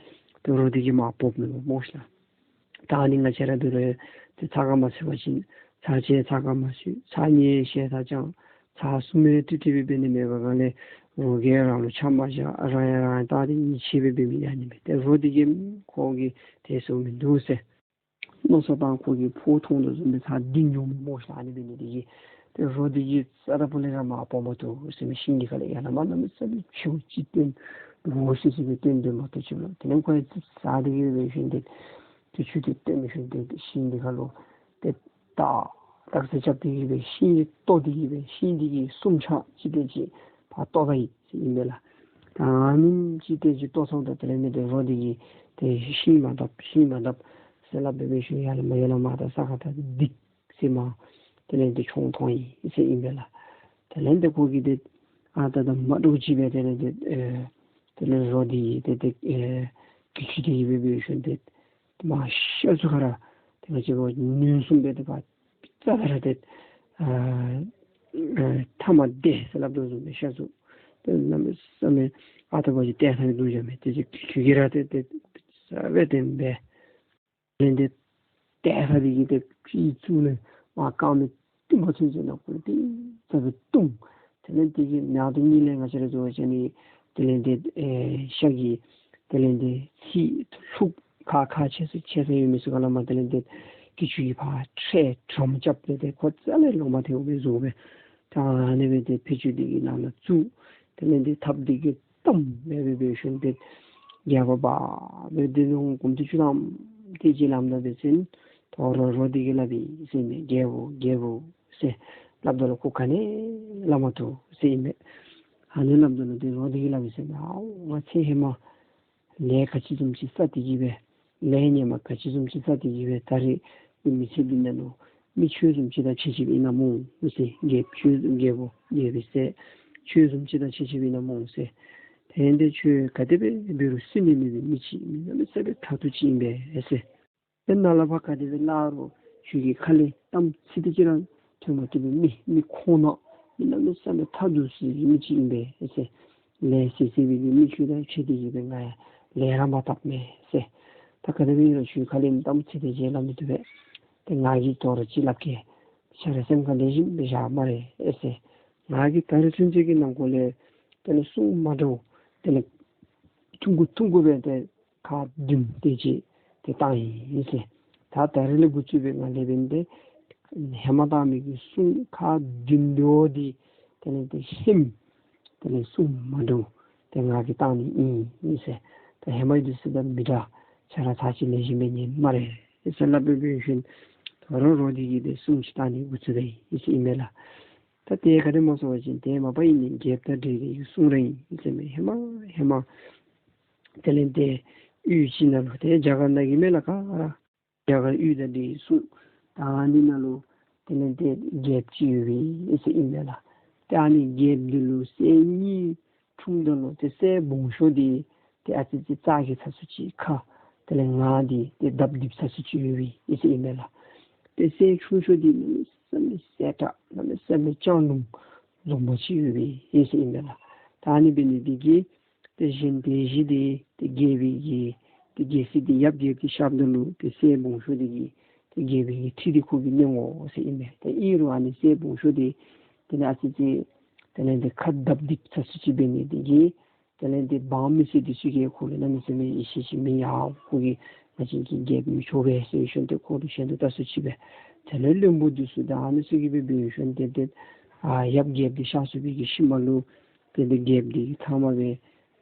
དེ་རོགས་འདི་གིས་མར་འབོ་མི་སྨོ་ཤ། ད་ཨ་ནི་ང་བཅས་ར་འབད་རུང་ཏེ་ཚ་ཁ་མ་ཚུད་པ་ཅིན་ཚར་གཅིག་ཚ་ཁ་མ་ཚུད། ཚར་གཉིས་ཤེད་ད་ཅང་། ཚར་གསུམ་ཡང་ཏིག་ཏིག་སྦེ་འབད་ནི་མེད་པའི་སྒང་ལས་རོགས་ཀྱིས་རང་ལུ་ཆམ་པ་བཞག། རང་ཡང་རང་ཡང་བལྟ་སྟེ་ཡིད་ཆེས་སྦེ་འབད་མི་ཨ་ནི་མས། ཏེ་རོགས་འདི་གིས་ཁོ་གིས་དེ་ཚུ་མིན་འདུག་ཟེར། མནོ་བསམ་བཏང་ཁོ་གིས་ཕོཝ་མཐོང་དོ་བཟུམ་སྦེ་ཚར་བདུན་འགྱོ་མི་སྨོ་ཤ། ཨ་ནི་འབད་ནི་འདི་གིས་ཏེ་རོགས་འདི་གིས་རྩ་དང་པོ་ལས་ར་མར་འབོ་མ་བཏུབ་ཟེར་མས། ཤིང་འདི་ཁ་ལས་ཡར་ལས་མར་གནམ་མེད་ས་མེད་ཆུ་ཅིག་བཏོན་འོ་ཟེར་ཟེར་སྦེ་བཏོན་འདི་མ་གཏོགས་ཆུ་ལོ་དེ་ལས་ཁོ་ཡང་ཙིགཔ་ཟ་སྟེ་གི་སྦེ་ཞིནམ་ཏེ་ཏེ་ཆུ་འདི་བཏོན་ཞིནམ་ཏེ་ཤིང་འདི་ཁ་ལུ་ཏེ་ཏག་ཏག་ཟེར་རྐྱབ་སྟེ་གི་སྦེ་ཤིང་འདི་བཏོག་སྟེ་གི་སྦེ་ཤིང་འདི་གི་སུམ་ཆ་ཅིག་དེ་ཅིག་ཕར་བཏོག་ད་ཡི་ཟེར་ཨིན་པས་ལགས། ད་ཨ་ནེམ་ཅིག་དེ་ཅིག་བཏོག་སོང་ད་དེ་ལས་མི་དེ་རོགས་འདི་གིས་ཏེ་ཤིང་མ་བརྡབ་ཤིང་མ་བརྡབ་ཟེར་སླབ་སྦེ་འབད་ཞིནམ་ཡར་ལས་མར་ཡར་ལས་མར་ད་ས་ཁར་ད་འདི་ཟེར་མར་དེ་ལས་འདི་མཆོང་འཐོན་ཡི་ཟེར་ཨིན་པས་ལགས། དེ་ལས་འདི་ཁོ་གིས་ཏེ་ཨ་ད་ད་མ་འདྲཝ་ཅིག་སྦེ་དེ་ལས་འདི་ཨེ་དེ་ལས་རོགས་འདི་གིས་ཏེ་ཏེ་ཨེ་གྱི་ཅུང་འདི་གིས་སྦེ་འབད་ཞིནམ་ཏེ་མར་ཤ་ཚུ་ཁར་ར་ཏེ་ང་བཅས་ར་ནུས་གསུམ་སྦེ་ཏེ་ཕར་རྩ་ལས་ར་ཏེ་ཨ་ཨ་མཐའ་མ་འདེད་ཟེར་སླབ་དོ་བཟུམ་སྦེ་ཤ་ཚུ་ཏེ་གནམ་མེད་ས་མེད་ཨ་ད་བ་ཅིན་ཏེ་ཐང་གི་འདུག་བཞག་མས། ཏེ་ཅིག་གྱི་ཅུང་གིས་ར་ཏེ་ཏེ་རྩ་སྦེ་ཏེ་འབད་དེ་ལས་འདི་ཏེ་ཧ་འདི་གིས་ཏེ་ཕྱི་ཚུ་ལས་མར་རྐངམ་ཏིང་པ་ཚུན་ཚོད་ནང་ཁུག་ཏེ་རྩ་སྦེ་བརྡུང་། དེ་ལས་འདི་གི་ནང་དོན་གཉིས་ལས་ང་བཅས་ར་གཙོ་བོ་བྱས་ནི་དེ་ལས་འདི་ཨེ་ཤ་གི་དེ་ལས་འདི་ཚིགས་ལྷུག་ཁ་ཁ་ཆེ་སུ་ཆེ་སུ་ཡོད་མི་ཚུ་ག་ལས་མར་དེ་ལས་འདི་གྱི་ཅུང་གིས་ཕར་ཁྲལ་དྲངམ་རྐྱབ་སྟེ་ཏེ་ཁོ་རྩ་ལས་ལོང་མ་ཐལཝ་སྦེ་བཟོ་སྦེ་ད་ཨ་ནི་སྦེ་ཏེ་ཕད་ཅུང་འདི་གི་ནང་ན་བཙུགས། དེ་ལས་འདི་ཐགཔ་འདི་གིས་བསྡམས་སྦེ་སྦེ་འབད་ཞིནམ་ཏེ་རྒྱལ་པོ་འབག་སྦེ་འདི་ནང་གུམ་ཏེ་བཅུ་ཐམ་དེ་ཅིག་ལངམ་ད་འབད་ཞིནམ་དོ་རུང་རོགས་འདི་གིས་སླབ་ཡི་ཟེར་མས། རྒྱལ་པོ་རྒྱལ་པོ་ཟེར་སླབ་ད་ལུ་ཁོ་ག་ནི་སླབ་མ་བཏུབ་ཟེར་ཨིན་མས། ཨ་ནི་སླབ་ད་ལུ་ཏེ་རོགས་འདི་གིས་སླབ་ཡི་ཟེར་མས། ཨའོ་ང་ཚེ་ཧེ་མ་ལས་ག་ཅི་བཟུམ་ཅིག་བསགས་ཏེ་གི་སྦེ་ལས་ངན་པ་ག་ཅི་བཟུམ་ཅིག་བསགས་ཏེ་གི་སྦེ་ད་རེས་མི་ཚེ་འདི་ནང་ལུ་མི་ཁྱོད་བཟུམ་ཅིག་དང་ཕྱད་ཕྱདཔ་ཨིན་ན་སྨོ་ཟེར། རྒྱལཔོ་ཁྱོད་རྒྱལ་པོ་རྒྱལ་པོའི་སྲས་ཁྱོད་བཟུམ་ཅིག་དང་ཕྱད་ཕྱདཔ་ཨིན་ན་སྨོ་ཟེར། དེ་ལས་འདི་ཁྱོད་ག་དེ་སྦེ་འབད་རུང་སུན་ནི་མེད་པའི་མི་ཅིག་མི་གནམ་མེད་ས་མེད་དྲག་ཏོ་ཅིག་ཨིན་པས་ཟེར། དེ་ནང་ལས་ཕར་ག་དེ་སྦེ་སླབ་རུང་ཁྱོད་ཀྱི་ཁ་ལས་གཏམ་ཚིག་དེ་ཅིག་ར་ཐོན་མ་བཏུབ་པའི་མི་མི་ཁོང་ནག་མི་གནམ་མེད་ས་མེད་ཐ་དུ་སི་གི་མི་ཅིག་ཨིན་པས་ཟེར། ལས་བྱེད་བྱེད་པའི་གི་མི་ཁྱོད་དང་ཕྱད་དེ་གི་སྦེ་ང་ཡང་ལས་ར་མ་བཏབ་མས་ཟེར། ད་ག་དེ་སྦེ་ཨིན་རུང་ཁྱོད་ཁ་ལས་གཏམ་ཚིག་དེ་ཅིག་སླབ་མི་བཏུབ་པས། ཏེ་ང་གིས་དོ་རུང་ཅིག་སླབ་གེ། ཁྱོད་ར་སེམས་ཁར་ལེགས་ཤོམ་སྦེ་བཞག་སྨ་རེ་ཟེར། ང་གིས་ད་རེས་ཚུན་ཚོད་ཀྱི་ནང་འཁོད་ལས་དེ་ལས་གསུང་མ་འདྲཝ་དེ་ལས་ཐུང་ཀུ་ཐུང་ཀུ་སྦེ་ཏེ་ཁག་བདུན་དེ་ཅིག་ཏེ་བཏང་ཡི་ཟེར། ད་ད་རེས་ལས་འགོ་བཙུགས་སྦེ་ང་ལས་འབདན་ཏེ་ཧེ་མ་བཏང་མི་གི་གསུང་ཁག་བདུན་འདི་འོ་འདི་དེ་ལས་ཏེ་ཧེམ་དེ་ལས་གསུང་མ་འདྲཝ་ཏེ་ང་གིས་བཏང་ནི་ཨིན་ཟེར། ད་ཧེ་མ་འདི་ཚུ་དང་མི་འདྲ། ཁྱོད་ར་ཚར་གཅིག་ལེགས་ཤོམ་སྦེ་ཉན་སྨ་རེ་ཟེར་སླབ་སྦེ་འབད་ཞིནམ་དོ་རུང་རོགས་འདི་གིས་ཏེ་གསུང་ཅིག་བཏང་ནི་འགོ་བཙུགས་ད་ཡི་ཟེར་ཨིན་མས་ལགས། ད་དེ་ག་དེ་སྨོ་ཟེར་བ་ཅིན་དེ་མ་པ་ཨིན་ནི་རྒྱལཔོ་དང་འབྲེལ་བའི་གསུང་ར་ཨིན་ཟེར་མས། ཧེ་མ་ཧེ་མ་དེ་ལས་ཏེ་ཡུལ་ཅིག་ནང་ལུ་ཏེ་རྒྱ་གར་ནང་གི་མེན་ལགས་ག་ར་རྒྱ་གར་ཡུལ་དང་འདི་གསུང་ད་འདི་ནང་ལུ་དེ་ལས་ཏེ་རྒྱལཔོ་ཅིག་ཡོད་པས་ཟེར་ཨིན་མས་ལགས། ཏེ་ཨ་ནི་རྒྱལཔོ་འདི་ལུ་སྲས་གཉིས་འཁྲུངསམ་ད་ལུ་ཏེ་སྲས་སྦོམ་ཤོས་འདི་ཏེ་ཨ་ཙི་ཅིག་རྩ་རྒས་ཚ་སུ་ཅིག་ཁ་དེ་ལས་ངག་འདི་ཏེ་ལྡབ་རྡིབ་ཚ་སུ་ཅིག་ཡོད་པའི་ཨིན་ཟེར་ཨིན་པས་ལགས། ཏེ་སྲས་ཆུང་ཤོས་འདི་གནམ་མེད་ས་མེད་གསལ་དྲགས་གནམ་མེད་ས་མེད་སྤྱང་ལུང་འཛོམས་པ་ཅིག་ཡོད་པའི་ཨིན་ཟེར་ཨིན་པས་ལགས། ད་ཨ་ནི་འབད་ནི་འདི་གིས་ཏེ་གཞན་སྡེ་བཞི་འདི་ཏེ་རྒྱལ་པོའི་གི་ཏེ་རྒྱལ་སྲིད་འདི་ཡབ་རྒྱལཔོ་གིས་བཤདཔ་ད་ལུ་ཏེ་སྲས་སྦོམ་ཤོས་འདི་གིས་ཏེ་རྒྱལ་པོའི་གི་ཁྲི་འདི་ཁོ་གིས་གནོན་འོང་ཟེར་ཨིན་པས། ཏེ་ཨིན་རུང་ཨ་ནི་སྲས་སྦོམ་ཤོས་འདི་དེ་ལས་ཨ་ཙི་ཅིག་དེ་ལས་ཏེ་ཁ་ལྡབ་རྡིབ་ཚ་སུ་ཅིག་འབད་ནི་འདི་གིས་དེ་ལས་ཏེ་འབངས་མི་སེར་འདི་ཚུ་གིས་ཁོ་ལུ་གནམ་མེད་ས་མེད་ཡིད་ཆེས་ཅིག་མེད། ཡ་ཁོ་གིས་ང་བཅས་ཀྱི་རྒྱལཔོ་ཨིན་ཆོག་པས་ཟེར་ཞིནམ་ཏེ་ཁོ་ལུ་ཞེ་སྡང་ལྟ་སུ་ཅིག་སྦེ། དེ་ལས་བློན་པོ་འདི་ཚུ་ད་ཨ་ནི་ཚུ་གིས་སྦེ་འབད་ཞིནམ་ཏེ་ཏེ་ཨ་ཡབ་རྒྱལཔོ་འདི་གཤགས་སོང་བའི་གི་ཤུལ་མ་ལུ་ཏེ་ཏེ་རྒྱལཔོ་འདི་གིས་ཐ་མ་སྦེ་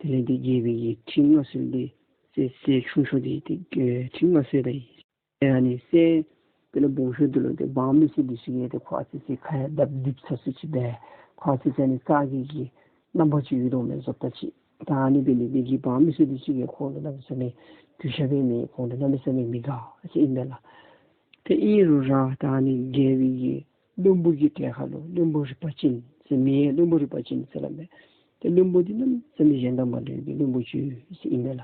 དེ་ལས་ཏེ་རྒྱལ་པོའི་གི་ཁྲི་མངའ་གསོལ་འདི་སྲས་སྲས་ཆུང་ཤོས་འདི་ཏེ་ཁྲི་མངའ་གསོལ་ད་ཡི། ཨ་ནི་སྲས་དེ་ལས་སྦོམ་ཤོས་འདི་ལུ་ཏེ་འབངས་མི་སེར་འདི་ཚུ་གིས་ཏེ་ཁོ་ཨ་ཙི་ཅིག་ཁ་ཡང་ལྡབ་རྡིབ་ཚ་སུ་ཅིག་སྦེ་ཁོ་ཨ་ཙི་ཅིག་ཨ་ནི་རྩ་རྒས་ཀྱི་རྣམ་པ་ཅིག་ཡོད་དོ་མས་བཟོ་ལྟ་ཅིག། ད་ཨ་ནི་འབད་ནི་འདི་གིས་འབངས་མི་སེར་འདི་ཚུ་གིས་ཁོ་ལུ་གནམ་མེད་ས་མེད་གུས་ཞབས་འབད་མི་ཁོ་ལུ་གནམ་མེད་ས་མེད་མི་དགའ་ཟེར་ཨིན་པས་ལགས། ཏེ་ཨིན་རུང་ར་ད་ཨ་ནི་རྒྱལ་པོའི་གི་བློན་པོ་གི་གྲལ་ཁར་ལུ་བློན་པོ་རིག་པ་ཅན་ཟེར་མི་བློན་པོ་རིག་པ་ཅན་ཟེར་སླབ་མས། ཏེ་བློན་པོ་འདི་གནམ་མེད་ས་མེད་གཞན་དང་མ་འདྲ་བའི་བློན་པོ་ཅིག་ཡོད་ཟེར་ཨིན་པས་ལགས།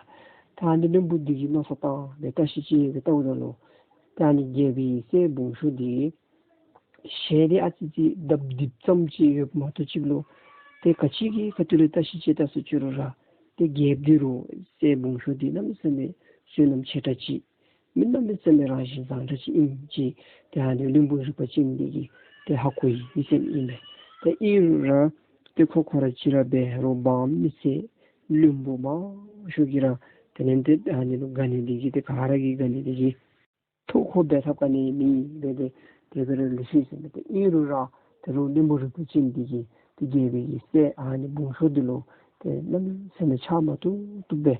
ད་ཨ་ནི་བློན་པོ་འདི་གིས་མནོ་བསམ་བཏང་སྦེ་བརྟག་ཞིབ་ཅིག་སྦེ་བལྟཝ་ད་ལུ་ད་ཨ་ནི་རྒྱལ་པོའི་སྲས་སྦོམ་ཤོས་འདི་ཞལ་འདི་ཨ་ཙི་ཅིག་ལྡབ་རྡིབ་ཙམ་ཅིག་ཡོདཔ་མ་གཏོགས་ཅིག་ལུ་ཏེ་ག་ཅི་གི་ཁ་ཐུག་ལས་བརྟག་ཞིབ་ཅིག་བལྟ་སུ་ཅིག་རུང་ར་ཏེ་རྒྱལཔོ་འདི་རུང་སྲས་སྦོམ་ཤོས་འདི་གནམ་མེད་ས་མེད་བསོད་ནམས་ཆེ་དྲགས་ཅིག་མི་གནམ་མེད་ས་མེད་རང་བཞིན་བཟང་དྲགས་ཅིག་ཨིནམ་ཅིག་ཏེ་ཨ་ནི་བློན་པོ་རིག་པ་ཅན་འདི་གིས་ཏེ་ཧ་གོ་ཡི་ཟེར་ཨིན་པས། ཏེ་ཨིན་རུང་ར་ཏེ་ཁོ་ཁོ་ར་གཅིག་ར་འབད་རུང་འབངས་མི་སེར་བློན་པོ་མང་ཤོས་ཀྱིས་ར་དེ་ལས་ཏེ་ཨ་ནི་ལུ་དགའ་ནི་འདི་གིས་ཏེ་ག་ར་གིས་དགའ་ནི་འདི་གིས་ཐུགས་ཁོ་འབད་ཐབས་ག་ནི་མེད་པས། ཏེ་དེ་སྦེ་ར་ལུས་སོ་ཟེར་མས། ཏེ་ཨིན་རུང་ར་ད་རུང་བློན་པོ་རིག་པ་ཅན་འདི་གིས་ཏེ་རྒྱལ་པོའི་གི་སྲས་ཨ་ནི་སྦོམ་ཤོས་འདི་ལུ་ཏེ་གནམ་མེད་ས་མེད་ཆགས་མ་བཏུབ་བཏུབ་སྦེ་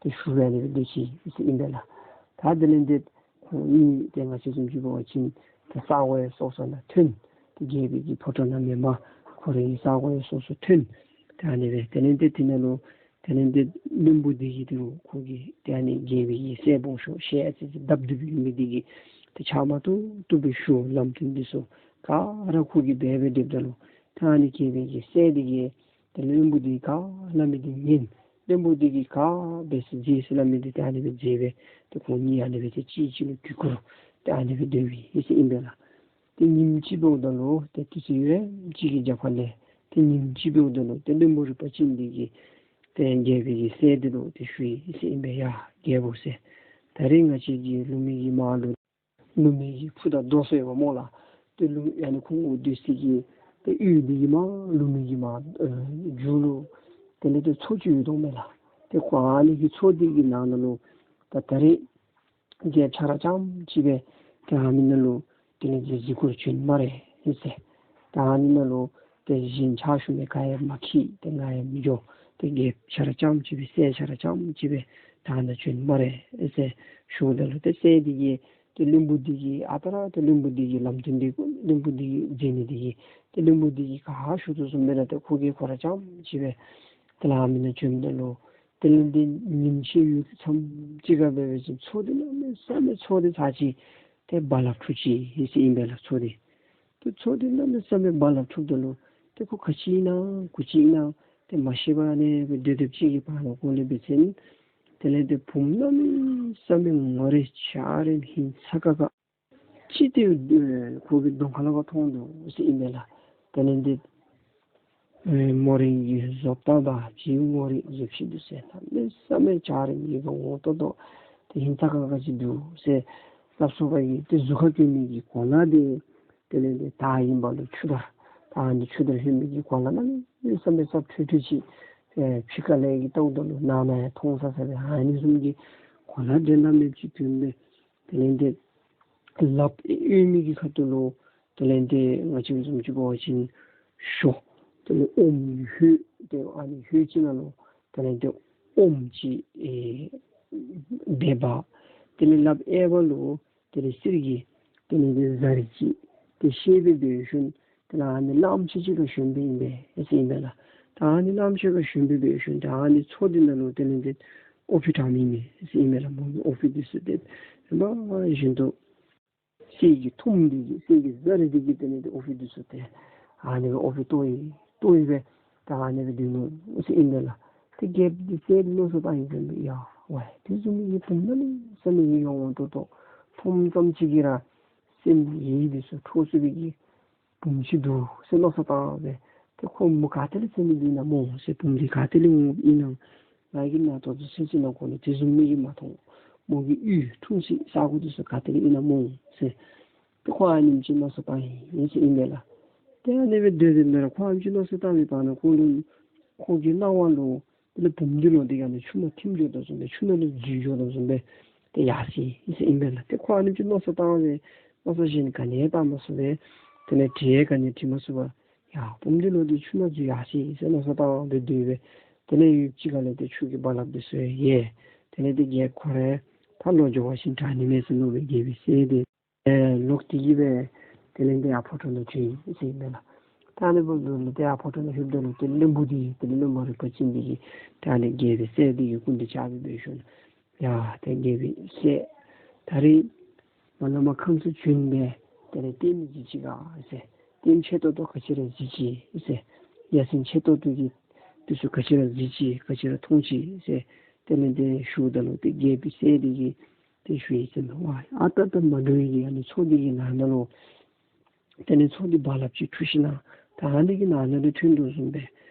ཏེ་ཞུ་སྦེ་ཨ་ནི་སྦེ་སྡོད་ཅི་ཟེར་ཨིན་པས་ལགས། ད་དེ་ལས་ཏེ་ཁོང་གཉིས་ཏེ་ང་བཅས་བཟུམ་ཅིག་འབད་བ་ཅིན་ཏེ་ས་གོ་ཡང་སོ་སོ་ནང་ཐོན། ཏེ་རྒྱལ་པོའི་གི་ཕོ་བྲང་ནང་མེན་པར་ཁོ་རའི་ས་གོ་ཡང་སོ་སོ་ཐོན། ཏེ་ཨ་ནི་སྦེ་དེ་ལས་ཏེ་དེ་ནང་ལུ་དེ་ལས་ཏེ་བློན་པོ་འདི་གིས་ཏེ་རུང་ཁོ་གིས་ཏེ་ཨ་ནི་རྒྱལ་པོའི་གི་སྲས་སྦོམ་ཤོས་ཞལ་ཨ་ཙི་ཅིག་ལྡབ་རྡིབ་ཡོད་མི་འདི་གིས་ཏེ་ཆགས་མ་བཏུབ་བཏུབ་སྦེ་ཞུ་ལམ་སྟོན་འདི་ཚུ་ག་ར་ཁོ་གིས་འབད་སྦེ་སྡོདཔ་ད་ལུ་ད་ཨ་ནི་རྒྱལ་པོའི་གི་སྲས་འདི་གིས་ཏེ་བློན་པོ་འདི་གིས་ག་སླབ་མི་འདི་ཉན། བློན་པོ་འདི་གིས་ག་འབད་ཟེར་མཛད་ཟེར་སླབ་མི་འདི་ཏེ་ཨ་ནི་སྦེ་མཛད་སྦེ་ཏེ་ཁོང་གཉིས་ཨ་ནི་སྦེ་ཏེ་གཅིག་གཅིག་ལུ་གུས་བཀུར་ཏེ་ཨ་ནི་སྦེ་སྡོད་པའི་ཨིན་ཟེར་ཨིན་པས་ལགས། ཏེ་ཉིནམ་ཅིག་འབདཝ་ད་ལུ་ཏེ་དུས་ཚོད་ཡུན་རིངམོ་ཅིག་གི་རྒྱབ་ཁ་ལས་ཏེ་ཉིནམ་ཅིག་འབདཝ་ད་ལུ་ཏེ་བློན་པོ་རིག་པ་ཅན་འདི་གིས་ཏེ་རྒྱལ་པོའི་གི་སྲས་འདི་ལུ་ཏེ་ཞུ་ཡི་ཟེར་ཨིན་པས། ཡ་རྒྱལ་པོ་ཟེར། ད་རེས་ང་བཅས་ཀྱི་ལུང་མའི་གི་མར་ལུ་ལུང་མའི་གི་ཕུ་དང་རྡོ་ཚུ་ཡོདཔ་སྨོ་ལགས། ཏེ་ལུང་ཨ་ནི་ཁོང་གི་སྡོད་སའི་གི་ཏེ་ཡུལ་འདི་གི་མར་ལུང་མའི་གི་མར་ཨེ་མཇུག་ལུ་དེ་ལས་ཏེ་མཚོ་ཅིག་ཡོད་དོ་མས་ལགས། ཏེ་ཁོ་ཨ་ནི་གི་མཚོ་འདི་གི་ནང་ན་ལུ་ད་ད་རེས་རྒྱལཔོ་ཆ་ར་རྐྱངམ་ཅིག་སྦེ་ཏེ་ཨ་ནི་ནང་ལུ་དེ་ལས་ཏེ་གཟིགས་སྐོར་བྱོན་སྨ་རེ་ཟེར། ད་ཨ་ནི་ནང་ལུ་ཏེ་གཞན་ཕྱག་ཞུ་མི་ག་ཡང་མ་འཁྱིད། ཏེ་ང་ཡང་མི་འགྱོ། ཏེ་རྒྱལཔོ་ཆ་ར་རྐྱངམ་ཅིག་སྦེ་སྲས་ཆ་ར་རྐྱངམ་ཅིག་སྦེ་ད་ཨ་ནཱ་བྱོན་སྨ་རེ་ཟེར་ཞུཝ་ད་ལུ་ཏེ་སྲས་འདི་གིས་ཏེ་བློན་པོ་འདི་གིས་ཨ་རྟག་ར་ཏེ་བློན་པོ་འདི་གིས་ལམ་སྟོན་འདི་བློན་པོ་འདི་གིས་མཛད་ནི་འདི་གིས་ཏེ་བློན་པོ་འདི་གིས་ག་ཞུ་དོ་བཟུམ་སྦེ་ར་ཏེ་ཁོ་གིས་ཁོ་ར་རྐྱངམ་ཅིག་སྦེ་ཏེ་ལམ་ནང་བྱོནམ་ད་ལུ་དེ་ལས་ཏེ་ཉིནམ་ཕྱེད་ཡུན་ཙམ་ཅིག་ཁར་འབད་བ་ཅིན་མཚོ་འདི་གནམ་མེད་ས་མེད་མཚོ་འདི་ཚར་ཅིག་ཏེ་རྦ་རླབས་འཁྲུགས་ཅི་ཟེར་ཨིན་པས་ལགས། མཚོ་འདི་ཏེ་མཚོ་འདི་གནམ་མེད་ས་མེད་རྦ་རླབས་འཁྲུགསཔ་ད་ལུ་ཏེ་ཁོ་ག་ཅི་ཨིན་ན་གུ་ཅི་ཨིན་ན་ཏེ་མ་ཤེས་པར་ཨ་ནི་སྦེ་སྡོད་སྡོདཔ་ཅིག་གི་བར་ན་ཁོ་ལས་འབད་བ་ཅིན་དེ་ལས་ཏེ་བུམོ་གནམ་མེད་ས་མེད་ངོ་རིས་འཇའ་རིསམོ་ཧིང་ཚ་ཁ་ཁ་ཅིག་ཏེ་ཨེ་ཁོ་གི་གདོང་ཁ་ལས་ཕར་མཐོང་དོ་ཟེར་ཨིན་པས་ལགས། དེ་ལས་ཏེ་ཨེ་མོ་རའི་གི་བཟོ་ལྟ་དང་ཕྱི་ངོ་རིས་བཟོ་ཕྱིས་འདུག་ཟེར། གནམ་མེད་ས་མེད་འཇའ་རིསམོ་ཡིད་ཁར་འོང་ཏོག་ཏོ་ཏེ་ཧིང་ཚ་ཁ་ཁ་ཅིག་འདུག་ཟེར་སླབ་སོང་པ་གི། ཏེ་གཟུགས་ཁར་གྱོན་མི་གི་གོ་ལ་འདི་དེ་ལས་ཏེ་དར་ཨིན་པ་ལུ་ཆུ་དར་ད་ཨ་ནི་ཆུ་དར་ལྷོད་མི་གི་གོ་ལ་གནམ་མེད་ས་མེད་སྲབ་ཁྲོ་ཁྲོ་ཅིག་ཨེ་ཕྱི་ཁ་ལས་ཀྱི་བལྟཝ་ད་ལུ་ནང་ན་ཡང་མཐོང་ས་ས་སྦེ་ཨ་ནི་བཟུམ་གྱི་གོ་ལ་འགྲན་ཟླ་མེདཔ་ཅིག་གྱོན་སྦེ་དེ་ལས་ཏེ་ལགཔ་གཡས་མི་གི་ཁ་ཐུག་ལུ་དེ་ལས་ཏེ་ང་བཅས་བཟུམ་ཅིག་འབད་བ་ཅིན་ཞོ་དེ་ལས་ཨོམ་ཧོད་ཏེ་ཨ་ནི་ཧོད་ཅིག་ནང་ལུ་དེ་ལས་ཏེ་ཨོམ་ཅིག་ཨེ་སྦེ་འབག། དེ་ལས་ལགཔ་གཡས་པ་ལུ་དེ་ལས་གསེར་གྱི་དེ་ལས་ཏེ་ཟ་རིས་ཅིག་ཏེ་བཤེད་སྦེ་འབད་ཞིནམ་དེ་ལས་ཨ་ནི་གླངམོ་ཆེ་ཅིག་ཁར་ཞོན་སྦེ་ཨིན་པས་ཟེར་ཨིན་པས་ལགས། ད་ཨ་ནི་གླངམོ་ཆེ་ཁར་ཞོན་སྦེ་འབད་ཞིནམ་ད་ཨ་ནི་མཚོ་འདི་ནང་ལུ་དེ་ལས་ཏེ་ཨོ་ཕི་དྲངམ་ཨིན་མས་ཟེར་ཨིན་པས་ལགས། མོ་གིས་ཨོ་ཕི་འདི་ཚུ་ཏེ་རིམ་པ་བཞིན་དུ་གསེར་གྱི་ཐུམ་འདི་གིས་གསེར་གྱི་ཟ་རིས་འདི་གིས་དེ་ལས་ཏེ་ཨོ་ཕི་འདི་ཚུ་ཏེ་ཨ་ནི་སྦེ་ཨོ་ཕི་བཏོག་ཡི། ལྟོ་ཡི་སྦེ་ད་ཨ་ནི་སྦེ་སྡོད་ནུག་ཟེར་ཨིན་པས་ལགས། ཏེ་རྒྱལཔོ་འདི་སྲས་མནོ་བསམ་བཏང་ཡི་ཟེར་ཨིན་པས། ཡ་ཝའི་དེ་བཟུམ་མའི་གི་བུམོ་གནམ་མེད་ས་མེད་ཀྱི་ཡོངས་ཏོག་ཏོ་མཐོངམ་ཙམ་ཅིག་གིས་ར་སེམས་ཡིད་འདི་ཚུ་འཕྲོག་ཚུགས་པའི་གི་བུམོ་ཅིག་འདུག་ཟེར་མནོ་བསམ་བཏང་སྦེ་ཏེ་ཁོ་མོ་ག་ཏེ་ལས་འཚོལ་ནི་ཨིན་ན་སྨོ་ཟེར། བུམོ་འདི་ག་ཏེ་ལས་འོང་ཨིན་ན། ང་གིས་ནཱ་ད་ལྟོ་ཚུན་ཚོད་ནང་འཁོད་ལུ་དེ་བཟུམ་མའི་གི་མ་མཐོང་། མོ་གི་ཡུལ་འཁྲུངས་ས་ས་གོ་འདི་ཚུ་ག་ཏེ་ལས་ཨིན་ན་སྨོ་ཟེར། ཏེ་ཁོ་ཨ་ནེམ་ཅིག་མནོ་བསམ་བཏང་ཡི་ཟེར་ཨིན་པས་ལགས། ཏེ་ཨ་ནི་སྦེ་སྡོད་སྡོདཔ་ད་ར་ཁོ་ཨ་ནེམ་ཅིག་མནོ་བསམ་བཏང་བའི་བར་ན་ཁོ་ལུ་ཁོ་གི་སྣང་བ་ལུ་དེ་ལས་བུམོ་འདི་ལོག་སྟེ་གི་ཨ་ནི་ཆུ་ནང་ཐིམ་འགྱོ་དོ་བཟུམ་སྦེ་ཆུ་ནང་ལུ་འཛུལ་འགྱོ་དོ་བཟུམ་སྦེ་ཏེ་ཡར་སོ་ཡི་ཟེར་ཨིན་པས་ལགས། ཏེ་ཁོ་ཨ་ནེམ་ཅིག་མནོ་བསམ་བཏང་སྦེ་མནོ་བསམ་གཞན་ག་ནི་ཡང་བཏང་མ་ཚུགས་པས། དེ་ལས་དྲི་ཡང་ག་ནི་དྲི་མ་ཚུགས་པར་ཡ་བུམོ་འདི་ལོག་སྟེ་ཆུ་ནང་འཛུལ་ཡར་སོ་ཡི་ཟེར་མནོ་བསམ་བཏང་སྦེ་སྡོད་སྦེ་དེ་ལས་ཡུདཔ་ཅིག་ཁ་ལས་ཏེ་ཆུ་གི་རྦ་རླབས་འདི་ཚུ་ཡལ། དེ་ལས་ཏེ་རྒྱལཔོ་ཁོ་ར་ད་ལོག་འགྱོ་བ་ཅིན་དྲག་ནི་མས་ཟེར་མནོ་སྦེ་རྒྱལ་པོའི་སྲས་འདི་ཨེ་ལོག་སྟེ་གི་སྦེ་དེ་ལས་ཏེ་ཡར་ཕོ་བྲང་ནང་ཐོན་ཡི་ཟེར་ཨིན་པས་ལགས། ད་ཨ་ནི་འབདཝ་ད་ལུ་ཏེ་ཡར་ཕོ་བྲང་ནང་ལྷོདཔ་ད་ལུ་ཏེ་བློན་པོ་འདི་དེ་ལས་བློན་པོ་རིག་པ་ཅན་འདི་གིས་ད་ཨ་ནི་རྒྱལ་པོའི་སྲས་འདི་གི་སྐུ་མདུན་བཅར་སྦེ་འབད་ཞིནམ་ཡ་ཏེ་རྒྱལ་པོའི་སྲས་ད་རིས་མ་ལ་མ་ཁམས་སུ་བྱོན་སྦེ་དེ་ལས་ལྟདམོ་གཟིགས་ཅི་ག་ཟེར། ལྟདམོ་ཆེ་ཏོག་ཏོ་ག་ཅི་ར་གཟིགས་ཅི་ཟེར། ཡ་མཚན་ཆེ་ཏོག་ཏོ་གི་འདི་ཚུ་ག་ཅི་ར་གཟིགས་ཅི་ག་ཅི་ར་མཐོང་ཅི་ཟེར། དེ་ལས་ཏེ་ཞུཝ་ད་ལུ་ཏེ་རྒྱལ་པོའི་སྲས་འདི་གིས་ཏེ་ཞུ་ཡི་ཟེར་མས། ཝའི་ཨ་རྟག་རྟག་མ་འདྲཝ་གི་ཨ་ནི་མཚོ་འདི་གི་ནང་ན་ལུ་དེ་ལས་མཚོ་འདི་རྦ་རླབས་ཅིག་འཁྲུགས་ཞིནམ་ད་ཨ་ནི་གི་ནང་ན་ལུ་ཐོན་དོ་བཟུམ་སྦེ་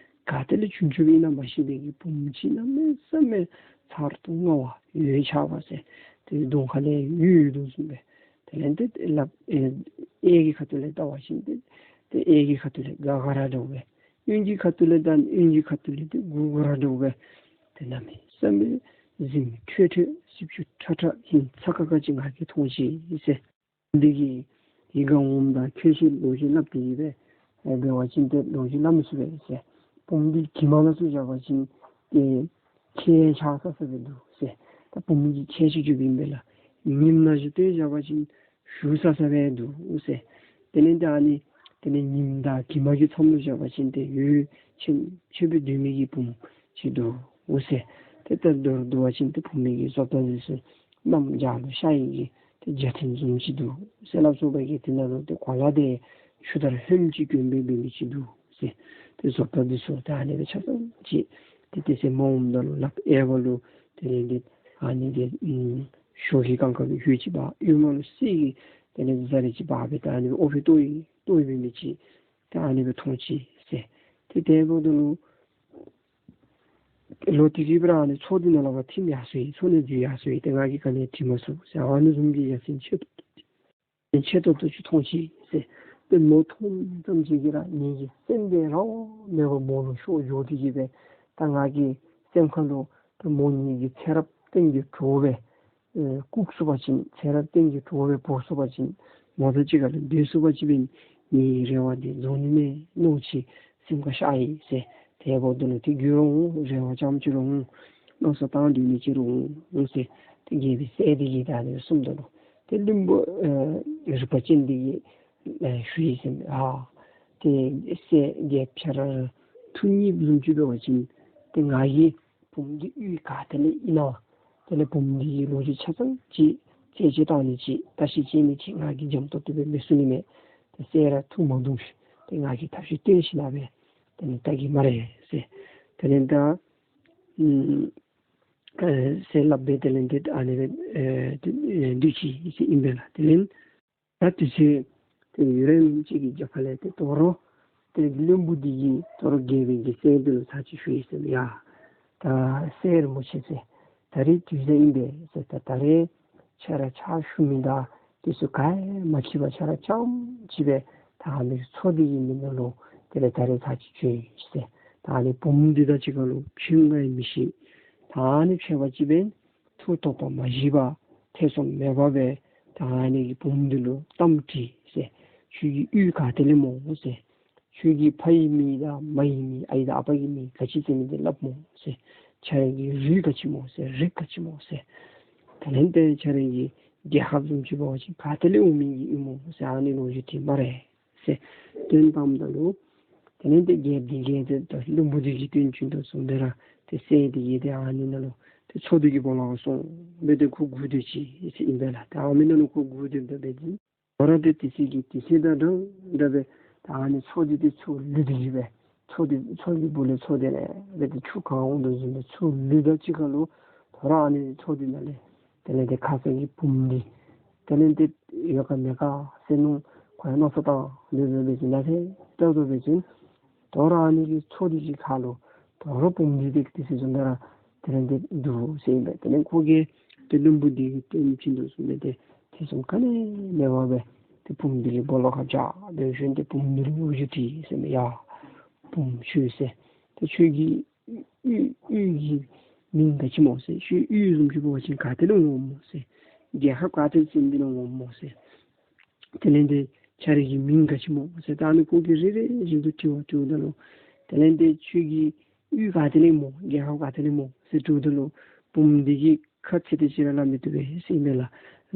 ག་ཏེ་ལས་བྱུང་བྱུངམ་ཨིན་ན་མ་ཤེས་པའི་གི་བུམོ་ཅིག་གནམ་མེད་ས་མེད་མཚར་དང་མངར་བ་འོད་ཆགས་པ་ཟེར་ཏེ་གདོང་ཁ་ལས་འོད་ཡོད་དོ་བཟུམ་སྦེ། དེ་ལས་ཏེ་ལགཔ་ཨེ་གཡས་ཀྱི་ཁ་ཐུག་ལས་བལྟ་བ་ཅིན་ཏེ་ཏེ་གཡས་ཀྱི་ཁ་ཐུག་ལས་དགའ་དགའ་ར་འདྲཝ་སྦེ། གཡོན་གྱི་ཁ་ཐུག་ལས་བལྟ་གཡོན་གྱི་ཁ་ཐུག་ལས་ཏེ་མགུ་དགའ་ར་འདྲཝ་སྦེ། ཏེ་གནམ་མེད་ས་མེད་གཟིམ་ཁྲོས་ཁྲོས་སིབ་ཆུ་ཁྲ་ཁྲ་ཧིང་ཚ་ཁ་ཁ་ཅིག་ང་གིས་མཐོང་ཅི་ཟེར། འདི་གིས་ཡིད་དགའ་འོངམ་ད་ཁྱོད་ཀྱིས་ལོ་རྒྱུས་སླབ་སྟེ་གི་སྦེ་ཨེ་འབད་བ་ཅིན་ཏེ་ལོ་རྒྱུས་སླབ་མི་ཚུགས་པས་ཟེར། བུམོ་འདི་གྱིབ་མ་ནང་བཙུགས་བཞག་པ་ཅིན་ཏེ་ཁྱེགས་ཆགས་ས་ས་སྦེ་འདུག་ཟེར། ད་བུམོ་གི་ཁྱེགས་ཅིག་འགྱོཝ་ཨིན་པས་ལགས། ཉིམ་ནང་བཞག་སྟེ་བཞག་པ་ཅིན་ཞུ་ས་ས་སྦེ་འདུག་ཟེར། དེ་ལས་ཏེ་ཨ་ནི་དེ་ལས་ཉིམ་དང་གྱིབ་མ་གི་མཚམས་ལུ་བཞག་པ་ཅིན་ཏེ་འོད་ཆེམ་ཆེམ་སྦེ་སྡོད་མི་གི་བུམོ་ཅིག་འདུག་ཟེར། ཏེ་ད་མདོར་བསྡུ་བ་ཅིན་ཏེ་བུམོ་གི་བཟོ་ལྟ་འདི་ཚུ་གནམ་བྱཱར་ལུ་ཤར་ཡི་གི་ཏེ་འཇའ་ཚོན་བཟུམ་ཅིག་འདུག་ཟེར་སླབ་སོང་བས་གི། དེ་ནང་ལུ་ཏེ་གོ་ལ་འདི་ཆུ་དར་ཧོནམ་ཅིག་གྱོན་སྦེ་འབད་མི་ཅིག་འདུག་ཟེར། ཏེ་བཟོ་ལྟ་འདི་ཚུ་ཏེ་ཨ་ནི་སྦེ་ཆ་ཚང་ཅིག་ཏེ་དེ་ཚེ་མ་འོངམ་ད་ལུ་ལགཔ་གཡས་པ་ལུ་དེ་ལས་ཏེ་ཨ་ནི་འདི་ཨམ་ཞོ་གི་གང་ག་གི་ཧུད་ཅིག་འབག། གཡོན་མ་ལུ་གསེར་གྱི་དེ་ལས་ཟ་རིས་ཅིག་འབག་སྦེ་ཏེ་ཨ་ནི་སྦེ་ཨོ་ཕི་བཏོག་ཡི་བཏོག་ཡི་འབད་མི་ཅིག་ཏེ་ཨ་ནི་སྦེ་མཐོང་ཅི་ཟེར། ཏེ་དེ་འབདཝ་ད་ལུ་ལོག་སྟེ་གི་སྦེ་ར་ཨ་ནི་མཚོ་འདི་ནང་ལུ་ཕར་ཐིམ་ཡར་སོ་ཡི། མཚོ་ནང་འཛུལ་ཡར་སོ་ཡི། ཏེ་ང་གིས་ག་ནི་ཡང་དྲི་མ་ཚུགས་ཟེར། ཨ་ནི་བཟུམ་གྱི་ཡ་མཚན་ཆེ་ཏོག་ཏོ་ཆེ་ཏོག་ཏོ་ཅིག་མཐོང་ཅི་ཟེར། ཏེ་མོ་མཐོངམ་ཙམ་ཅིག་གིས་ར་ངེ་གི་སེམས་འདི་ར་བ་མེད་པར་མོ་ལུ་ཤོར་འགྱོ་སྟེ་གི་སྦེ་ད་ང་གི་སེམས་ཁ་ལུ་ཏེ་མོ་ངེ་གི་ཚེ་རབས་གཏན་གྱི་གྲོགས་སྦེ་ཨེ་བཀུག་ཚུགས་པ་ཅིན་ཚེ་རབས་གཏན་གྱི་གྲོགས་སྦེ་འབོ་ཚུགས་པ་ཅིན་མོ་དང་གཅིག་ཁར་ལུ་སྡོད་ཚུགས་པ་ཅིན་འབད་ངེ་གི་རེ་བ་འདི་རྫོགས་ནི་མས་མནོ་ཅི་སེམས་ཁར་ཤར་ཡི་ཟེར། དེ་འབདཝ་ད་ལུ་ཏེ་རྒྱུ་རུང་རེ་བ་ཙམ་ཅིག་རུང་མནོ་བསམ་བཏང་སྡོད་ནི་ཅིག་རུང་ཟེར། ཏེ་རྒྱལ་པོའི་སྲས་འདི་གིས་ད་ཨ་ནི་གསུངམ་ད་ལུ་ཏེ་བློན་པོ་ཨེ་རིག་པ་ཅན་འདི་གིས་ཨེ་ཞུ་ཡི་ཟེར། ཨ་ཏེ་སྲས་རྒྱལཔོ་ཁྱོད་ར་ཐུགས་མཉེསཔ་བཟུམ་ཅིག་འབད་བ་ཅིན་ཏེ་ང་གིས་བུམོ་འདི་གཡུས་ག་ཏེ་ལས་ཨིན་ན་དེ་ལས་བུམོ་འདི་གི་ལོ་རྒྱུས་ཆ་ཚང་ཅིག་རྩད་གཅོད་བཏང་ནི་ཅིག་བརྟག་ཞིབ་བྱས་ནི་ཅིག་ང་གིས་འཇམ་ཏོག་ཏོ་སྦེ་མི་གསུང་ནི་མས། ཏེ་སྲས་ར་ཐུགས་མ་དུངས་ཤིག། ཏེ་ང་གིས་ཐབས་ཤེས་སྟོན་ཞིནམ་ལས་ཏེ་ནི་བལྟ་གེ་སྨ་རེ་ཟེར། དེ་ལས་ད་ཨམ་ཨེ་ཟེར་སླབ་སྦེ་དེ་ལས་ཏེ་ཨ་ནི་སྦེ་ཨེ་ཏེ་ཨེ་སྡོད་ཅི་ཟེར་ཨིན་པས་ལགས། དེ་ལས་ད་དུས་ཚོད་དེ་ཡུན་རིངམོ་ཅིག་གི་རྒྱབ་ཁ་ལས་ཏེ་དོ་རུང་ཏེ་བློན་པོ་འདི་གིས་དོ་རུང་རྒྱལ་པོའི་གི་སྲས་འདི་ལུ་ཚར་ཅིག་ཞུ་ཡི་ཟེར། ཡ་ད་སྲས་རིན་པོ་ཆེ་ཟེར། ད་རིས་དུས་ཚོད་ཨིན་པས་ཟེར། ད་ད་རིས་ཁྱོད་ར་ཕྱག་ཞུ་མི་དང་དེ་ཚུ་ག་ཡང་མ་འཁྱིད་པར་ཁྱོད་ར་རྐྱངམ་གཅིག་སྦེ་ད་ཨ་ནི་མཚོ་འདི་གི་མེ་ནང་ལུ་དེ་ལས་ད་རིས་ཚར་ཅིག་བྱོན་ཡི་ཟེར། ད་ཨ་ནི་བུམོ་འདི་དང་གཅིག་ཁར་ལུ་ཕྱད་ན་ཡང་མི་ཤེས། ད་ཨ་ནི་ཕྱད་པ་ཅིན་འབད་ཐུགས་དོགས་པ་མ་བཞེས་པར་ཐེ་ཚོམ་མེད་པར་སྦེ་ད་ཨ་ནི་གི་བུམོ་འདི་ལུ་གཏམ་དྲིས་ཟེར། ཁྱོད་ཀྱི་གཡུས་ག་ཏེ་ལས་སྨོ་ཟེར། ཁྱོད་ཀྱི་ཕ་ཡི་མིང་དང་མ་ཡི་མིང་ཨའི་དང་ཨ་པ་གི་མིང་ག་ཅི་ཟེར་མི་འདི་སླབ་སྨོ་ཟེར། ཁྱོད་རའི་གི་རུས་ག་ཅི་སྨོ་ཟེར། རིགས་ག་ཅི་སྨོ་ཟེར། དེ་ལས་ཏེ་ཁྱོད་རའི་གི་རྒྱལ་ཁབ་བཟུམ་ཅིག་འབད་བ་ཅིན་ག་ཏེ་ལས་འོང་མི་གི་ཨིན་སྨོ་ཟེར། ཨ་ནི་ལོ་རྒྱུས་དྲིས་སྨ་རེ་ཟེར་སྟོན་བཏངམ་ད་ལུ་དེ་ལས་ཏེ་རྒྱལཔོ་འདི་གིས་ཏེ་ད་བློན་པོ་འདི་གིས་སྟོན་བྱིན་དོ་བཟུམ་སྦེ་ར་ཏེ་སྲས་འདི་གིས་ཏེ་ཨ་ནི་ནང་ལུ་ཏེ་མཚོ་འདི་གི་སྦོ་ལོགས་སོང་སྦེ་ཏེ་ཁོ་སྒུག་སྡོད་ཅི་ཟེར་ཨིན་པས་ལགས། ཏེ་ཨ་ནི་ནང་ལུ་ཁོ་སྒུག་སྡོདཔ་ད་འབད་དེ་དོ་རུང་ཏེ་དུས་ཚོད་ཀྱི་དུས་ཚོད་དང་འདྲ་འདྲ་སྦེ་ད་ཨ་ནི་མཚོ་འདི་ཏེ་ཚུར་ལུད་དེ་གི་སྦེ་ མཚོ་འདི་མཚོ་གི་སྦུག་ལས་མཚོ་འདི་ལས་སྦེ་ཏེ་ཆུ་གང་འོང་དོ་བཟུམ་སྦེ་ཚུར་ལུད་ད་ཅིག་ཁར་ལུ་དོ་རུང་ཨ་ནི་མཚོ་འདི་ནང་ལས་དེ་ལས་ཏེ་ཁ་ཙ་གི་བུམོ་འདི་དེ་ལས་ཏེ་ཡོད་ག་མེད་ག་ཟེར་མནོ་ཁོ་ཡང་མནོ་བསམ་བཏང་དེ་སྦེ་འབད་ཞིནམ་ལས་ཏེ་ལྟ་དོ་འབད་ཞིནམ་དོ་རུང་ཨ་ནི་གི་མཚོ་འདི་གི་ཁ་ལུ་དོ་རུང་བུམོ་འདི་ཏེ་དེ་ཚེ་བཟུམ་སྦེ་ར་དེ་ལས་ཏེ་འདུག་ཟེར་ཨིན་པས། དེ་ལས་ཁོ་གིས་ཏེ་བློན་པོ་འདི་གིས་སྟོན་བྱིན་དོ་བཟུམ་སྦེ་ཏེ་ཐེ་ཚོམ་ག་ནི་མེད་པར་སྦེ་ཏེ་བུམོ་འདི་གི་སྦོ་ལོགས་ཁར་བཅར་འབད་ཞིནམ་ཏེ་བུམོ་འདི་ལུ་ལོ་རྒྱུས་དྲིས་ཟེར་མས། ཡ་བུམོ་ཁྱོད་ཟེར། ཏེ་ཁྱོད་ཀྱི་གཡུས་གཡུས་ཀྱི་མིང་ག་ཅི་སྨོ་ཟེར། ཁྱོད་གཡུས་བཟུམ་ཅིག་འབད་བ་ཅིན་ག་ཏེ་ལས་འོངམ་སྨོ་ཟེར། རྒྱལ་ཁབ་ག་ཏེ་ཅིག་ལས་འོངམ་སྨོ་ཟེར། དེ་ལས་ཏེ་ཁྱོད་རའི་གི་མིང་ག་ཅི་སྨོ་ཟེར། ད་ཨ་ནི་ཁོ་གིས་རེ་རེ་བཞིན་དུ་དྲི་བ་དྲིཝ་ད་ལུ་དེ་ལས་ཏེ་ཁྱོད་ཀྱི་གཡུས་ག་ཏེ་ལས་སྨོ་རྒྱལ་ཁབ་ག་ཏེ་ལས་སྨོ་ཟེར་དྲིཝ་ད་ལུ་བུམོ་འདི་གིས་ཁ་ཚིག་དེ་ཅིག་ར་སླབ་མི་བཏུབ་པས་ཟེར་ཨིན་པས་ལགས།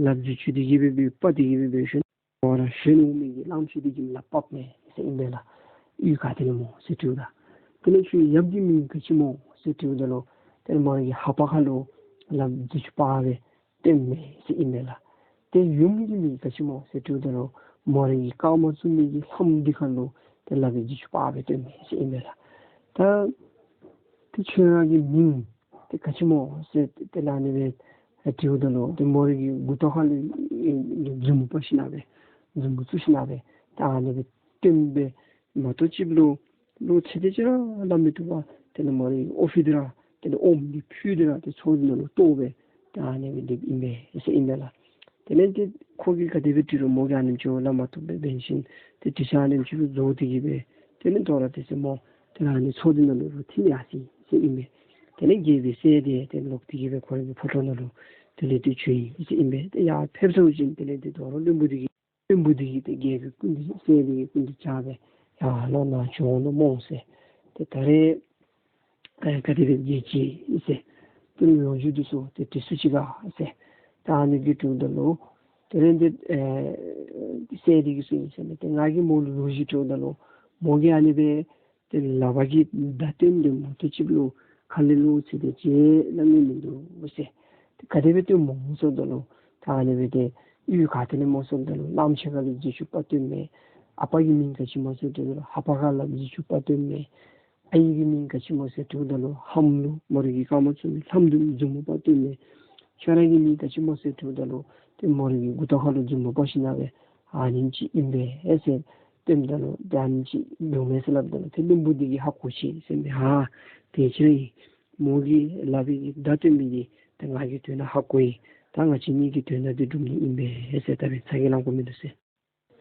ལགཔ་རྗེས་ཆུ་འདི་གིས་སྦེ་འབད་དཔའ་འདི་གིས་སྦེ་འབད་ཞིནམ་ལས་ཁོ་ར་ཞོན་འོང་མི་གི་གླངམོ་ཆེ་འདི་གིས་ལགཔ་ཕབ་མས་ཟེར་ཨིན་པས་ལགས། གཡུས་ག་ཏེ་ལས་སྨོ་ཟེར་དྲིཝ་ད། དེ་ལས་ཁྱོད་ཡབ་ཀྱི་མིང་ག་ཅི་སྨོ་ཟེར་དྲིཝ་ད་ལུ་དེ་ལས་མོ་རའི་གི་ལྷ་པ་ཁར་ལུ་ལགཔ་རྗེས་ཆུ་ཕབ་སྦེ་སྟོནམ་མས་ཟེར་ཨིན་པས་ལགས། ཏེ་ཡུམ་གྱི་མིང་ག་ཅི་སྨོ་ཟེར་དྲིཝ་ད་ལུ་མོ་རའི་གི་རྐངམ་བཙུགས་མི་གི་ལྷམ་འདི་ཁར་ལུ་ཏེ་ལགཔ་རྗེས་ཆུ་ཕབ་སྦེ་སྟོནམ་མས་ཟེར་ཨིན་པས་ལགས། ད་ཏེ་ཁྱོད་ར་གི་མིང་ཏེ་ག་ཅི་སྨོ་ཟེར་དེ་ལས་ཨ་ནི་སྦེ་དྲིཝ་ད་ལུ་ཏེ་མོ་རའི་གི་མགུ་ཏོ་ཁར་ལུ་མཛུབ་མོ་ཕབ་ཞིནམ་ལས་མཛུབ་མོ་བཙུགས་ཞིནམ་ལས་ད་ཨ་ནི་སྦེ་སྟོནམ་སྦེ་མ་གཏོགས་ཅིག་ལུ་ལོག་ཚིག་དེ་ཅིག་ར་སླབ་མི་བཏུབ་པར་དེ་ལས་མོ་རའི་གི་ཨོ་ཕི་འདི་ར་དེ་ལས་ཨོམ་འདི་ཕུལ་ཏེ་ར་ཏེ་མཚོ་འདི་ནང་ལུ་གཏོར་སྦེ་ད་ཨ་ནི་སྦེ་སྡོདཔ་ཨིན་པས་ཟེར་ཨིན་པས་ལགས། དེ་ལས་ཏེ་ཁོ་གིས་ག་དེ་སྦེ་དྲི་རུང་མོ་གིས་ཨ་ནེམ་ཅིག་སླབ་མ་བཏུབ་སྦེ་འབད་ཞིནམ་ཏེ་དྲི་བ་ཨ་ནེམ་ཅིག་ལུ་རྫོགས་ཏེ་གི་སྦེ་དེ་ལས་དོ་རུང་དེ་ཚེ་མོ་དེ་ལས་ཨ་ནི་མཚོ་འདི་ནང་ལུ་ཐིམ་ཡར་སོ་ཡི་ཟེར་ཨིན་པས། དེ་ལས་རྒྱལ་པོའི་སྲས་དེ་ཏེ་ལོག་སྟེ་གི་སྦེ་ཁོ་རའི་གི་ཕོ་བྲང་ནང་ལུ་དེ་ལས་ཏེ་བྱོན་ཡི་ཟེར་ཨིན་པས། ཏེ་ཡར་ཕེབས་ཚར་བ་ཅིན་དེ་ལས་ཏེ་དོ་རུང་བློན་པོ་འདི་གིས་བློན་པོ་འདི་གིས་ཏེ་རྒྱལ་པོའི་སྐུ་མདུན་སྲས་འདི་གི་སྐུ་མདུན་བཅར་སྦེ་ཡར་ལོག་ནཱ་བྱོན་ནུག་སྨོ་ཟེར། ཏེ་ད་རེས་ཨེ་ག་དེ་སྦེ་མཇལ་ཅི་ཟེར། ཏེ་ལོ་རྒྱུས་འདི་ཚུ་ཏེ་དྲི་སུ་ཅིག་ག་ཟེར། ད་ཨ་ནི་གི་དྲིཝ་ད་ལུ་དེ་ལས་ཏེ་ཨེ་སྲས་འདི་གིས་གསུངས་ཡི་ཟེར་མས། ཏེ་ང་གིས་མོ་ལུ་ལོ་རྒྱུས་དྲིཝ་ད་ལུ་མོ་གིས་ཨ་ནི་སྦེ་ཏེ་ལག་པ་གིས་བརྡ་སྟོན་ཏེ་མ་གཏོགས་ཅིག་ལུ་ཁ་ལས་ལོག་ཚིག་དེ་ཅིག་སླབ་ནི་མིན་འདུག་ཟེར། ཏེ་ག་དེ་སྦེ་སྟོནམ་སྨོ་ཟེརཝ་ད་ལུ་ད་ཨ་ནི་སྦེ་ཏེ་གཡུས་ག་ཏེ་ལས་སྨོ་ཟེརཝ་ད་ལུ་གླངམོ་ཆེ་ཁར་ལུ་རྗེས་ཆུ་ཕབ་སྟོནམ་མས། ཨ་པ་གི་མིང་ག་ཅི་སྨོ་ཟེརཝ་ད་ལུ་ལྷ་པ་ཁར་ལུ་རྗེས་ཆུ་ཕབ་སྟོནམ་མས། ཨའི་གི་མིང་ག་ཅི་སྨོ་ཟེར་དྲིཝ་ད་ལུ་ལྷམ་ལུ་མོ་རའི་གི་རྐངམ་བཙུགས་མི་ལྷམ་ལུ་མཛུབ་མོ་ཕབ་སྟོནམ་མས། ཁྱོད་ར་གི་མིང་ག་ཅི་སྨོ་ཟེར་དྲིཝ་ད་ལུ་ཏེ་མོ་རའི་གི་མགུ་ཏོ་ཁར་ལུ་མཛུབ་མོ་ཕབ་ཞིནམ་ལས་ཨ་ནེམ་ཅིག་ཨིན་པས་ཟེར་སྟོནམ་ད་ལུ་ཏེ་ཨ་ནེམ་ཅིག་འབྱུངམ་མས་ཟེར་སླབ་ད་ལུ་ཏེ་བློན་པོ་འདི་གིས་ཧ་གོ་ཅི་ཟེར་མས། ཨ་དེ་ཅིག་ར་ཨིན། མོ་གིས་ལག་པའི་གི་བརྡ་སྟོན་མི་འདི་ཏེ་ང་གིས་དོན་དག་ཧ་གོ་ཡི། ད་ང་བཅས་གཉིས་ཀྱི་དོན་དག་འདི་འགྲུབ་ནི་ཨིན་པས་ཟེར། ད་འབདན་ཚ་གྱང་ལང་དགོ་མིན་འདུག་ཟེར།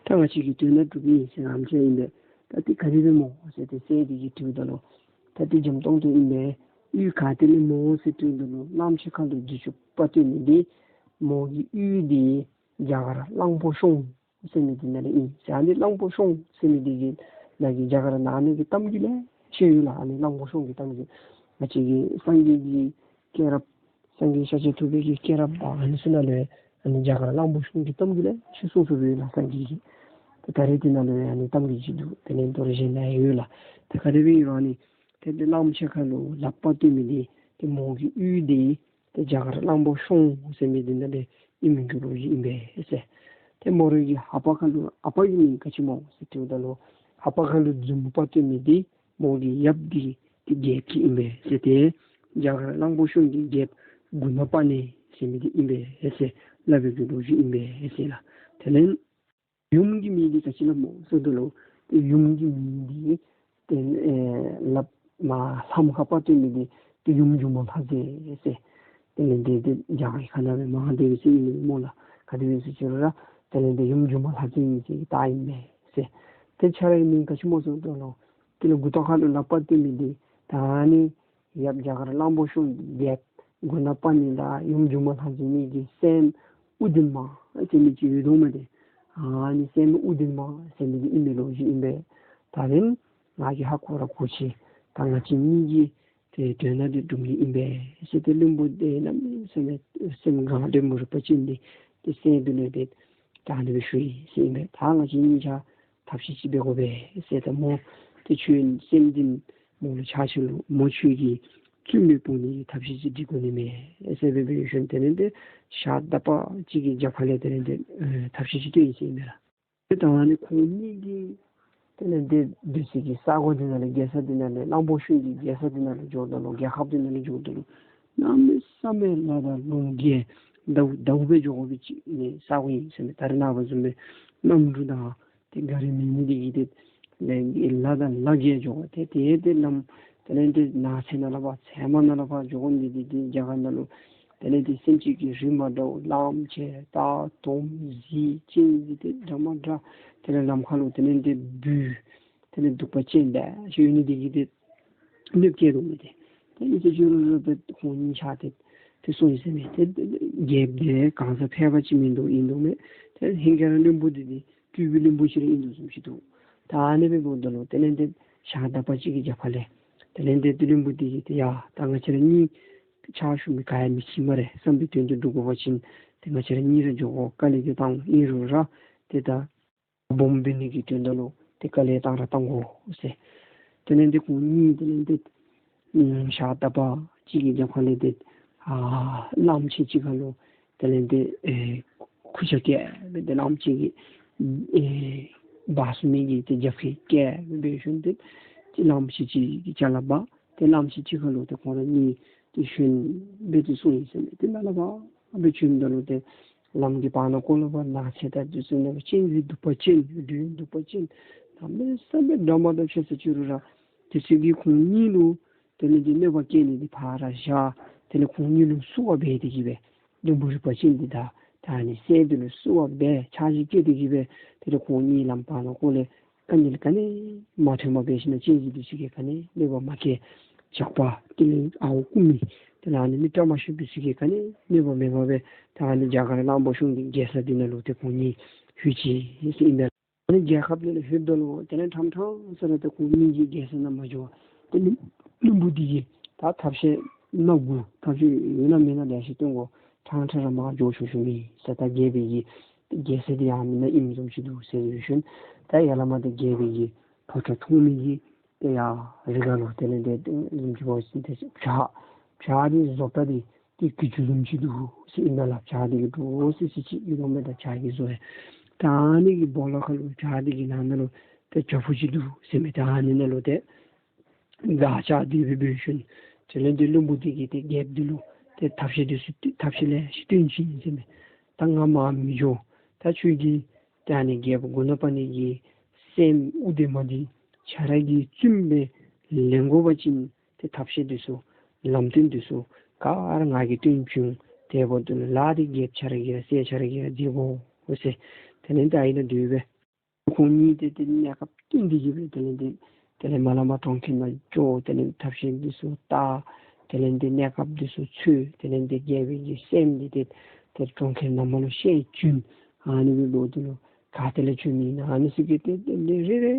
ད་ང་བཅས་ཀྱི་དོན་དག་འགྲུབ་ནི་ཨིན་ཟེར། ཨ་ནེམ་ཅིག་ཨིན་པས། ད་འདི་ག་དེ་སྦེ་སྨོ་ཟེར་ཏེ་སྲས་འདི་གིས་དྲིཝ་ད་ལུ་ད་འདི་འཇམ་ཏོང་ཏོ་ཨིན་པས། གཡུས་ག་ཏེ་ལས་སྨོ་ཟེར་དྲིཝ་ད་ལུ་གླངམོ་ཆེ་ཁར་ལུ་རྗེས་ཆུ་ཕབ་སྟོན་མི་འདི་མོ་གི་གཡུས་འདི་རྒྱ་གར་གླང་པོ་གཤོང་ཟེར་མི་འདི་ནང་ལས་ཨིན་ཟེར། ཨ་ནི་གླང་པོ་གཤོང་ཟེར་མི་འདི་གི་ནང་གི་རྒྱ་གར་ནང་ནི་གི་གཏམ་རྒྱུད་ལེ་ཤ་ཡོད་ལགས། ཨ་ནི་གླང་པོ་གཤོང་གི་གཏམ་རྒྱུད་ང་བཅས་ཀྱི་སངས་རྒྱས་ཀྱི་སྐྱེས་རབས་སངས་རྒྱས་ཤཱཀྱ་ཐུབ་པའི་གི་སྐྱེས་རབས་དང་ཨ་ནི་ཚུ་ནང་ལས་ཨ་ནི་རྒྱ་གར་གླང་པོ་གཤོང་གི་གཏམ་རྒྱུད་ལེ་ཤ་གསུངས་གསུངསམ་ཡོད་ལགས་སངས་རྒྱས་ཀྱིས། ད་ད་རེས་འདི་ནང་ལས་ཨ་ནི་གཏམ་རྒྱུད་ཅིག་འདུག། དེ་ལས་མདོར་བཤད་ནི་ཡོད་ལགས། ད་ག་དེ་སྦེ་ཨིན་རུང་ཨ་ནི་ཏེ་འདི་གླངམོ་ཆེ་ཁར་ལུ་ལགཔ་ཕབ་སྟོན་མི་འདི་ཏེ་མོ་གི་གཡུས་འདི་ཏེ་རྒྱ་གར་གླང་པོ་གཤོང་ཟེར་མི་འདི་ནང་ལས་ཨིན་མི་གི་ལོ་རྒྱུས་ཨིན་པས་ཟེར། ཏེ་མོ་རའི་གི་ཨ་པ་ཁར་ལུ་ཨ་པ་གི་མིང་ག་ཅི་སྨོ་ཟེར་དྲིཝ་ད་ལུ་ཨ་པ་ཁར་ལུ་མཛུབ་མོ་ཕབ་སྟོན་མི་འདི་མོ་གི་ཡབ་འདི་ཏེ་རྒྱལཔོ་ཅིག་ཨིན་པས་ཟེར། ཏེ་རྒྱ་གར་གླང་པོ་གཤོང་གི་རྒྱལཔོ་གུ་ན་པ་ཎི་ཟེར་མི་འདི་ཨིན་པས་ཟེར་སླབ་པའི་གི་ལོ་རྒྱུས་ཨིན་པས་ཟེར་ལགས། དེ་ལས་ཡུམ་གྱི་མིང་འདི་ག་ཅི་སླབ་སྨོ་ཟེརཝ་ད་ལུ་ཏེ་ཡུམ་གྱི་མིང་འདི་ཏེ་ཨེ་ལགཔ་མར་ལྷམ་ཁར་ཕབ་སྟོན་མི་འདི་ཏེ་ཡུམ་སྒྱུ་མ་ལྷ་མཛེས་ཟེར། དེ་ལས་འདི་ཏེ་རྒྱ་གར་གྱི་ཁ་ནང་སྦེ་མ་ཧཱ་དེ་བི་ཟེར་ཨིན་མས་སྨོ་ལགས། ག་དེ་སྦེ་ཟེར་ཅི་རུང་ར་དེ་ལས་འདི་ཡུམ་སྒྱུ་མ་ལྷ་མཛེས་ཨིན་ཟེར་གྱི་རྟགས་ཨིན་མས་ཟེར། ཏེ་ཁྱོད་རའི་མིང་ག་ཅི་སྨོ་ཟེརཝ་ད་ལུ་དེ་ལས་མགུ་ཏོ་ཁར་ལུ་ལགཔ་ཕབ་སྟོན་མི་འདི་ད་ཨ་ནི་ཡབ་རྒྱ་གར་གླང་པོ་གཤོང་གི་རྒྱལཔོ་གུ་ན་པ་ཎི་དང་ཡུམ་སྒྱུ་མ་ལྷ་མཛེས་གཉིས་ཀྱི་སྲསམོ་ཨུ་དུམ་མ་ཟེར་མི་ཅིག་ཡོད་དོ་མས་ཏེ། ཨ་ནི་སྲསམོ་ཨུ་དུམ་མ་ཟེར་མི་འདི་ཨིན་མི་ལོ་རྒྱུས་ཨིན་པས། ད་རིས་ང་གིས་ཧ་གོ་ར་གོ་ཅི། ད་ང་བཅས་གཉིས་ཀྱི་ཏེ་དོན་དག་འདི་འགྲུབ་ནི་ཨིན་པས་ཟེར་ཏེ་བློན་པོ་དེ་གནམ་མེད་ས་མེད་སེམས་དགའ་སྟོན་མོ་རུ་པ་ཅིན་འདི་ཏེ་སྲས་འདི་ལུ་ཏེ་ད་ཨ་ནི་སྦེ་ཞུ་ཡི་ཟེར་ཨིན་པས། ད་ང་བཅས་གཉིས་ཆ་ཐབས་ཤེས་ཅིག་འབད་དགོ་པས་ཟེར། ད་མོ་ཏེ་ཁྱོད་སེམས་འདི་མོ་ལུ་ཆགས་ཅི་ལོ། མོ་ཁྱོད་ཀྱི་བཙུན་མོ་འབུལ་ནི་གི་ཐབས་ཤེས་ཅིག་སྒྲིག་དགོ་ནི་མས་ཟེར་སྦེ་འབད་ཞིནམ་དེ་ལས་ཏེ་ཞག་དག་པ་ཅིག་གི་རྒྱབ་ཁ་ལས་དེ་ལས་ཏེ་ཨེ་ཐབས་ཤེས་ཅིག་བཏོན་ཡི་ཟེར་ཨིན་མས་ལགས། ཏེ་ད་ཨ་ནི་ཁོང་གཉིས་ཀྱིས་ དེ་ལས་འདི་སྡོད་སའི་གི་ས་གོ་འདི་ནང་ལས་རྒྱལ་ས་འདི་ནང་ལས་གླང་པོ་ཤུན་གྱི་རྒྱལ་ས་འདི་ནང་ལས་འགྱོཝ་ད་ལུ་རྒྱལ་ཁབ་འདི་ནང་ལས་འགྱོཝ་ད་ལུ་གནམ་མེད་ས་མེད་ལ་དང་ལུང་བརྒལ་ཟླཝ་ཟླཝ་སྦེ་འགྱོ་དགོ་པའི་ཅིག་ཨ་ནི་ས་གོ་ཨིན་ཟེར་མས། ད་རེས་ནངས་པ་བཟུམ་སྦེ་གནམ་གྲུ་དང་ཏེ་ག་ར་མེད་མི་འདི་གིས་ཏེ་ལ་དང་ལ་བརྒལ་འགྱོ་དགོ། ཏེ་ཏེ་ཏེ་ལམ་དེ་ལས་ཏེ་ནགས་ཚལ་ནང་ལས་ཕར་ཚལ་མ་ནང་ལས་ཕར་འགྱོ་དགོ་ནི་འདི་ཏེ་རྒྱ་གར་ནང་ལུ་དེ་ལས་ཏེ་སེམས་ཅན་གྱི་རིགས་མ་འདྲཝ་གླངམོ་ཆེ་སྟག་དོམ་གཟིག་གཅན་གཟན་ཏེ་འདྲ་མ་འདྲ་དེ་ལས་ལམ་ཁ་ལུ་དེ་ལས་ཏེ་སྦུལ་དེ་ལས་གདུག་པ་ཅན་ལེ་ཤ་ཡོད་ནི་འདི་གིས་ཏེ་གནོདཔ་བཀལ་དོ་མས། ཏེ་ཏེ་ཨིན་ཟེར་ཞུ་རུང་རུང་ཏེ་ཁོང་གཉིས་ཆ་ཏེ་ཏེ་སོང་ཡི་ཟེར་མས། ཏེ་རྒྱལཔོ་འདི་གང་ཟག་ཕལ་པ་ཅིག་མིན་འདུག་ཨིན་འདུག་མས། ཏེ་ཧིང་གི་ར་བློན་པོ་འདི་ཏེ་སྤྲུལ་པའི་བློན་པོ་ཅིག་ར་ཨིན་དོ་བཟུམ་ཅིག་འདུག། ད་ཨ་ནི་སྦེ་འབདཝ་ད་ལུ་དེ་ལས་ཏེ་ཞག་དག་པ་ཅིག་གི་རྒྱབ་ཁ་ལས་དེ་ལས་ཏེ་ཏེ་བློན་པོ་འདི་གིས་ཏེ་ཡ་ད་ང་བཅས་ར་གཉིས་ཕྱག་ཞུ་མི་ག་ཡང་མི་ཅིག་སྨ་རེ་བསམ་པའི་དོན་དེ་འགྲུབ་དགོ་པ་ཅིན་ཏེ་ང་བཅས་ར་གཉིས་ར་འགྱོ་དགོ། དཀའ་ལས་ཏེ་བཏང་ཨིན་རུང་ར་ཏེ་ད་སྦོམ་འབད་ནི་གི་དོན་དག་ལུ་ཏེ་དཀའ་ལས་བཏང་ར་བཏང་དགོ་ཟེར། དེ་ལས་ཏེ་ཁོང་གཉིས་དེ་ལས་ཏེ་ཨམ་ཞག་དག་པ་ཅིག་གི་རྒྱབ་ཁ་ལས་ཏེ་ཨ་གླངམོ་ཆེ་ཅིག་ཁ་ལུ་དེ་ལས་ཏེ་ཨེ་ཁུར་ཆ་བཀལ་སྦེ་ཏེ་གླངམོ་ཆེ་གི་ཨེ་འབག་ཚུགས་མི་གི་ཏེ་རྒྱབ་ཁར་བཀལ་སྦེ་འབད་ཞིནམ་ཏེ་ཏེ་གླངམོ་ཆེ་ཅིག་གི་ཅ་ལ་འབག། ཏེ་གླངམོ་ཆེ་ཅིག་ཁ་ལུ་ཏེ་ཁོང་ར་གཉིས་ཏེ་ཞོན་སྦེ་ཏེ་སོང་ཡི་ཟེར་མས། ཏེ་ནཱ་ལས་ཕར་སྦེ་བྱོནམ་ད་ལུ་ཏེ་ལམ་གྱི་བར་ན་ཀོ་ལུ་ཕར་ནགས་ཚལ་དང་འདི་ཚུ་ནང་གཅན་གཟན་གདུག་པ་ཅན་གདོན་གདུག་པ་ཅན་གནམ་མེད་ས་མེད་འདྲ་མ་འདྲཝ་ཕྱད་ས་ཅིག་རུང་ར་དེ་ཚུ་གིས་ཁོང་གཉིས་ལུ་དེ་ལས་ཏེ་གནོད་པ་བཀལ་ནི་འདི་ཕར་བཞག། དེ་ལས་ཁོང་གཉིས་ལུ་བསུ་བ་འབད་དེ་གིས་སྦེ་བློན་པོ་རིག་པ་ཅན་འདི་དང་ད་ཨ་ནི་སྲས་འདི་ལུ་བསུ་བ་འབད་ཕྱག་ཕྱི་བཀལ་ཏེ་གིས་སྦེ་དེ་ལས་ཁོང་གཉིས་ལམ་བར་ན་ཀོ་ལས་དཀའ་ངལ་ག་ནི་མ་ཐོན་པར་འབད་ཞིནམ་གཅན་གཟན་འདི་ཚུ་གིས་ག་ནི་གནོད་པ་མ་བཀལ། ཇག་པ་དེ་ལས་ཨརཝ་རྐུ་མི་དེ་ལས་ཨ་ནི་མི་བཀྲ་མ་ཤིས་པ་འདི་ཚུ་གིས་ག་ནི་གནོད་པ་མེད་པར་སྦེ་ད་ཨ་ནི་རྒྱ་གར་གླང་པོ་ཤུན་གྱི་རྒྱལ་ས་འདི་ནང་ལུ་ཏེ་ཁོང་གཉིས་ལྷོད་ཅི་ཟེར་ཨིན་པས། ཨ་ནི་རྒྱལ་ཁབ་འདི་ལུ་ལྷོདཔ་ད་ལུ་དེ་ལས་ཕྲང་ཕྲང་ས་ར་ཏེ་ཁོང་གཉིས་ཀྱི་རྒྱལ་ས་ནང་མ་འགྱོ། དེ་ལས་བློན་པོ་འདི་གིས་ད་ཐབས་ཤེས་སྣ་དགུ་ཐབས་ཤེས་ཡོད་ན་མེད་ན་ལེ་ཤ་སྟོན་དགོ། ཕྲང་ཕྲང་ར་མར་འགྱོ་ཆོག་ཆོག་མེད་ཟེར། ད་རྒྱལ་པོའི་གི་རྒྱལ་ས་འདི་ཡང་མེན་ན་ཨིནམ་བཟུམ་ཅིག་འདུག་ཟེར་ཞུ་ཞིནམ་ད་ཡར་ལས་མར་ཏེ་རྒྱལ་པོའི་གི་ཕོ་བྲང་མཐོང་མི་གི་ཏེ་ཡར་རི་ཁ་ལུ་དེ་ལས་ཏེ་བཟུམ་ཅིག་འབད་བ་ཅིན་ཏེ་བྱག་བྱག་འདི་བཟོ་ལྟ་འདི་ཏེ་གྱི་ཅུང་བཟུམ་ཅིག་འདུག་ཟེར་ཨིན་ན་ལགས། བྱག་འདི་གི་འདྲོག་སི་སི་ཅིག་ཨིན་རུང་མེན་ད་བྱག་གི་བཟོ་ཡང་། ད་ཨ་ནི་གི་སྦོ་ལོགས་ཁ་ལུ་བྱག་འདི་གི་ནང་ན་ལུ་ཏེ་བྱག་ཕུག་ཅིག་འདུག་ཟེར་མས། ད་ཨ་ནི་ནང་ལུ་ཏེ་བདག་ཅག་འདི་སྦེ་འབད་ཞིནམ་དེ་ལས་ཏེ་བློན་པོ་འདི་གིས་ཏེ་རྒྱལཔོ་འདི་ལུ་ཏེ་ཐབས་ཤེས་འདི་ཚུ་ཏེ་ཐབས་ཤེས་ལེ་ཤ་སྟོན་ཅི་ཟེར་མས། ད་ང་མར་མི་འགྱོ། ད་ཁྱོད་ཀྱིས་ད་ཨ་ནི་རྒྱལཔོ་གུ་ཎ་པ་ཎི་གི་སྲསམོ་ཨུ་དེ་མ་འདི་ཁྱོད་ར་གི་བཙུནམོ་སྦེ་ལེན་དགོ་པ་ཅིན་ཏེ་ཐབས་ཤེས་འདི་ཚུ་ལམ་སྟོན་འདི་ཚུ་ག་ར་ང་གིས་སྟོན་བྱིན་འོང་། དེ་འབདཝ་ད་ལུ་ལཱ་འདི་རྒྱལཔོ་ཁྱོད་ར་གིས་ར་སྲས་ཁྱོད་ར་གིས་ར་མཛད་དགོ་ཟེར། དེ་ལས་ད་ཨ་ནི་ནང་སྡོད་སྦེ་ཁོང་གཉིས་ཏེ་ཏེ་གནས་སྐབས་བསྟུན་ཏེ་གིས་སྦེ་དེ་ལས་ཏེ་དེ་ལས་མར་ལས་མར་གྲོང་ཁྱེར་ནང་འགྱོ། དེ་ལས་ཐབས་ཤེས་འདི་ཚུ་བལྟ། དེ་ལས་ཏེ་གནས་སྐབས་འདི་ཚུ་འཚོལ། དེ་ལས་ཏེ་རྒྱལ་པོའི་གི་སྲསམོ་འདི་ཏེ་ཏེ་གྲོང་ཁྱེར་ནང་མ་ལུ་བཤལ་བྱོན། ཨ་ནི་སྦེ་འབདཝ་ད་ལུ་ག་ཏེ་ལས་བྱོན་མི་ཨིན་ན་ཨ་ནི་ཚུ་གི་ཏེ་ཏེ་རེ་རེ་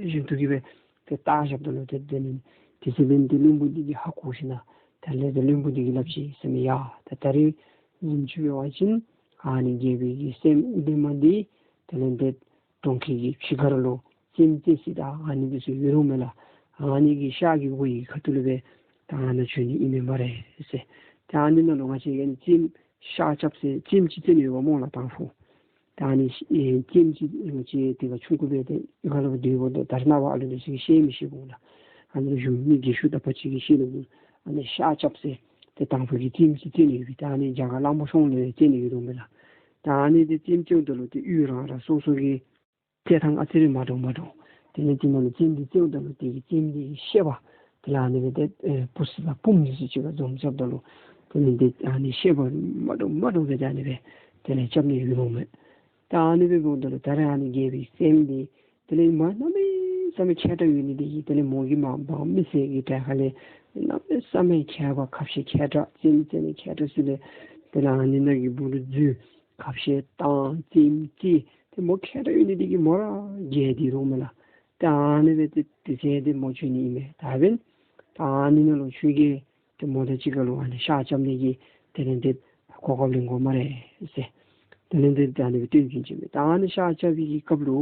བཞིན་དུ་གིས་སྦེ་ཏེ་བལྟ་བཞགཔ་ད་ལུ་ཏེ་དེ་ལས་དེ་ཚེ་འབདན་ཏེ་བློན་པོ་འདི་གིས་ཧ་གོ་ཞིནམ་དེ་ལས་ཏེ་བློན་པོ་འདི་གིས་སླབ་ཅི་ཟེར་མས། ཡ་ད་ད་རིས་བཟུམ་ཅིག་འབད་བ་ཅིན་ཨ་ནི་རྒྱལ་པོའི་གི་སྲསམོ་ཨུ་དེ་མ་འདི་དེ་ལས་ཏེ་གྲོང་ཁྱེར་གྱི་ཕྱི་ཁར་ལུ་བཙེམོ་བཙེམ་ས་དང་ཨ་ནི་འདི་ཚུ་ཡོད་རུང་མས་ལགས། ཨ་ནི་གི་ཤར་གྱི་སྒོ་གི་ཁ་ཐུག་ལུ་སྦེ་ད་ཨ་ནཱ་བྱོན་ནི་ཨིན་མས་སྨ་རེ་ཟེར། ད་ཨ་ནི་ནང་ལུ་ང་བཅས་ཀྱིས་བཙེམོ་ཤ་རྐྱབ་ཟེར་བཙེམོ་ཅིག་བཙེམ་ཡོདཔ་སྨོ་ལགས་དང་ཕུ། ད་ཨ་ནི་ཤ་ཨེ་བཙེམོ་ཅིག་ང་བཅས་དེ་ཁར་ཆུང་ཀུ་སྦེ་ཏེ་ཡུལ་ཁ་ལུ་སྡོད་འོངམ་ད་ད་རེས་ནངས་པ་ཨ་ལུ་འདི་ཚུ་གིས་ཤེས་མི་ཤེས་འོང་ལགས། ཨ་ནི་བཞུགས་མི་རྒས་ཤོས་དག་པ་ཅིག་གིས་ཤེས་ནི་འོང་། ཨ་ནི་ཤ་རྐྱབ་ཟེར་ཏེ་དང་ཕུ་གིས་བཙེམོ་ཅིག་བཙེམ་ཡོད་པས། ད་ཨ་ནི་རྒྱ་གར་གླང་པོ་ཤུན་ལས་བཙེམ་ནི་ཡོད་རུང་མས་ལགས། ད་ཨ་ནི་འདི་བཙེམོ་བཙེམཝ་ད་ལུ་ཏེ་ཡུལ་རང་རང་སོ་སོ་གི་བཙེམ་ཐངས་ཨ་ཙི་རེ་མ་འདྲཝ་མ་འདྲཝ། དེ་ལས་དེ་ནང་ལུ་བཙེམོ་འདི་བཙེམཝ་ད་ལུ་དེ་གི་བཙེམོ་འདི་གི་ཤེས་པ་དེ་ལས་ཨ་ནི་སྦེ་ཏེ་ཨེ་བུཚ་དང་བུམོ་འདི་ཚུ་གཅིག་ཁར་འཛོམས་རྐྱབ་ད་ལུ་དེ་ལས་ཏེ་ཨ་ནི་ཤེས་པ་མ་འདྲཝ་མ་འདྲཝ་སྦེ་ཏེ་ཨ་ནི་སྦེ་དེ་ལས་རྐྱབ་ནི་ཡོད་རུང་མས། ད་ཨ་ནི་སྦེ་འབདཝ་ད་ལུ་ད་རེས་ཨ་ནི་རྒྱལ་པོའི་སྲསམོ་འདི་དེ་ལས་མ་གནམ་མེད་ས་མེད་མཁས་དྲགས་ཡོད་ནི་འདི་གིས་དེ་ལས་མོ་གིས་མ་འབག་མི་ཟེར་གྱི་གྲལ་ཁ་ལས་གནམ་མེད་ས་མེད་མཁས་པ་ཁ་བཤད་མཁས་དྲགས་བཙེམ་བཙེམ་ནི་མཁས་དྲགས་ཚུ་ལས་དེ་ལས་ཨ་ནི་ནང་གི་སྦུག་ལུ་འཛུལ། ཁ་བཤད་བཏང་བཙེམ་བཙེམ་ཏེ་མོ་མཁས་དྲགས་ཡོད་ནི་འདི་གིས་མོ་ར་རྒྱལ་ཏེ་རུང་མས་ལགས། ཏེ་ཨ་ནི་སྦེ་ཏེ་དེ་ཚེ་ཏེ་མོ་བྱོན་ནི་ཨིན་མས། ད་འབདན་ད་ཨ་ནི་ནང་ལུ་ཁྱོད་ཀྱིས་ཏེ་མོ་དང་གཅིག་ཁར་ལུ་ཨ་ནི་ཤ་རྐྱབ་ནི་གི་དེ་ལས་ཏེ་གོ་སྐབས་ལེན་དགོ་སྨ་རེ་ཟེར། དེ་ལས་ཏེ་ད་ཨ་ནི་སྦེ་སྟོན་བྱིན་བྱིན་མས། ད་ཨ་ནི་ཤ་རྐྱབ་པའི་གི་སྐབས་ལུ་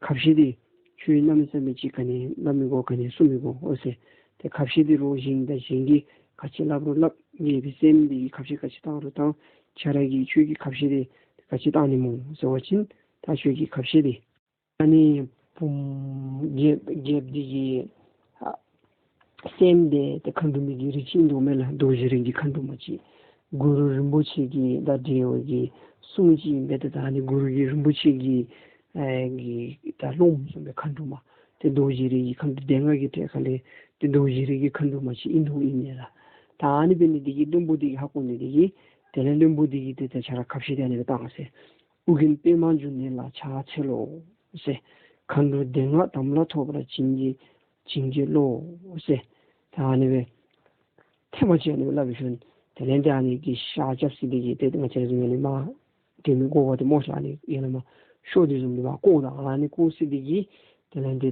ཁ་བཤད་འདི་ཁྱོད་གནམ་མེད་ས་མེད་ཅིག་ག་ནི་སླབ་མི་དགོ་ག་ནི་གསུང་མི་དགོ་འོ་ཟེར། ཏེ་ཁ་བཤད་འདི་རོགས་གཞན་དང་གཞན་གྱིས་ག་ཅི་སླབ་རུང་སླབ། རྒྱལ་པོའི་སྲསམོ་འདི་གིས་ཁ་བཤད་ག་ཅི་བཏང་རུང་བཏང་། ཁྱོད་ར་གིས་ཁྱོད་ཀྱི་ཁ་བཤད་འདི་ག་ཅི་བཏང་ནི་སྨོ་ཟེར་བ་ཅིན་ད་ཁྱོད་ཀྱི་ཁ་བཤད་འདི་ཨ་ནི་ བུམོ་རྒྱལཔོ་རྒྱལཔོ་འདི་གི་ཨ་སྲསམོ་འདི་ཏེ་མཁའ་འགྲོ་མའི་གི་རིགས་ཅིག་ཨིན་དོ་མས་ལགས། རྡོ་རྗེ་རིགས་ཀྱི་མཁའ་འགྲོ་མ་ཅིག། གུ་རུ་རིན་པོ་ཆེ་གི་དང་འབྲེལ་བའི་གི་སྲུང་ཅིག་ཨིན་པས། ཏེ་ད་ཨ་ནི་གུ་རུ་གི་རིན་པོ་ཆེ་གི་ཨེ་གི་ད་སློབམ་བཟུམ་སྦེ་མཁའ་འགྲོ་མ། ཏེ་རྡོ་རྗེ་རིགས་ཀྱི་མཁའ་འགྲོ་སྡེ་ལྔ་གི་གྲས་ཁ་ལས་ཏེ་རྡོ་རྗེ་རིགས་ཀྱི་མཁའ་འགྲོ་མ་ཅིག་ཨིན་དོ་ཨིན་མས་ལགས། ད་ཨ་ནི་འབད་ནི་འདི་གིས་བློན་པོ་འདི་གིས་ཧ་གོ་ནི་འདི་གིས་དེ་ལས་བློན་པོ་འདི་གིས་ཏེ་ཏེ་ཁྱོད་ར་ཁ་བཤད་དེ་ཨ་ནི་སྦེ་བཏང་ཟེར། ཨོ་རྒྱན་པདྨ་འབྱུང་གནས་ལ་ཕྱག་འཚལ་ལོ་ཟེར། མཁའ་འགྲོ་སྡེ་ལྔ་དམ་ལ་ཐོབ་པར་བྱིན་གྱིས་བྱིན་གྱིས་རློབས་ཟེར། ད་ཨ་ནི་སྦེ་ཐེངས་མ་གཅིག་ཨ་ནི་སྦེ་སླབ་པའི་ཤུལ་དེ་ལས་ཏེ་ཨ་ནི་གི་ཤ་རྐྱབ་ས་འདི་གིས་ཏེ་ང་བཅས་ར་བཟུམ་ཨ་ནི་མར་དེ་མི་དགོ་པ་ཏེ་སྨོ་ཤ་ཨ་ནི་ཡར་ལས་མར་ཤོ་འདི་བཟུམ་འདི་མར་བཀོ་ད་ཨ་ནི་བཀོ་ས་འདི་གིས་དེ་ལས་ཏེ་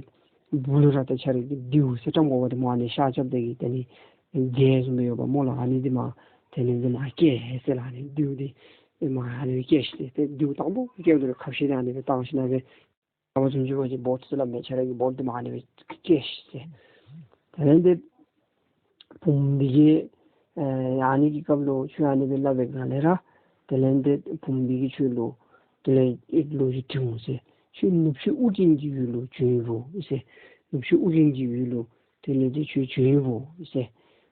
སྦུག་ལུ་ར་ཏེ་ཁྱོད་ར་གིས་རྡེའུ་ཟེར་བཀྲམ་དགོ་པ་ཏེ་སྨོ། ཨ་ནི་ཤ་རྐྱབ་ད་གི་དེ་ནི་རྒྱན་བཟུམ་སྦེ་ཡོདཔ་སྨོ་ལགས། ཨ་ནི་འདི་མར་དེ་ལས་ཏེ་མར་བཀལ་ཟེར་ལགས། ཨ་ནི་རྡེའུ་འདི་མར་ཨ་ནི་སྦེ་བཀལ་ཞིནམ་ཏེ་རྡེའུ་དང་པོ་བཀལཝ་ད་ལུ་ཁ་བཤད་དེ་ཨ་ནི་སྦེ་བཏང་ཞིནམ་སྦེ་ཨ་བཟུམ་ཅིག་འབད་བ་ཅིན་བོ་ཊི་ཟེར་སླབ་མས། ཁྱོད་ར་གི་བོ་ཊི་འདི་མར་ཨ་ནི་སྦེ་བཀལ་ཤིག་ཟེར། དེ་ལས་ཏེ་བུམོ་འདི་གིས་ཨེ་ཨ་ནི་གི་སྐབས་ལུ་ཁྱོད་ཨ་ནི་སྦེ་སླབ་པའི་སྒང་ལས་ར་དེ་ལས་ཏེ་བུམོ་འདི་གིས་ཁྱོད་ལུ་དེ་ལས་ཨེ་ལོ་རྒྱུས་དྲི་འོང་ཟེར། ཁྱོད་ནུབ་ཕྱོགས་ཨོ་རྒྱན་གྱི་ཡུལ་ལུ་བྱོན་ཡི་བོ་ཟེར། ནུབ་ཕྱོགས་ཨོ་རྒྱན་གྱི་ཡུལ་ལུ་དེ་ལས་ཏེ་ཁྱོད་བྱོན་ཡི་བོ་ཟེར།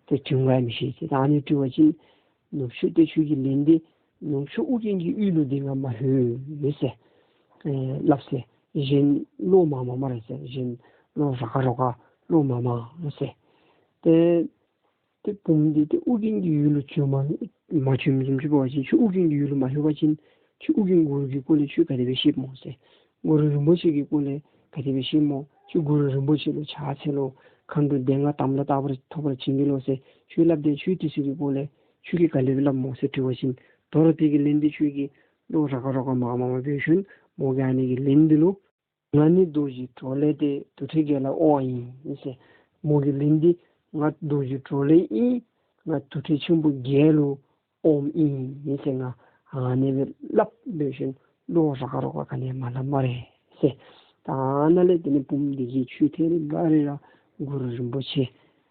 ཏེ་དྲི་འོང་ག་མི་ཤེས་ཟེར། ད་ཨ་ནི་དྲི་བ་ཅིན་ནུབ་ཕྱོགས་ཏེ་ཁྱོད་ཀྱི་ལན་འདི་ནུབ་ཕྱོགས་ཨོ་རྒྱན་གྱི་ཡུལ་ལུ་འདི་ང་མ་ལྷོད་ཟེར་ཨེ་སླབ་ཟེར། གཞན་ལོག་མ་མ་སྨ་རེ་ཟེར། གཞན་ལོག་ར་ཁ་རོག་ཁ་ལོག་མ་མ་ཟེར། ཏེ་ཏེ་བུམོ་འདི་ཏེ་ཨོ་རྒྱན་གྱི་ཡུལ་ལུ་བྱོན་མ་མ་བྱོནམ་བཟུམ་ཅིག་འབད་བ་ཅིན་ཁྱོད་ཨོ་རྒྱན་གྱི་ཡུལ་ལུ་མ་ལྷོད་པ་ཅིན་ཁྱོད་ཨོ་རྒྱན་གུ་རུ་གི་སྐོར་ལས་ཁྱོད་ག་དེ་སྦེ་ཤེསཔ་སྨོ་ཟེར། གུ་རུ་རིན་པོ་ཆེ་གི་སྐོར་ལས་ག་དེ་སྦེ་ཤེསཔ་སྨོ། ཁྱོད་གུ་རུ་རིན་པོ་ཆེ་ལུ་ཕྱག་འཚལ་ལོ། མཁའ་འགྲོ་སྡེ་ལྔ་དམ་ལ་བཏགས་པར་ཐོབ་པར་བྱིན་གྱིས་རློབས་ཟེར་ཁྱོད་སླབ་སྟེ་ཁྱོད་དེ་ཚུ་གི་སྐོར་ལས་ཁྱོད་ཀྱིས་ག་དེ་སྦེ་སླབ་སྨོ་ཟེར་དྲི་བ་ཅིན་དོ་རུང་དེ་གི་ལན་འདི་ཁྱོད་ཀྱིས་ལོག་ར་ཁ་རོག་ཁ་མ་མ་མ་འབད་ཞིནམ་མོ་གིས་ཨ་ནི་གི་ལན་འདི་ལུ་ང་ནི་རྡོ་རྗེ་གྲོ་ལོད་དེ་དུར་ཁྲོད་བརྒྱད་ལ་དབང་བ་ཡིན་ཟེར། མོ་གི་ལན་འདི་ང་རྡོ་རྗེ་གྲོ་ལོད་ཨིན། ང་དུར་ཁྲོད་ཆེན་པོ་བརྒྱད་ལུ་དབངམ་ཨིན་ཟེར། ང་ཨ་ནི་སྦེ་སླབ་འབད་ཞིནམ་ལོག་ར་ཁ་རོག་ཁ་ག་ནི་ཡང་མ་སླབ་སྨ་རེ་ཟེར། ད་ཨ་ནཱ་ལས་དེ་ལས་བུམོ་འདི་གིས་ཁྱོད་ཐད་རི་བ་རི་ར་གུ་རུ་རིན་པོ་ཆེ་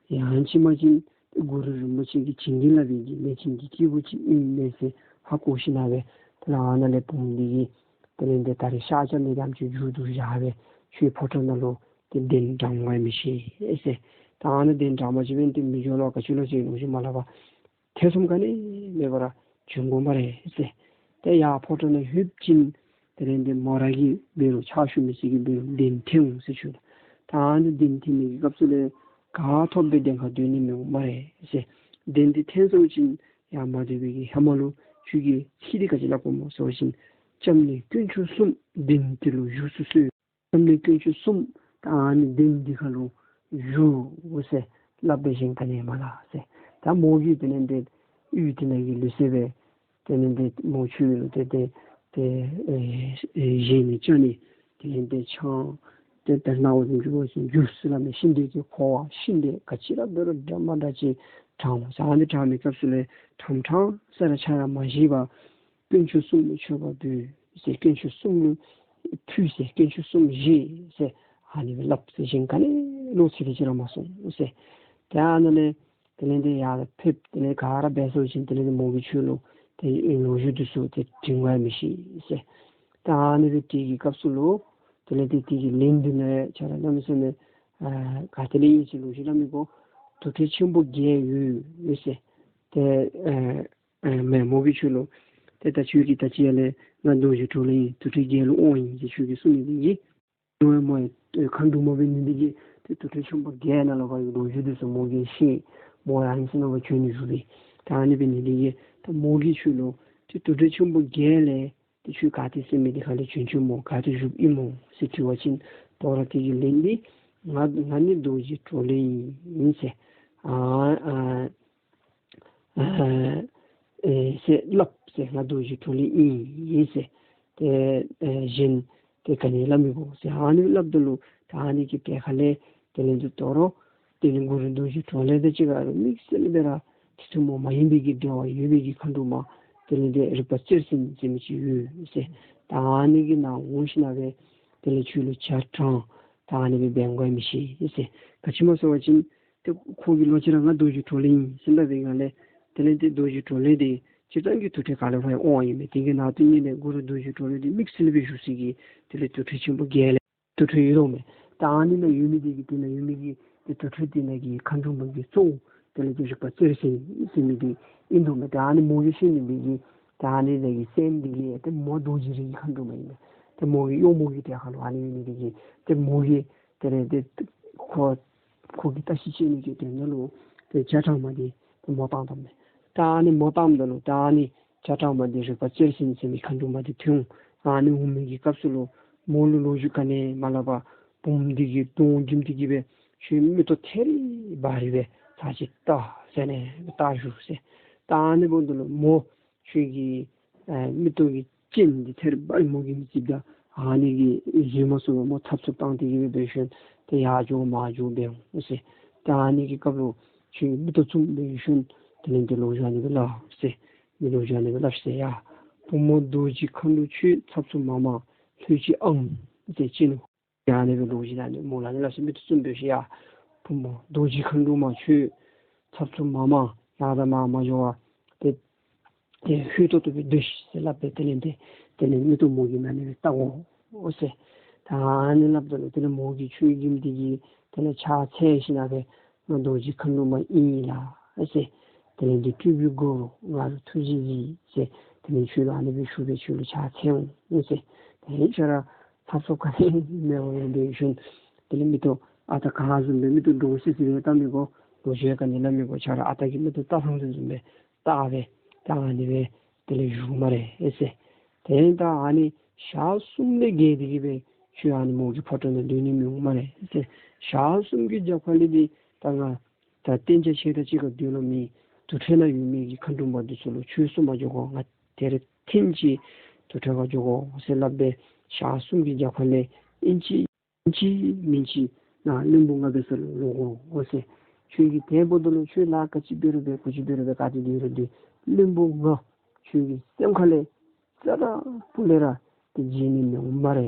ཡང་ཅིན་མ་ཅིན་གུ་རུ་རིན་པོ་ཆེ་གིས་བྱིན་གྱིས་བརླབས་པའི་གི་ལས་ཅན་གྱི་སྐྱེས་བུ་ཅིག་ཨིན་མས་ཟེར་ཧ་གོ་ཞིནམ་སྦེ་དེ་ལས་ཨ་ནཱ་ལས་བུམོ་འདི་གིས་དེ་ལས་འདི་ད་རིས་ཤ་རྐྱབ་ནི་དེམ་ཅིག་མཇུག་བསྡུ་བཞག་སྦེ་ཁྱོད་ཕོ་བྲང་ནང་ལུ་ཏེ་གདན་འདྲེན་འོང་ག་མི་ཤེས་ཟེར། ད་ཨ་ནི་གདན་འདྲེན་པ་ཅིན་འབདན་ཏེ་མི་འགྱོ་ལོ་ག་ཅི་ལོ་ཟེར་ལོ་རྒྱུས་མ་སླབ་པར་ཐེ་ཚོམ་ག་ནི་མེད་པར་བྱོན་དགོ་སྨ་རེ་ཟེར། ཏེ་ཡར་ཕོ་བྲང་ནང་ལྷོད་ཅིན་དེ་ལས་འདི་མོ་ར་གི་འབད་རུང་ཕྱག་ཞུ་མི་ཚུ་གི་འབད་རུང་གདན་འདྲེན་འོང་ཟེར་ཞུ་ལགས། ད་ཨ་ནི་གདན་འདྲེན་མི་གི་སྐབས་སུ་ལས་ག་ཐོབ་སྦེ་གདན་ཁར་སྡོད་ནི་མི་འོང་སྨ་རེ་ཟེར། གདན་འདི་འདྲེན་སོང་ཅིན་ཡར་མ་སྡོད་པའི་གི་ཧེ་མ་ལུ་ཁྱོད་ཀྱིས་ཚིག་འདི་ག་ཅི་སླབ་དགོཔ་སྨོ་ཟེར་བ་ཅིན་སྐྱབས་གནས་དཀོན་མཆོག་གསུམ་གདན་འདི་ལུ་བཞུགས་སུ་གསོལ། སྐྱབས་གནས་དཀོན་མཆོག་གསུམ་ད་ཨ་ནི་གདན་འདི་ཁར་ལུ་བཞུགས་ཟེར་སླབ་འབད་ཞིནམ་ག་ནི་ཡང་མ་སླབ་ཟེར། ད་མོ་གིས་དེ་ལས་འདི་ཡུལ་དེ་ནང་གི་ལུགས་སྲོལ་སྦེ་དེ་ལས་འདི་མོ་ཁྱོད་ལུ་ཏེ་ཏེ་ཏེ་ཨེ་ཨེ་བཞེས་ནི་བཅའ་ནི་དེ་ལས་འདི་ཆང་ཏེ་ད་ནཱ་བཟུམ་ཅིག་འབད་བ་ཅིན་རྒྱུ་ཟེར་སླབ་མི་ཤིང་འབྲས་ཀྱི་ཁུ་བ་ཤིང་འབྲས་ག་ཅི་ར་འབད་རུང་འདྲ་མ་འདྲ་ཅིག་དྲང་ཟེར། ཨ་ནི་དྲང་མི་སྐབས་སུ་ལས་ཁྲམ་ཁྲང་ས་ར་ཆ་ར་མ་བཞེས་པར་དཀོན་མཆོག་གསུམ་ལུ་མཆོད་པ་འབུལ་ཟེར། དཀོན་མཆོག་གསུམ་ལུ་ཕུལ་ཟེར། དཀོན་མཆོག་གསུམ་བཞེས་ཟེར་ཨ་ནི་སྦེ་སླབ་ཟེར་ཞིནམ་ག་ནི་ལོག་ཚིག་ལེ་ཅིག་ར་མ་གསུངས་ཟེར། ཏེ་ཨ་ནཱ་ལས་དེ་ལས་འདི་ཡར་ཕེབས་དེ་ལས་ག་ར་འབད་སོང་ཅིན་དེ་ལས་འདི་མོ་གིས་ཁྱོད་ལུ་ཏེ་ལོ་རྒྱུས་འདི་ཚུ་ཏེ་དྲི་འོང་ག་མི་ཤེས་ཟེར། ཏེ་ཨ་ནི་སྦེ་དྲི་བའི་གི་སྐབས་སུ་ལུ་དེ་ལས་འདི་དེ་གི་ལན་འདི་ནི་ཁྱོད་ར་གནམ་མེད་ས་མེད་ཨ་ག་ཏེ་ལས་ཨིན་ཟེར་ལོ་རྒྱུས་སླབ་མི་དགོ། དུར་ཁྲོད་ཆེན་པོ་བརྒྱད་ཡོད་ཟེར། ཏེ་ཨ་ཨ་མེན་མོ་གིས་ཁྱོད་ལུ་ཏེ་ད་ཁྱོད་ཀྱིས་ད་ཅི་ཡར་ལས་ང་རྡོ་རྗེ་གྲོ་ལོད་ཨིན་དུར་ཁྲོད་བརྒྱད་ལུ་དབང་ཨིན་ཟེར་ཁྱོད་ཀྱིས་གསུངས་ནི་འདི་གིས་མོ་ཡང་མཁའ་འགྲོ་མ་འབད་ནི་འདི་གིས་ཏེ་དུར་ཁྲོད་ཆེན་པོ་བརྒྱད་ནང་ལུ་འབད་བའི་ལོ་རྒྱུས་འདི་ཚུ་མོ་གིས་ཤེས། མོ་ཡང་ཨ་ནི་ཚུ་ནང་ལུ་བྱོན་ནི་ཟེར་སྦེ། ད་ཨ་ནི་འབད་ནི་འདི་གིས་ད་མོ་གིས་ཁྱོད་ལུ་ཏེ་དུར་ཁྲོད་ཆེན་པོ་བརྒྱད་ལས་ཏེ་ཁྱོད་ག་ཏེ་ཟེར་མི་འདི་ཁ་ལས་བྱོན་བྱོནམ་སྨོ་ག་ཏེ་བཞུགསཔ་ཨིན་སྨོ་ཟེར་དྲི་བ་ཅིན་དོ་རུང་དེ་གི་ལན་འདི་ང་ང་ནི་རྡོ་རྗེ་གྲོ་ལོད་ཨིན་ཟེར། ཨ་ཨ་ཨ་ཨེ་ཟེར་སླབ་ཟེར། ང་རྡོ་རྗེ་གྲོ་ལོད་ཨིན་ཟེར། ཏེ་ཨེ་གཞན་ཏེ་ག་ནི་སླབ་མི་དགོ་ཟེར། ཨ་ནི་སླབ་ད་ལུ་ད་ཨ་ནི་གི་གྲས་ཁ་ལས་དེ་ལས་འདི་དོ་རུང་དེ་ལས་གུ་རུ་རྡོ་རྗེ་གྲོ་ལོད་དང་གཅིག་ཁར་དམིགས་བསལ་སྦེ་ར་ཐེ་ཚོམ་མ་ཡིན་པའི་གི་འབྲེལ་བ་ཡོད་པའི་གི་མཁའ་འགྲོ་མ་དེ་ལས་འདི་རིག་པ་གཅེར་འཛིན་ཟེར་མི་ཅིག་ཡོད་ཟེར། ད་ཨ་ནི་གི་ནང་འོང་ཞིནམ་སྦེ་དེ་ལས་ཁྱོད་ལུ་ཇ་དྲང་། ད་ཨ་ནི་སྦེ་འབད་དགོ་མི་ཤེས་ཟེར། ག་ཅི་སྨོ་ཟེར་བ་ཅིན་ཏེ་ཁོ་གིས་ལོག་ཅི་ར་ང་རྡོ་རྗེ་གྲོ་ལོད་ཨིན་ཟེར་སླབ་པའི་སྒང་ལས་དེ་ལས་ཏེ་རྡོ་རྗེ་གྲོ་ལོད་འདི་སྤྱིར་བཏང་གི་དུར་ཁྲོད་ག་ལུ་ཕར་ཡང་དབང་ཨིན་མས། དེ་གི་ནང་དུ་ནི་ལས་གུ་རུ་རྡོ་རྗེ་གྲོ་ལོད་འདི་དམིགས་བསལ་སྦེ་བཞུགས་ས་གི་དེ་ལས་དུར་ཁྲོད་ཆེན་པོ་བརྒྱད་ལས་ དུར་ཁྲོད་ཡོད་དོ་མས། ད་ཨ་ནི་ནང་ཡོད་མི་དེ་གི་དེ་ནང་ཡོད་མི་གི་དེ་དུར་ཁྲོད་དེ་ནང་གི་མཁའ་འགྲོ་མ་གི་གཙོ་བོ་དེ་ལས་དེ་རིག་པ་རྩེར་སོན་ཟེར་མི་དེ་ཨིན་དོ་མས། ད་ཨ་ནི་མོ་གིས་ཤེས་ནི་མི་གི་ད་ཨ་ནི་ནང་གི་སྲསམོ་དེ་གི་དེ་མོ་རྡོ་རྗེ་རིགས་ཀྱི་མཁའ་འགྲོ་མ་ཨིན་མས། དེ་མོ་གི་གཡོག་མོ་གི་གྲལ་ཁར་ལུ་ཨ་ནི་ཡོད་ནི་དེ་གིས་དེ་མོ་གིས་དེ་ལས་དེ་ཁོ་ཁོ་གིས་བརྟག་ཞིབ་དཔྱད་ནི་གི་དོན་དག་ལུ་དེ་བྱ་ཁྲག་མ་དེ་དེ་མོ་བཏངམ་མས། ད་ཨ་ནི་མོ་བཏངམ་ད་ལུ་ད་ཨ་ནི་བྱ་ཁྲག་མ་དེ་རིག་པ་རྩེར་སོན་ཟེར་མི་མཁའ་འགྲོ་མ་དེ་ཐོན་འོང་། ཨ་ནི་འོང་མི་གི་སྐབས་སུ་ལུ་མོ་ལུ་ལོ་རྒྱུས་ག་ནི་མ་སླབ་པར་བུམོ་དེ་གི་གདོང་བརྒྱུད་དེ་གི་སྦེ་ཁྱོད་མིག་ཏོ་ཐད་རི་བ་རི་སྦེ་ཚར་གཅིག་བལྟ་ཟེར་ནི་བལྟ་བཞུགས་ཟེར། ད་ཨ་ནི་འབདཝ་ད་ལུ་མོ་ཁྱོད་ཀྱི་ཨེ་མིག་ཏོ་གི་སྤྱན་འདི་ཐད་རི་བ་རི་མོ་གིས་མི་ཅིག་ད་ཨ་ནི་གིས་བཟོད་མ་ཚུགས་པར་མོ་འཚབ་འཚུབ་བཏང་སྟེ་གི་སྦེ་འབད་ཞིནམ་ཏེ་ཡར་འགྱོ་མར་འགྱོ་འབད་འོང་ཟེར། ད་ཨ་ནི་གི་སྐབས་ལུ་ཁྱོད་ཀྱིས་མིག་ཏོ་བཙུམ་འབད་ཞིནམ་དེ་ལས་དེ་ལོ་རྒྱུས་ཨ་ནི་སྦེ་སླབ་ཟེར། མི་ལོ་རྒྱུས་ཨ་ནི་སྦེ་སླབ་ཟེར་ཡ། བུམོ་རྡོ་རྗེ་མཁའ་འགྲོ་ཁྱོད་འཚབ་འཚུབ་མ་མང་ལྷོད་ཅིག་ཨང་ཟེར་ཅི་ནུག། ཡ་ཨ་ནི་སྦེ་ལོ་རྒྱུས་ཨ་ནི་མོ་ལུ་ཨ་ནི་སླབ་ཟེར། མིག་ཏོ་བཙུམ་འབད་ཞིནམ་ཡ། བུམོ་རྡོ་རྗེ་མཁའ་འགྲོ་མ་ཁྱོད་འཚབ་འཚུབ་མ་མང་ཡར་དང་མར་མ་འགྱོ་བར་ཏེ་ཏེ་ལྷོད་ཏོག་ཏོ་སྦེ་སྡོད་ཤིག་ཟེར་སླབ་སྦེ་དེ་ལས་དེ་དེ་ལས་མིག་ཏོ་མོ་གིས་ཨ་ནི་སྦེ་བལྟ་དགོ་ཟེར། ད་ཨ་ནི་སླབ་ད་ལུ་དེ་ལས་མོ་གིས་ཆོས་རྒྱལཔོ་དེ་གི་དེ་ལས་ཕྱག་འཚལ་ཞིནམ་སྦེ་ང་རྡོ་རྗེ་མཁའ་འགྲོ་མ་ཨིན་ལགས་ཟེར། དེ་ལས་དེ་སྤྲུལ་པའི་སྒོ་རུ་ང་ལུ་ཐུགས་རྗེ་གཟིགས་ཟེར། དེ་ལས་ཁྱོད་ལུ་ཨ་ནི་སྦེ་ཞུ་སྦེ་ཁྱོད་ལུ་ཕྱག་འཚལ་འོང་ཟེར། དེ་ལས་ཁྱོད་ར་འཚབ་འཚུབ་ག་ནི་མེད་པར་འབད་ཞིནམ་དེ་ལས་མིག་ཏོ་ཨ་རྟག་ག་བཟུམ་སྦེ་མིག་ཏོ་འདྲོག་སི་སི་སྦེ་བལྟ་མི་དགོ། ལོ་རྒྱུས་ག་ནི་སླབ་མི་དགོ། ཁྱོད་ར་ཨ་རྟག་གི་མིག་ཏོ་བལྟ་ཐངས་དེ་བཟུམ་སྦེ་བལྟ་སྦེ་ད་ཨ་ནི་སྦེ་དེ་ལས་བཞུགས་སྨ་རེ་ཟེར། དེ་ད་ཨ་ནི་ཞག་གསུམ་ལས་བརྒལ་ཏེ་གི་སྦེ་ཁྱོད་ཨ་ནི་མོ་གི་ཕོ་བྲང་ནང་སྡོད་ནི་མི་འོང་སྨ་རེ་ཟེར། ཞག་གསུམ་གྱི་རྒྱབ་ཁ་ལས་འདི་ད་ང་ད་གཏན་འཇགས་ཁྱོད་དང་གཅིག་ཁར་སྡོད་ལོང་མེད། དུར་ཁྲོད་ནང་ཡོད་མི་གི་མཁའ་འགྲོ་མ་འདི་ཚུ་ལུ་ཁྱོད་གསོ་མ་འགྱོ་དགོ། ང་ད་རིས་ཐེངས་གཅིག་དུར་ཁྲོད་ཁར་འགྱོ་དགོ་ཟེར་སླབ་སྦེ་ཞག་གསུམ་གྱི་རྒྱབ་ཁ་ལས་ཨིན་ཅི་མིན་ཅི་ནཱ་བློན་པོ་ང་འབད་ས་ལུ་ལོག་དགོ་ཟེར། ཁྱོད་ཀྱིས་དེ་འབདཝ་ད་ལུ་ཁྱོད་ལཱ་ག་ཅི་འབད་རུང་འབད་ག་ཅི་འབད་རུང་འབད་ག་ཏེ་སྡོད་རུང་སྡོད། བློན་པོ་ང་ཁྱོད་ཀྱི་སེམས་ཁ་ལས་རྩ་དང་སྤུ་ལས་ར་ཏེ་བརྗེད་ནི་མི་འོང་སྨ་རེ་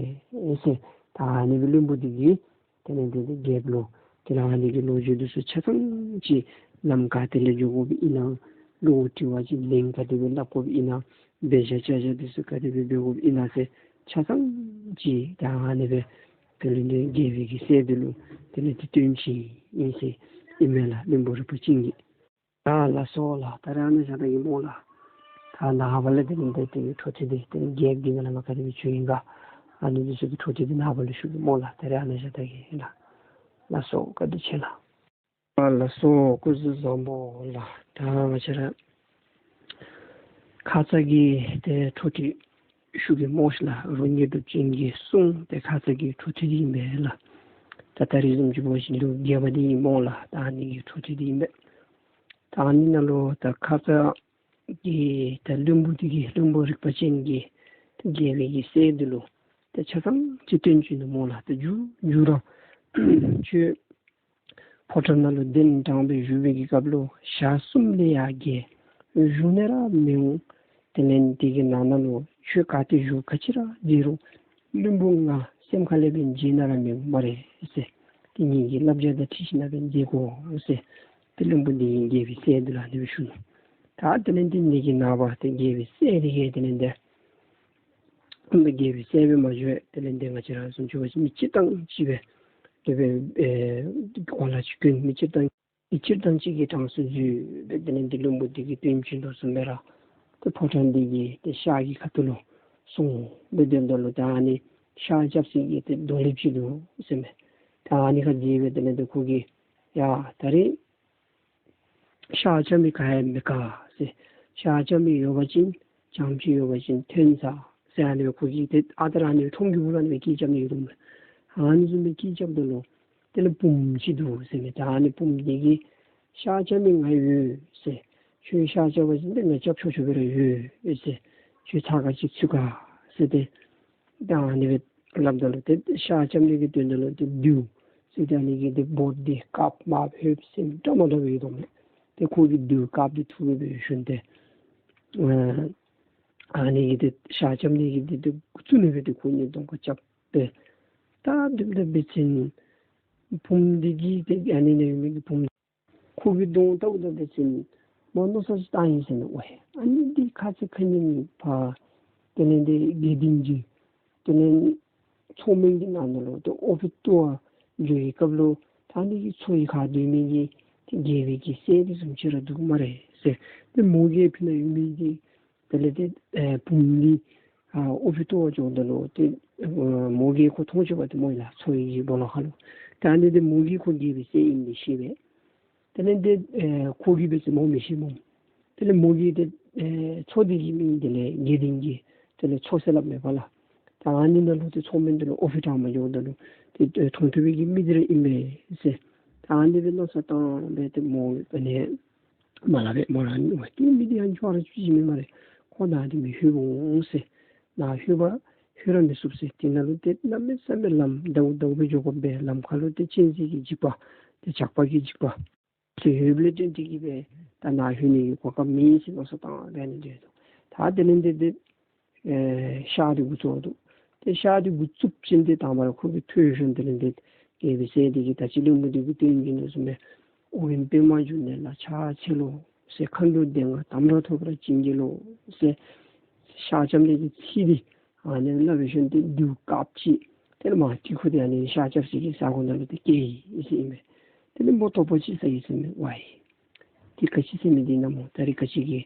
ཟེར། ད་ཨ་ནི་སྦེ་བློན་པོ་འདི་གིས་དེ་ལས་དེ་རྒྱལཔོ་ལུ་དེ་ལས་ཨ་ནི་གི་ལོ་རྒྱུས་འདི་ཚུ་ཆ་ཚང་ཅིག་ལམ་ག་ཏེ་ལས་འགྱོ་དགོཔ་ཨིན་ན། བློ་དྲི་བ་ཅིག་ལན་ག་དེ་སྦེ་སླབ་དགོཔ་ཨིན་ན། འབད་བཞག་བྱ་བཞག་འདི་ཚུ་ག་དེ་སྦེ་འབད་དགོཔ་ཨིན་ན་ཟེར་ཆ་ཚང་ཅིག་ད་ཨ་ནི་སྦེ་དེ་ལས་དེ་རྒྱལ་པོའི་གི་སྲས་འདི་ལུ་དེ་ལས་དེ་སྟོན་ཅི་ཨིན་ཟེར་ཨིན་མས་ལགས། བློན་པོ་རིག་པ་ཅན་གྱིས། ད་ལགས་སོ་ལགས། ད་རེས་ཨ་ནཱ་བཞག་ད་གེ་སྨོ་ལགས། ད་ནངས་པ་ལས་དེ་ལས་དེ་དེ་གི་འཕྲོ་མཐུད་དེ་དེ་ལས་རྒྱལཔོ་གི་མནལ་ལམ་ག་དེ་སྦེ་བྱུང་ཡི་ག་ཨ་ནི་འདི་ཚུ་གི་འཕྲོ་མཐུད་དེ་ནངས་པ་ལུ་ཞུ་གེ་སྨོ་ལགས། ད་རེས་ཨ་ནཱ་བཞག་ད་གེ་ལགས། ལགས་སོ། བཀའ་དྲིན་ཆེ་ལགས། ཨ་ལགས་སོ། སྐུ་གཟུགས་བཟང་པོ་ལགས། ད་ང་བཅས་ར་ཁ་ཙ་གི་དེ་འཕྲོ་མཐུད་ཞུ་གེ་སྨོ་ཤིག་ལགས། རོ་མཉེས་གྲུབ་ཅན་གྱི་གསུང་དེ་ཁ་ཙ་གི་འཕྲོ་མཐུད་འདི་ཨིན་པས་ལགས། ད་ད་རིས་བཟུམ་ཅིག་འབད་བ་ཅིན་ལེའུ་བརྒྱད་པ་འདི་ཨིན་སྨོ་ལགས། ད་ཨ་ནི་གི་འཕྲོ་མཐུད་འདི་ཨིན་པས། ད་ཨ་ནི་ནང་ལུ་ད་ཁ་ཙ་གི་ད་བློན་པོ་འདི་གིས་བློན་པོ་རིག་པ་ཅན་གྱིས་ད་རྒྱལ་པོའི་གི་སྲས་འདི་ལུ་ད་ཆ་ཚང་ཅིག་སྟོན་བྱིན་ནུག་སྨོ་ལགས། ད་མཇུག་མཇུག་ར་ཁྱོད་ཕོ་བྲང་ནང་ལུ་གདན་དྲངས་སྦེ་བཞུགས་པའི་གི་སྐབས་ལུ་ཞག་གསུམ་ལས་ཡར་བརྒལ་བཞུགས་ནི་ར་མི་འོང་། དེ་ལས་དེ་གི་ནང་ན་ལུ་ཁྱོད་ག་ཏེ་བཞུགས་ག་ཅི་ར་མཛད་རུང་བློན་པོ་ང་སེམས་ཁ་ལས་འབད་བརྗེད་ནི་ར་མི་འོང་སྨ་རེ་ཟེར། ཏེ་ངེ་གི་བསླབ་བྱ་དང་འཁྲིལ་ཞིནམ་སྦེ་མཛད་དགོ་ཟེར། ཏེ་བློན་པོ་འདི་གིས་རྒྱལ་པོའི་སྲས་འདི་ལུ་ཨ་ནི་སྦེ་ཞུ་ནུག། ད་དེ་ལས་དེ་ནི་གི་ནངས་པ་ཏེ་རྒྱལ་པོའི་སྲས་འདི་གིས་དེ་ལས་དེ་རྒྱལ་པོའི་སྲས་སྦེ་མ་བྱོན། དེ་ལས་དེ་ང་བཅས་ར་བཟུམ་ཅིག་འབད་བ་ཅིན་མི་སྤྱིར་བཏང་ཅིག་སྦེ་དེ་སྦེ་ཨེ་གོ་ལ་ཅིག་གྱོན་མི་སྤྱིར་བཏང་མི་སྤྱིར་བཏང་ཅིག་གི་གྲངས་སུ་འཛུལ་སྦེ་དེ་ལས་དེ་བློན་པོ་འདི་གིས་སྟོན་བྱིན་དོ་བཟུམ་སྦེ་ར་ཏེ་ཕོ་བྲང་འདི་གི་ཏེ་ཤར་གྱི་ཁ་ཐུག་ལུ་སོང་སྦེ་སྡོདཔ་ད་ལུ་ད་ཨ་ནི་ཤར་རྐྱབ་ས་གི་ཏེ་རྡོ་ལེབ་ཅིག་འདུག་ཟེར་མས། ད་ཨ་ནི་ཁར་མཇལ་སྦེ་དེ་ལས་དེ་ཁོ་གིས་ཡ་ད་རིས་ཤར་རྐྱབ་མི་ག་ཡང་མེད་ག་ཟེར། ཤར་རྐྱབ་མི་ཡོད་པ་ཅིན་རྐྱངམ་ཅིག་ཡོད་པ་ཅིན་ཐོན་ས་ཟེར་ཨ་ནི་སྦེ་ཁོ་གིས་ཏེ་ཨ་རྟག་ར་ཨ་ནི་སྦེ་ཁྲོམ་གྱི་སྦུག་ལུ་ཨ་ནི་སྦེ་སྐད་རྐྱབ་ནི་ཡོད་དོ་མས། ཨ་ནི་བཟུམ་སྦེ་སྐད་རྐྱབ་ད་ལུ་དེ་ལས་བུམོ་ཅིག་འདུག་ཟེར་མས། ད་ཨ་ནི་བུམོ་འདི་གིས་ཤར་རྐྱབ་མི་ང་ཡོད་ཟེར། ཁྱོད་ཤར་རྐྱབ་པ་ཅིན་ཏེ་ང་རྐྱབ་ཆོག་ཆོག་སྦེ་ར་ཡོད་ཟེར། ཁྱོད་ཚར་ག་ཅིག་ཚུད་ག་ཟེར་ཏེ་ད་ཨ་ནི་སྦེ་སླབ་ད་ལུ་ཏེ་ཤར་རྐྱབ་ནི་གི་དོན་དག་ལུ་ཏེ་མདེའུ་ཟེར་ད་ཨ་ནི་གི་ཏེ་འབོ་འདི་དཀརཔོ་དམརཔོ་ཧོད་ཟེར་འདྲ་མ་འདྲཝ་ཡོད་དོ་མས། ཏེ་ཁོ་གིས་མདེའུ་དཀརཔོ་འདི་འཐུ་སྦེ་འབད་ཞིནམ་ཏེ་ཨ་ཨ་ནི་གི་ཏེ་ཤར་རྐྱབ་ནི་གི་ཏེ་ཏེ་བཙུགས་ནི་སྦེ་ཏེ་ཁོ་གཉིས་གདོང་ཁར་རྐྱབ་སྦེ་ད་སྡོདཔ་ད་འབད་བ་ཅིན་བུམོ་འདི་གིས་ཏེ་ཨ་ནི་ནང་ཡོད་མི་གི་བུམོ་ཁོ་གི་གདོང་བལྟཝ་ད་འབད་བ་ཅིན་མ་མནོ་བསམ་ཅིག་བཏང་ཡི་ཟེར་ནི། ཨོ་ཨ་ནི་འདི་ཁ་ཙ་ཁ་ཉིནམ་ཕར་དེ་ལས་དེ་དགེ་འདུན་གྱི་དེ་ལས་ མཚོ་སྨན་གྱི་ནང་ན་ལུ་ཏེ་ཨོ་ཕི་བཏོག་འགྱོ་བའི་སྐབས་ལུ་ད་ཨ་ནི་གི་མཚོ་ཡི་ཁར་སྡོད་མི་གི་ཏེ་རྒྱལ་པོའི་གི་སྲས་དེ་བཟུམ་ཅིག་ར་འདུག་སྨ་རེ་ཟེར། ཏེ་མོ་གིས་ཕི་ན་ཡོད་མི་གི་དེ་ལས་ཏེ་ཨེ་བུམོ་འདི་ཨ་ཨོ་ཕི་བཏོག་འགྱོཝ་ད་ལུ་ཏེ་ཨེ་མོ་གིས་ཁོ་མཐོང་ཚུགས་པས། ཏེ་མོ་ཡར་མཚོ་ཡི་གི་སྦོ་ལོགས་ཁར་ལུ། ཏེ་ཨ་ནི་ཏེ་མོ་གིས་ཁོ་རྒྱལ་པོའི་སྲས་ཨིནམ་དེ་ཤེས་པས། དེ་ལས་ཏེ་ཨེ་ཁོ་གིས་འབད་ཟེར་མོ་མི་ཤེས་སྨོ། དེ་ལས་མོ་གིས་ཏེ་ཨེ་མཚོ་འདི་གི་མིང་དེ་ལས་དགེ་ལྡན་གྱི་དེ་ལས་མཚོ་ཟེར་སླབ་མས་པ་ལགས། ད་ཨ་ནི་ནང་ལུ་ཏེ་མཚོ་སྨན་འདི་ལུ་ཨོ་ཕི་དྲངམ་འགྱོཝ་ད་ལུ་ཏེ་ཨེ་མཐོང་ཐོས་པའི་གི་མི་འདི་ར་ཨིན་པས་ཟེར། ད་ཨ་ནི་སྦེ་མནོ་བསམ་བཏང་སྦེ་ཏེ་མོ་ཨ་ནི་མ་སླབ་པས། མོ་ར་ཨ་ནི་འོ་ཏེ་མི་འདི་ཡང་ཅོག་ར་ཅིག་ཅིག་མེན་སྨ་རེ། ཁོ་ནཱ་འདི་མི་ལྷོད་འོང་ཟེར། ནཱ་ལྷོད་པ་ལྷོད་ར་མི་ཚུགས་ཟེར། དེ་ནང་ལུ་ཏེ་གནམ་མེད་ས་མེད་ལམ་ཟླཝ་ཟླཝ་སྦེ་འགྱོ་དགོ་པས། ལམ་ཁར་ལུ་ཏེ་གཅན་གཟན་གྱི་འཇིགས་པ་ཏེ་ཇག་པ་གི་འཇིགས་པ་ཚུ་ཡོདཔ་ལས་བརྟེན་ཏེ་གིས་སྦེ་ད་ནཱ་ལྷོད་ནི་གི་གོ་སྐབས་མེད་ཟེར་མནོ་བསམ་བཏང་སྦེ་ཨ་ནི་སྡོད་དོ། ད་དེ་ལས་ཏེ་ཏེ་ཨེ་གཤགས་ཏེ་འགོ་བཙུགས་དོ། ཏེ་གཤགས་ཏེ་འགོ་བཙུགས་ཞིནམ་ཏེ་དང་པ་ར་ཁོ་གིས་ཐོས་ཞིནམ་དེ་ལས་ཏེ་རྒྱལ་པོའི་སྲས་དེ་གིས་ད་ཅི་བློན་པོ་འདི་གིས་སྟོན་གྱི་ནུག་ཟེར་མས། ཨོ་རྒྱན་པདྨ་འབྱུང་གནས་ལ་ཕྱག་འཚལ་ལོ་ཟེར། མཁའ་འགྲོ་སྡེ་ལྔ་དམ་ལ་ཐོབ་པར་བྱིན་གྱིས་ལོ་ཟེར། གཤགས་བཅམ་ནི་གི་ཚིག་འདི་ཨ་ནི་སླབ་ཞིནམ་ཏེ་རྡེའུ་དཀརཔོ་ཅིག་དེ་ལས་མར་ཏེ་ཁོ་འདི་ཨ་ནི་གཤགས་བཅམ་ས་གི་ས་གོ་ནང་ལུ་ཏེ་སྐྱེས་ཡི་ཟེར་ཨིན་པས། དེ་ལས་མོ་དོགས་པ་ཅིག་ཟ་ཡི་ཟེར་མས། ཝའི་འདི་ག་ཅི་ཟེར་མི་འདི་ཨིན་ན་སྨོ། ད་རིས་ག་ཅི་གི་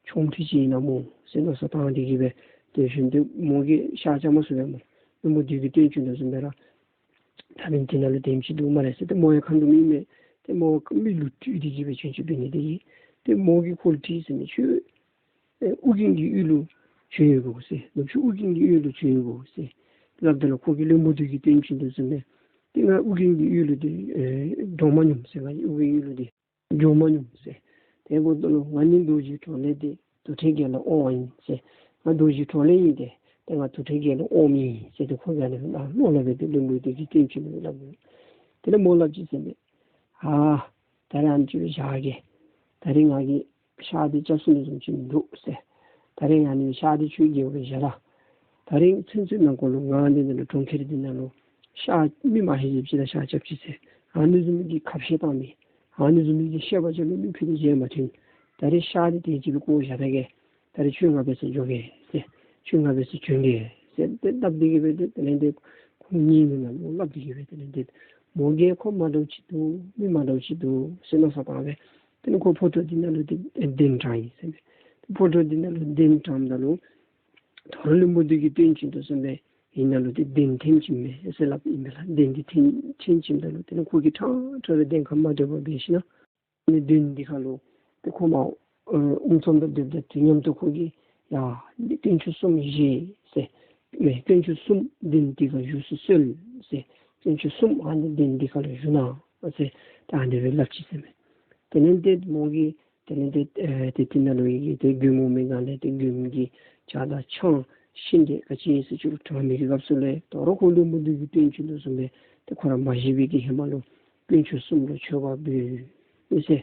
ཆོ་འཕྲུལ་ཅིག་ཨིན་ན་སྨོ་ཟེར་མནོ་བསམ་བཏང་སྟེ་གིས་སྦེ་སྡོད་ཞིནམ་ཏེ་མོ་གིས་གཤགས་བཅམ་མ་ཚུགས་པས་སྨོ། བློན་པོ་འདི་གིས་སྟོན་བྱིན་དོ་བཟུམ་སྦེ་ར་ད་རིས་འདི་ནང་ལུ་དེམ་ཅིག་འདུག་སྨ་རེ་ཟེར། ཏེ་མོ་ཡང་ཁ་འདུན་མི་མེད། ཏེ་མོ་མི་ལུ་སྤྲུལ་ཏེ་གིས་སྦེ་བྱོན་བྱོནམ་འབད་ནི་དེ་གིས་ཏེ་མོ་གིས་ཁོ་ལུ་དྲིས་ཟེར་མས། ཁྱོད་ཨེ་ཨོ་རྒྱན་གྱི་ཡུལ་ལུ་བྱོན་ཡོད་གོ་ཟེར། ནུབ་ཕྱོགས་ཨོ་རྒྱན་གྱི་ཡུལ་ལུ་བྱོན་ཡོད་གོ་ཟེར་སླབ་ད་ལུ་ཁོ་གིས་བློན་པོ་འདི་གིས་སྟོན་བྱིན་དོ་བཟུམ་སྦེ་ཏེ་ང་ཨོ་རྒྱན་གྱི་ཡུལ་ལུ་ཏེ་ཨེ་འགྱོ་མ་མྱོང་ཟེར། ང་ཨོ་རྒྱན་ཡུལ་ལུ་ཏེ་འགྱོ་མ་མྱོང་ཟེར། དེ་འབདཝ་ད་ལུ་ང་ནི་རྡོ་རྗེ་གྲོ་ལོད་དེ་དུར་ཁྲོད་བརྒྱད་ལ་དབང་བ་ཨིན་ཟེར། ང་རྡོ་རྗེ་གྲོ་ལོད་ཨིན་ཏེ་ཏེ་ང་དུར་ཁྲོད་བརྒྱད་ལུ་དབངམ་ཨིན་ཟེར། ཏེ་ཁོ་གིས་ཨ་ནི་སྦེ་བློ་སླབ་སྦེ་ཏེ་བློན་པོ་འདི་གིས་སྟོན་བྱིན་ནུག་སླབ་ནུག། དེ་ལས་མོ་སླབ་ཅི་ཟེར་མས། ཨ་ད་རིས་ཨ་ནི་ཅིག་སྦེ་བཞག་གེ། ད་རིས་ང་གིས་གཤགས་འདི་རྐྱབ་ཚུགས་ནི་བཟུམ་ཅིག་མིན་འདུག་ཟེར། ད་རིས་ཨ་ནི་གཤགས་འདི་ཁྱོད་རྒྱལ་པོ་སྦེ་བཞག་ད། ད་རིས་ཚུན་ཚོད་ནང་འཁོད་ལུ་ང་འདི་ནང་ལུ་གྲོང་ཁྱེར་འདི་ནང་ལུ་གཤགས་མི་མ་ཤེས་ཅིག་ལུ་གཤགས་རྐྱབ་ཅི་ཟེར། ཨ་ནི་བཟུམ་གྱི་ཁ་བཤད་བཏང་མི་ཨ་ནི་བཟུམ་གྱི་བཤད་པ་ཅིག་ལུ་མི་ཕུད་དེ་མཇལ་མ་ཐོན། ད་རིས་གཤགས་འདི་དེམ་ཅིག་སྦེ་བཀོ་བཞག་ད་གེ། ད་རིས་ཁྱོད་ང་འབད་སར་འགྱོ་གེ་ཟེར། ཁྱོད་ང་འབད་སར་བྱོན་གེ་ཟེར་ཏེ་སླབ་སྟེ་གིས་སྦེ་ཏེ་དེ་ལས་ཏེ་ཁོང་གཉིས་ནང་ལུ་སླབ་སྟེ་གིས་སྦེ་དེ་ལས་ཏེ་མོ་གིས་ཁོ་མ་འདྲཝ་ཅིག་འདུག་མི་མ་འདྲཝ་ཅིག་འདུག་ཟེར་མནོ་བསམ་བཏང་སྦེ་དེ་ལས་ཁོ་ཕོ་བྲང་འདི་ནང་ལུ་ཏེ་གདན་དྲངས་ཡི་ཟེར་མས། ཕོ་བྲང་འདི་ནང་ལུ་གདན་དྲངམ་ད་ལུ་ད་རུང་བློན་པོ་འདི་གིས་སྟོན་བྱིན་དོ་བཟུམ་སྦེ་ཨ་ནཱ་ལུ་ཏེ་གདན་འཐེན་བྱིནམ་མས་ཟེར་སླབ་ཨིན་པས་ལགས། གདན་འདི་འཐེན་འཐེན་བྱིནམ་ད་ལུ་དེ་ལས་ཁོ་གིས་ཕྲང་ཕྲང་སྦེ་གདན་ཁར་མ་སྡོད་པར་འབད་ཞིན་ན་ཨ་ནི་གདན་འདི་ཁར་ལུ་ཏེ་ཁོ་མར་ཨེ་ཨུམ་ཚང་དང་སྡོདཔ་དང་དུས་མཉམ་དུ་ཁོ་གིས་ཡ་འདི་དཀོན་མཆོག་གསུམ་བཞེས་ཟེར། མེན་དཀོན་མཆོག་གསུམ་གདན་འདི་ཁར་བཞུགས་སུ་གསོལ་ཟེར། དཀོན་མཆོག་གསུམ་ཨ་ནི་གདན་འདི་ཁར་ལུ་བཞུགས་གནང་ཟེར་ད་ཨ་ནི་སྦེ་སླབ་ཅི་ཟེར་མས། དེ་ལས་ཏེ་མོ་གིས་དེ་ལས་ཏེ་ཨེ་ཏེ་དེ་ནང་ལུ་ཡི་གི་ཏེ་མགོན་པོ་མི་དགའ་ལས་ཏེ་མགོནམ་གི་ཇ་དང་ཆང་ཤིང་འབྲས་ག་ཅི་ཡོད་ཚད་ཚུར་དྲངས་མི་གི་སྐབས་སུ་ལས་ད་རུང་ཁོ་བློན་པོ་འདི་གིས་སྟོན་བྱིན་དོ་བཟུམ་སྦེ་ཏེ་ཁོ་ར་མ་བཞེས་པའི་གི་ཧེ་མ་ལུ་དཀོན་མཆོག་གསུམ་ལུ་མཆོད་པ་འབུལ་ཟེར་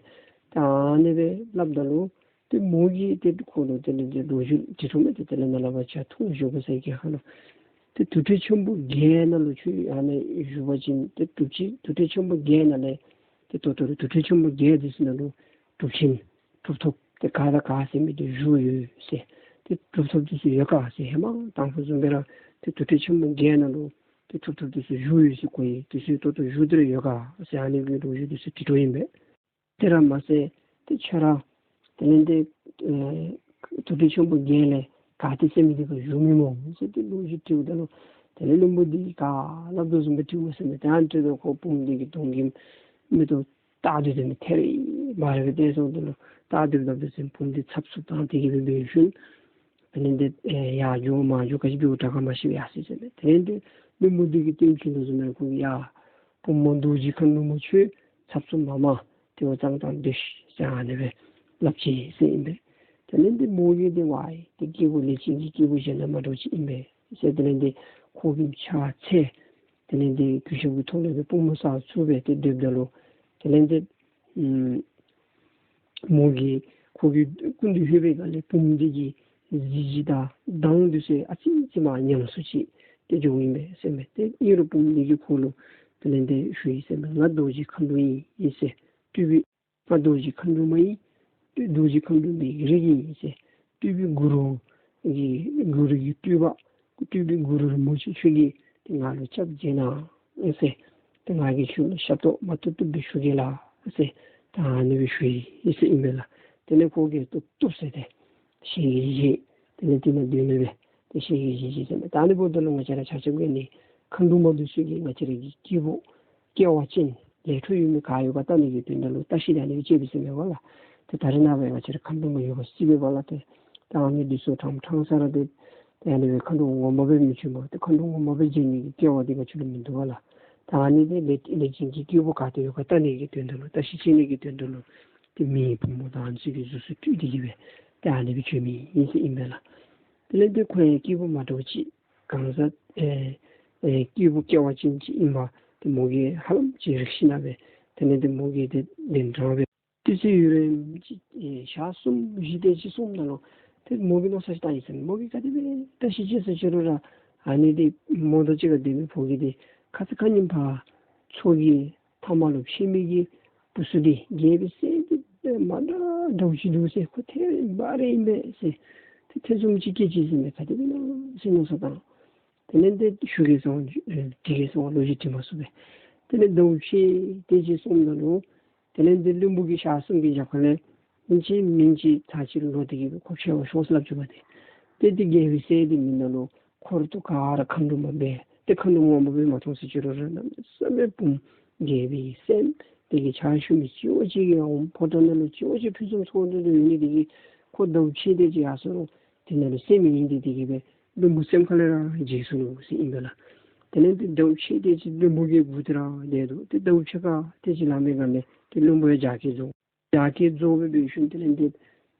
ད་ཨ་ནི་སྦེ་སླབ་ད་ལུ་ཏེ་མོ་གིས་ཏེ་ཁོ་ལུ་དེ་ལས་ཏེ་ལོ་རྒྱུས་དྲི་དོ་མས། ཏེ་དེ་ལས་ནཱ་ལས་ཕར་ཆ་ཐུང་ཞུ་དགོ་ཟེར་གི་ཧ་ལོ། ཏེ་དུར་ཁྲོད་ཆེན་པོ་བརྒྱད་ནང་ལུ་ཁྱོད་ཨ་ནི་བཞུགས་པ་ཅིན་ཏེ་གྲུབ་ཆེན་དུར་ཁྲོད་ཆེན་པོ་བརྒྱད་ནང་ལས་ཏེ་ད་ལྟོ་ར་དུར་ཁྲོད་ཆེན་པོ་བརྒྱད་འདི་ཚུ་ནང་ལུ་གྲུབ་ཆེན་གྲུབ་ཐོབ་ཏེ་ག་དང་ག་ཟེར་མི་འདི་བཞུགས་ཡོད་ཟེར། ཏེ་གྲུབ་ཐོབ་འདི་ཚུ་ཡོད་ག་ཟེར། ཧེ་མ་དང་ཕུ་བཟུམ་སྦེ་ར་ཏེ་དུར་ཁྲོད་ཆེན་པོ་བརྒྱད་ནང་ལུ་ཏེ་གྲུབ་ཐོབ་འདི་ཚུ་བཞུགས་ཡོད་ཟེར་གོ་ཡི། འདི་ཚུ་ད་ལྟོ་བཞུགས་ཏེ་ར་ཡོད་ག་ཟེར་ཨ་ནི་གི་ལོ་རྒྱུས་འདི་ཚུ་དྲི་དོ་ཨིན་པས། དེ་ར་མ་ཚད་ཏེ་ཁྱོད་ར་དེ་ལས་ཏེ་ཨེ་དུར་ཁྲོད་ཆེན་པོ་བརྒྱད་ལས་ག་ཏེ་ཟེར་མི་འདི་ཁར་བཞུགས་མི་སྨོ་ཟེར་ཏེ་ལོ་རྒྱུས་དྲིཝ་ད་ལུ་དེ་ལས་བློན་པོ་འདི་གིས་ག་སླབ་དོ་བཟུམ་སྦེ་དྲིཝ་ཟེར་མས། ད་ཨ་ནི་དྲིཝ་ད་ཁོ་བུམོ་འདི་གི་གདོང་གི་མིག་ཏོ་ལྟག་སྟེ་དེ་མི་ཐེ་རེ་མ་རེ་སྦེ་བལྟ་སོངམ་ད་ལུ་ལྟག་སྟེ་སླབ་དོ་ཟེར་བུམོ་འདི་ཚབ་ཚུབ་བཏང་སྟེ་གིས་སྦེ་འབད་ཞིན་དེ་ལས་ཏེ་ཨེ་ཡར་འགྱོ་མར་འགྱོ་ག་ཅི་འབདཝ་དྲག་ག་མ་ཤེས་པར་ཡར་སོ་ཡི་ཟེར་མས། དེ་ལས་ཏེ་བློན་པོ་འདི་གིས་སྟོན་བྱིན་དོ་བཟུམ་སྦེ་ཁོ་གིས་ཡ་བུམོ་རྡོ་རྗེ་མཁའ་འགྲོ་མ་ཁྱོད་ཚབ་ཚུབ་མ་མ་ཏེ་འོ་ཙང་ཙང་སྡོད་ཤིག་ཟེར་ཨ་ནི་སྦེ་སླབ་ཅི་ཟེར་ཨིན་པས། དེ་ལས་ཏེ་མོ་གིས་ཏེ་ཝའི་ཏེ་སྐྱེས་བུ་ལས་ཅན་གྱི་སྐྱེས་བུ་གཞན་དང་མ་འདྲཝ་ཅིག་ཨིན་པས་ཟེར་དེ་ལས་ཏེ་ཁོ་གིས་ཕྱག་འཚལ། དེ་ལས་ཏེ་གུས་ཞབས་ཀྱི་ཐོག་ལས་སྦེ་དཔུང་བ་ས་ཚུགས་སྦེ་ཏེ་སྡོདཔ་ད་ལུ་དེ་ལས་ཏེ་ཨམ་མོ་གིས་ཁོ་གི་སྐུ་མདུན་ལྷོད་པའི་སྒང་ལས་བུམོ་འདི་གི་གཟི་བརྗིད་དང་མདངས་འདི་ཚུ་ཨ་ཙི་ཙི་མར་ཉམས་སུ་ཅིག་ཏེ་འགྱོཝ་ཨིན་པས་ཟེར་མས། ཏེ་ཨིན་རུང་བུམོ་འདི་གིས་ཁོ་ལུ་དེ་ལས་ཏེ་ཞུ་ཡི་ཟེར་མས། ང་རྡོ་རྗེ་མཁའ་འགྲོ་ཨིན་ཟེར། སྤྲུལ་པའི་ང་རྡོ་རྗེ་མཁའ་འགྲོ་མ་ཡིན། རྡོ་རྗེ་མཁའ་འགྲོ་མའི་རིགས་ཨིན་ཟེར། སྤྲུལ་པའི་གུ་རུ་གི་གུ་རུ་གི་སྤྲུལ་པ་སྤྲུལ་པའི་གུ་རུ་རིན་པོ་ཆེ་ཁྱོད་ཀྱི་ ཏེ་ང་ལུ་སྐྱབས་མཛད་གནང་ཟེར། ཏེ་ང་གིས་ཁྱོད་ལུ་ཞབས་ཏོག་མ་བཏུབ་བཏུབ་སྦེ་ཞུ་གེ་ལགས་ཟེར། ད་ཨ་ནི་སྦེ་ཞུ་ཡི་ཟེར་ཨིན་པས་ལགས། དེ་ལས་ཁོ་གིས་བཏུབ་བཏུབ་ཟེར་ཏེ་ཞལ་གྱིས་བཞེས། དེ་ལས་དེ་ནང་སྡོད་མི་སྦེ་ཏེ་ཞལ་གྱིས་བཞེས་བཞེས་ཟེར་མས། ད་ཨ་ནི་འབདཝ་ད་ལུ་ང་བཅས་ར་ཆ་ཁྱབ་ཀྱིས་ནི་མཁའ་འགྲོ་མ་འདི་ཚུ་གིས་ང་བཅས་ར་གི་སྐྱེས་བུ་སྐལ་བ་ཅན་ལས་འཕྲོ་ཡོད་མི་ག་ཡོད་ག་བལྟ་ནི་གི་དོན་དག་ལུ་བརྟག་ཞིབ་ཨ་ནི་སྦེ་བྱེད་པས་ཟེར་མས་པ་ལགས། ཏེ་ད་རེས་ནངས་པ་ང་བཅས་ར་མཁའ་འགྲོ་མ་ཡོད་པ་སྲིད་པས་པ་ལགས། ཏེ་ད་ཨ་ནི་འདི་ཚུ་ཕྲང་ཕྲང་ས་ར་ཏེ་ཏེ་ཨ་ནི་སྦེ་མཁའ་འགྲོ་ངོ་མ་སྦེ་མི་བྱོན་པར་ཏེ་མཁའ་འགྲོ་ངོ་མ་སྦེ་མཇལ་ནི་གི་སྐལ་བ་འདི་ང་བཅས་ལུ་མིན་འདུག་པ་ལགས། ད་ཨ་ནི་འདི་ལས་ལས་ཅན་གྱི་སྐྱེས་བུ་ག་ཏེ་ཡོད་ག་བལྟ་ནི་གི་དོན་དག་ལུ་བརྟག་ཞིབ་བྱེད་ནི་གི་དོན་དག་ལུ་ཏེ་མིའི་བུམོ་དང་ཨ་ནི་ཚུ་གི་གཟུགས་སུ་སྤྲུལ་ཏེ་གི་སྦེ་ཏེ་ཨ་ནི་སྦེ་བྱོན་མི་ཨིན་ཟེར་ཨིན་པས་ལགས། དེ་ལས་ཏེ་ཁོ་ཡང་སྐྱེས་བུ་མ་འདྲཝ་ཅིག་གང་ཟག་ཨེ་ཨེ་སྐྱེས་བུ་སྐལ་བ་ཅན་ཅིག་ཨིན་པ་ཏེ་མོ་གིས་ཧ་ལམ་ཅིག་རིག་ཞིན་ན་སྦེ་དེ་ལས་ཏེ་མོ་གིས་ཏེ་གདན་དྲངས་སྦེ་དུས་ཚོད་ཡུན་རིངམོ་ཅིག་ཨེ་ཞག་གསུམ་བཞི་དེ་ཅིག་སོངམ་ད་ལུ་ཏེ་མོ་གིས་མནོ་བསམ་ཅིག་བཏང་ཡི་ཟེར་མས། མོ་གིས་ག་དེ་སྦེ་བརྟག་ཞིབ་བྱས་ཟེར་ཅི་རུང་ར་ཨ་ནི་འདི་མོ་དང་གཅིག་ཁར་སྡོད་མི་ཕོ་རྒྱས་འདི་ཁ་ཙ་ཁ་ཉིནམ་ཕར་མཚོ་གི་མཐའ་མ་ལུ་ཕྱད་མི་གི་བུ་ཚུ་འདི་རྒྱལ་པོའི་སྲས་འདི་མ་འདྲཝ་འདྲཝ་ཅིག་འདུག་ཟེར། ཁོ་ཐེ་བ་རེ་ཨིན་པས་ཟེར། ཏེ་ཐེ་ཚོམ་ཅིག་སྐྱེས་ཅི་ཟེར་མས། ག་དེ་སྦེ་ཨིན་ན་ཟེར་མནོ་བསམ་བཏང་། དེ་ལས་ཏེ་ཞུ་གེ་ཟེར་བ་ཨེ་དྲི་གེ་ཟེར་བ་ལོ་རྒྱུས་དྲི་མ་ཚུགས་པས། དེ་ལས་ཟླཝ་ཕྱེད་དེ་ཅིག་སོངམ་ད་ལུ་དེ་ལས་ཏེ་བློན་པོ་གིས་ཞག་གསུམ་གྱི་རྒྱབ་ཁ་ལས་ཨིན་ཅི་མིན་ཅི་ཚར་གཅིག་ལུ་ལོག་སྟེ་གི་སྦེ་ཁོ་ཕྱད་པར་ཤོག་ཟེར་སླབ་བཅུག་པ་ཏེ། ཏེ་འདི་རྒྱལ་པོའི་སྲས་འདི་མེན་ན་ལུ་འཁོར་དུ་ག་ར་མཁའ་འགྲོ་མ་སྦེ་ཏེ་མཁའ་འགྲོ་ངོ་མ་སྦེ་མ་མཐོང་ཟེར་ཅི་རུང་ར་གནམ་མེད་ས་མེད་བུམོ་རྒྱལ་པོའི་སྲསམོ་དེ་གི་ཕྱག་ཞུ་མི་གཅིག་བ་གཅིག་གི་འོང་ཕོ་བྲང་ནང་ལུ་གཅིག་བ་གཅིག་ཕུན་སུམ་ཚོགས་ཏོག་ཏོ་ཡོད་ནི་དེ་གིས་ཁོ་ཟླཝ་ཕྱེད་དེ་ཅིག་ཡར་སོང་རུང་དེ་ནང་ལུ་སེམས་མི་ཡེངས་ཏེ་དེ་གི་སྦེ་བློན་པོ་སེམས་ཁ་ལས་ར་བརྗེད་སོ་ནུག་ཟེར་ཨིན་པས་ལགས། དེ་ལས་ཏེ་ཟླཝ་ཕྱེད་དེ་ཅིག་བློན་པོ་གི་སྒོ་དེ་ར་བསྡད་འདུག། ཏེ་ཟླཝ་ཕྱེད་ཀ་དེ་ཅིག་ལང་པའི་སྒང་ལས་ཏེ་བློན་པོ་ཡང་རྒྱགས་སྐལ་རྫོགས། རྒྱགས་སྐལ་རྫོགས་སྦེ་འབད་ཞིནམ་དེ་ལས་ཏེ་ད་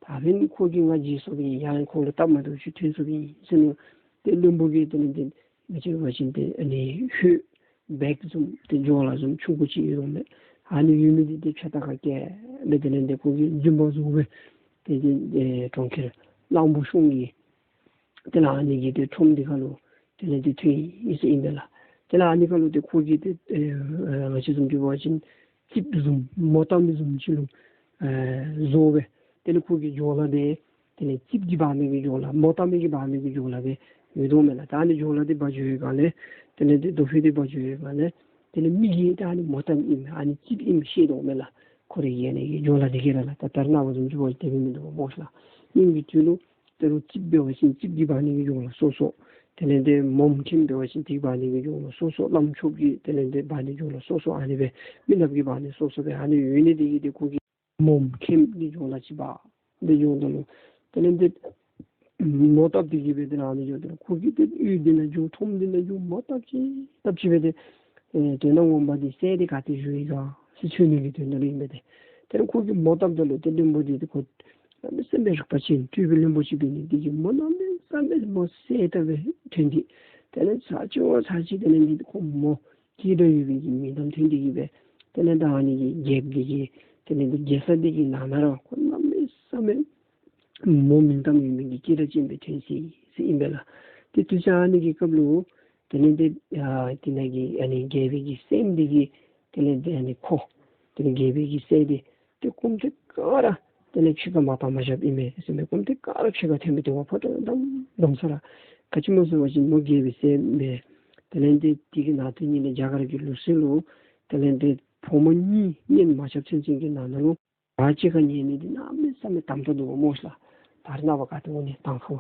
འབདན་ཁོ་གིས་ང་བརྗེད་སོང་པས། ཡང་ཁོ་ལུ་སྟབས་མ་བདེཝ་ཅིག་ཐོན་སོང་པས་ཟེར་མནོ། ཏེ་བློན་པོ་གིས་དེ་ལས་ཏེ་ང་བཅས་ར་འབད་བ་ཅིན་ཏེ་ཨ་ནི་ཧོད་བེག་བཟུམ་ཏེ་ཇོ་ལ་བཟུམ་ཆུང་ཀུ་ཅིག་ཡོད་དོ་མས། ཨ་ནི་ཡོད་མི་འདི་ཏེ་ཕྱག་ལྟག་ཁར་བཀལ་སྦེ་དེ་ལས་ཏེ་ཁོ་གིས་རྫུན་མ་བཟོ་སྦེ་ཏེ་ཏེ་ཨེ་གྲོང་ཁྱེར་གླང་པོ་གཤོང་གི་དེ་ལས་ཨ་ནི་གི་ཏེ་ཁྲོམ་འདི་ཁར་ལུ་དེ་ལས་ཏེ་ཐོན་ཡི་ཟེར་ཨིན་པས་ལགས། དེ་ལས་ཨ་ནི་ཁར་ལུ་ཏེ་ཁོ་གིས་ཏེ་ཨེ་ང་བཅས་བཟུམ་ཅིག་འབད་བ་ཅིན་རྩིགཔ་བཟུམ་མོ་བཏབ་མི་བཟུམ་ཅིག་ལུ་ཨེ་བཟོ་སྦེ་དེ་ལས་ཁོ་གི་ཇོ་ལ་འདི་དེ་ལས་རྩིགཔ་གིས་འབག་མི་གི་ཇོ་ལ་མོ་བཏབ་མི་གིས་འབག་མི་གི་ཇོ་ལ་སྦེ་ཡོད་དོ་མས་ལགས། ད་ཨ་ནི་ཇོ་ལ་འདི་འབག་འགྱོ་བའི་སྒང་ལས་དེ་ལས་ཏེ་རྡོ་ཧོད་འདི་འབག་འགྱོ་བའི་སྒང་ལས་དེ་ལས་མི་གིས་ད་ཨ་ནི་མོ་བཏབ་ཨིནམ་ཨ་ནི་རྩིགཔ་ཨིནམ་ཤེས་དོ་མས་ལགས། ཁོ་རའི་ཨ་ནི་གི་ཇོ་ལ་འདི་གིས་ར་ལགས། ད་ད་རེས་ནངས་པ་བཟུམ་ཅིག་འབད་བ་ཅིན་དེ་སྦེ་མིན་འདུག་སྨོ་ལགས། སྔོན་གྱི་དུས་ལུ་ད་རུང་རྩིགཔ་འབད་བ་ཅིན་རྩིགཔ་གིས་འབག་ནི་གི་ཇོ་ལ་སོ་སོ། དེ་ལས་ཏེ་མོམ་ཁེམ་འབད་བ་ཅིན་དེ་གིས་འབག་ནི་གི་ཇོ་ལ་སོ་སོ། བླམ་ཆོསཔ་གིས་དེ་ལས་ཏེ་འབག་ནི་ཇོ་ལ་སོ་སོ། ཨ་ནི་སྦེ་མི་ནགཔ་གིས་འབག་ནི་སོ་སོ་སྦེ་ཨ་ནི་ཡོད་ནི་དེ་གིས་ཏེ་ཁོ་གིས་མོམ་ཁེམ་གྱི་ཇོ་ལ་ཅིག་འབག་སྦེ་འགྱོཝ་ད་ལུ་དེ་ལས་ཏེ་མོ་བཏབ་སྟེ་གི་སྦེ་དེ་ལས་ཨ་ནི་འགྱོཝ་ད་ལུ་ཁོ་གིས་ཏེ་གཡུས་འདི་ནང་འགྱོ་ཁྲོམ་འདི་ནང་འགྱོ་མོ་བཏབ་ཅི་བཏབ་ཅི་སྦེ་ཏེ་ཨེ་དོན་ངོ་མ་འདི་སྲས་འདི་ག་ཏེ་བཞུགས་ཡི་ག་ཟེར་འཚོལ་ནི་གི་དོན་དག་ལུ་ཨིན་པས་ཏེ། དེ་ལས་ཁོ་གིས་མོ་བཏབ་ད་ལུ་ཏེ་བློན་པོ་འདི་ཏེ་ཁོ་གནམ་མེད་ས་མེད་རིག་པ་ཅན་སྤྲུལ་པའི་བློན་པོ་ཅིག་འབད་ནི་དེ་གིས་མོ་གནམ་མེད་ས་མེད་མོ་གསལ་དྲགས་སྦེ་ཐོན་ཏེ་དེ་ལས་ཚར་གཅིག་བ་ཚར་གཅིག་དེ་ལས་འདི་ཁོ་མོ་སྐད་གྲགས་ཡོད་པའི་གི་མིང་གཏམ་ཐོན་ཏེ་གི་སྦེ་དེ་ལས་ད་ཨ་ནི་གི་རྒྱལཔོ་འདི་གི་དེ་ལས་འདི་རྒྱལ་ས་འདི་གི་ནང་ན་ར་ཁོ་གནམ་མེད་ས་མེད་མོ་མིང་གཏམ་ཡོད་མི་གི་སྐད་གྲགས་ཅན་སྦེ་ཐོན་ཅི་ཟེར་ཨིན་པས་ལགས། ཏེ་དུས་ཚོད་ཨ་ནི་གི་སྐབས་ལུ་དེ་ལས་འདི་ཨ་དེ་ནང་གི་ཨ་ནི་རྒྱལ་པོའི་གི་སྲསམོ་འདི་གིས་དེ་ལས་འདི་ཨ་ནི་ཁོ་དེ་ལས་རྒྱལ་པོའི་གི་སྲས་འདི་ཏེ་ཀུམ་ཏེ་ཀ་ར་དེ་ལས་ཕྱི་ཁར་མ་བཏང་མ་བཞགཔ་ཨིན་མས་ཟེར་མས། ཀུམ་ཏེ་ཀ་ར་ཕྱི་ཁར་ཐོན་སྦེ་ཏེ་ཕོ་བྲང་བསྡམས་བསྡམས་ས་ར་ག་ཅི་སྨོ་ཟེར་བ་ཅིན་མོ་རྒྱལ་པོའི་སྲསམོ་སྦེ་དེ་ལས་འདི་དེ་གི་ནང་དུ་ཉིད་ལས་རྒྱ་གར་གྱི་ལུགས་སྲོལ་ལུ་དེ་ལས་འདི་བུམོ་གཉིས་གཉེན་མ་རྐྱབ་ཚུན་ཚོད་ཀྱི་ནང་ན་ལུ་བ་གཅིག་ཁར་ཉལ་ནི་འདི་གནམ་མེད་ས་མེད་དམ་དྲགས་འདུག་སྨོ་ཤ་ལགས། ད་རེས་ནངས་པ་ག་ཏེ་འོང་ནི་དང་ཕུ་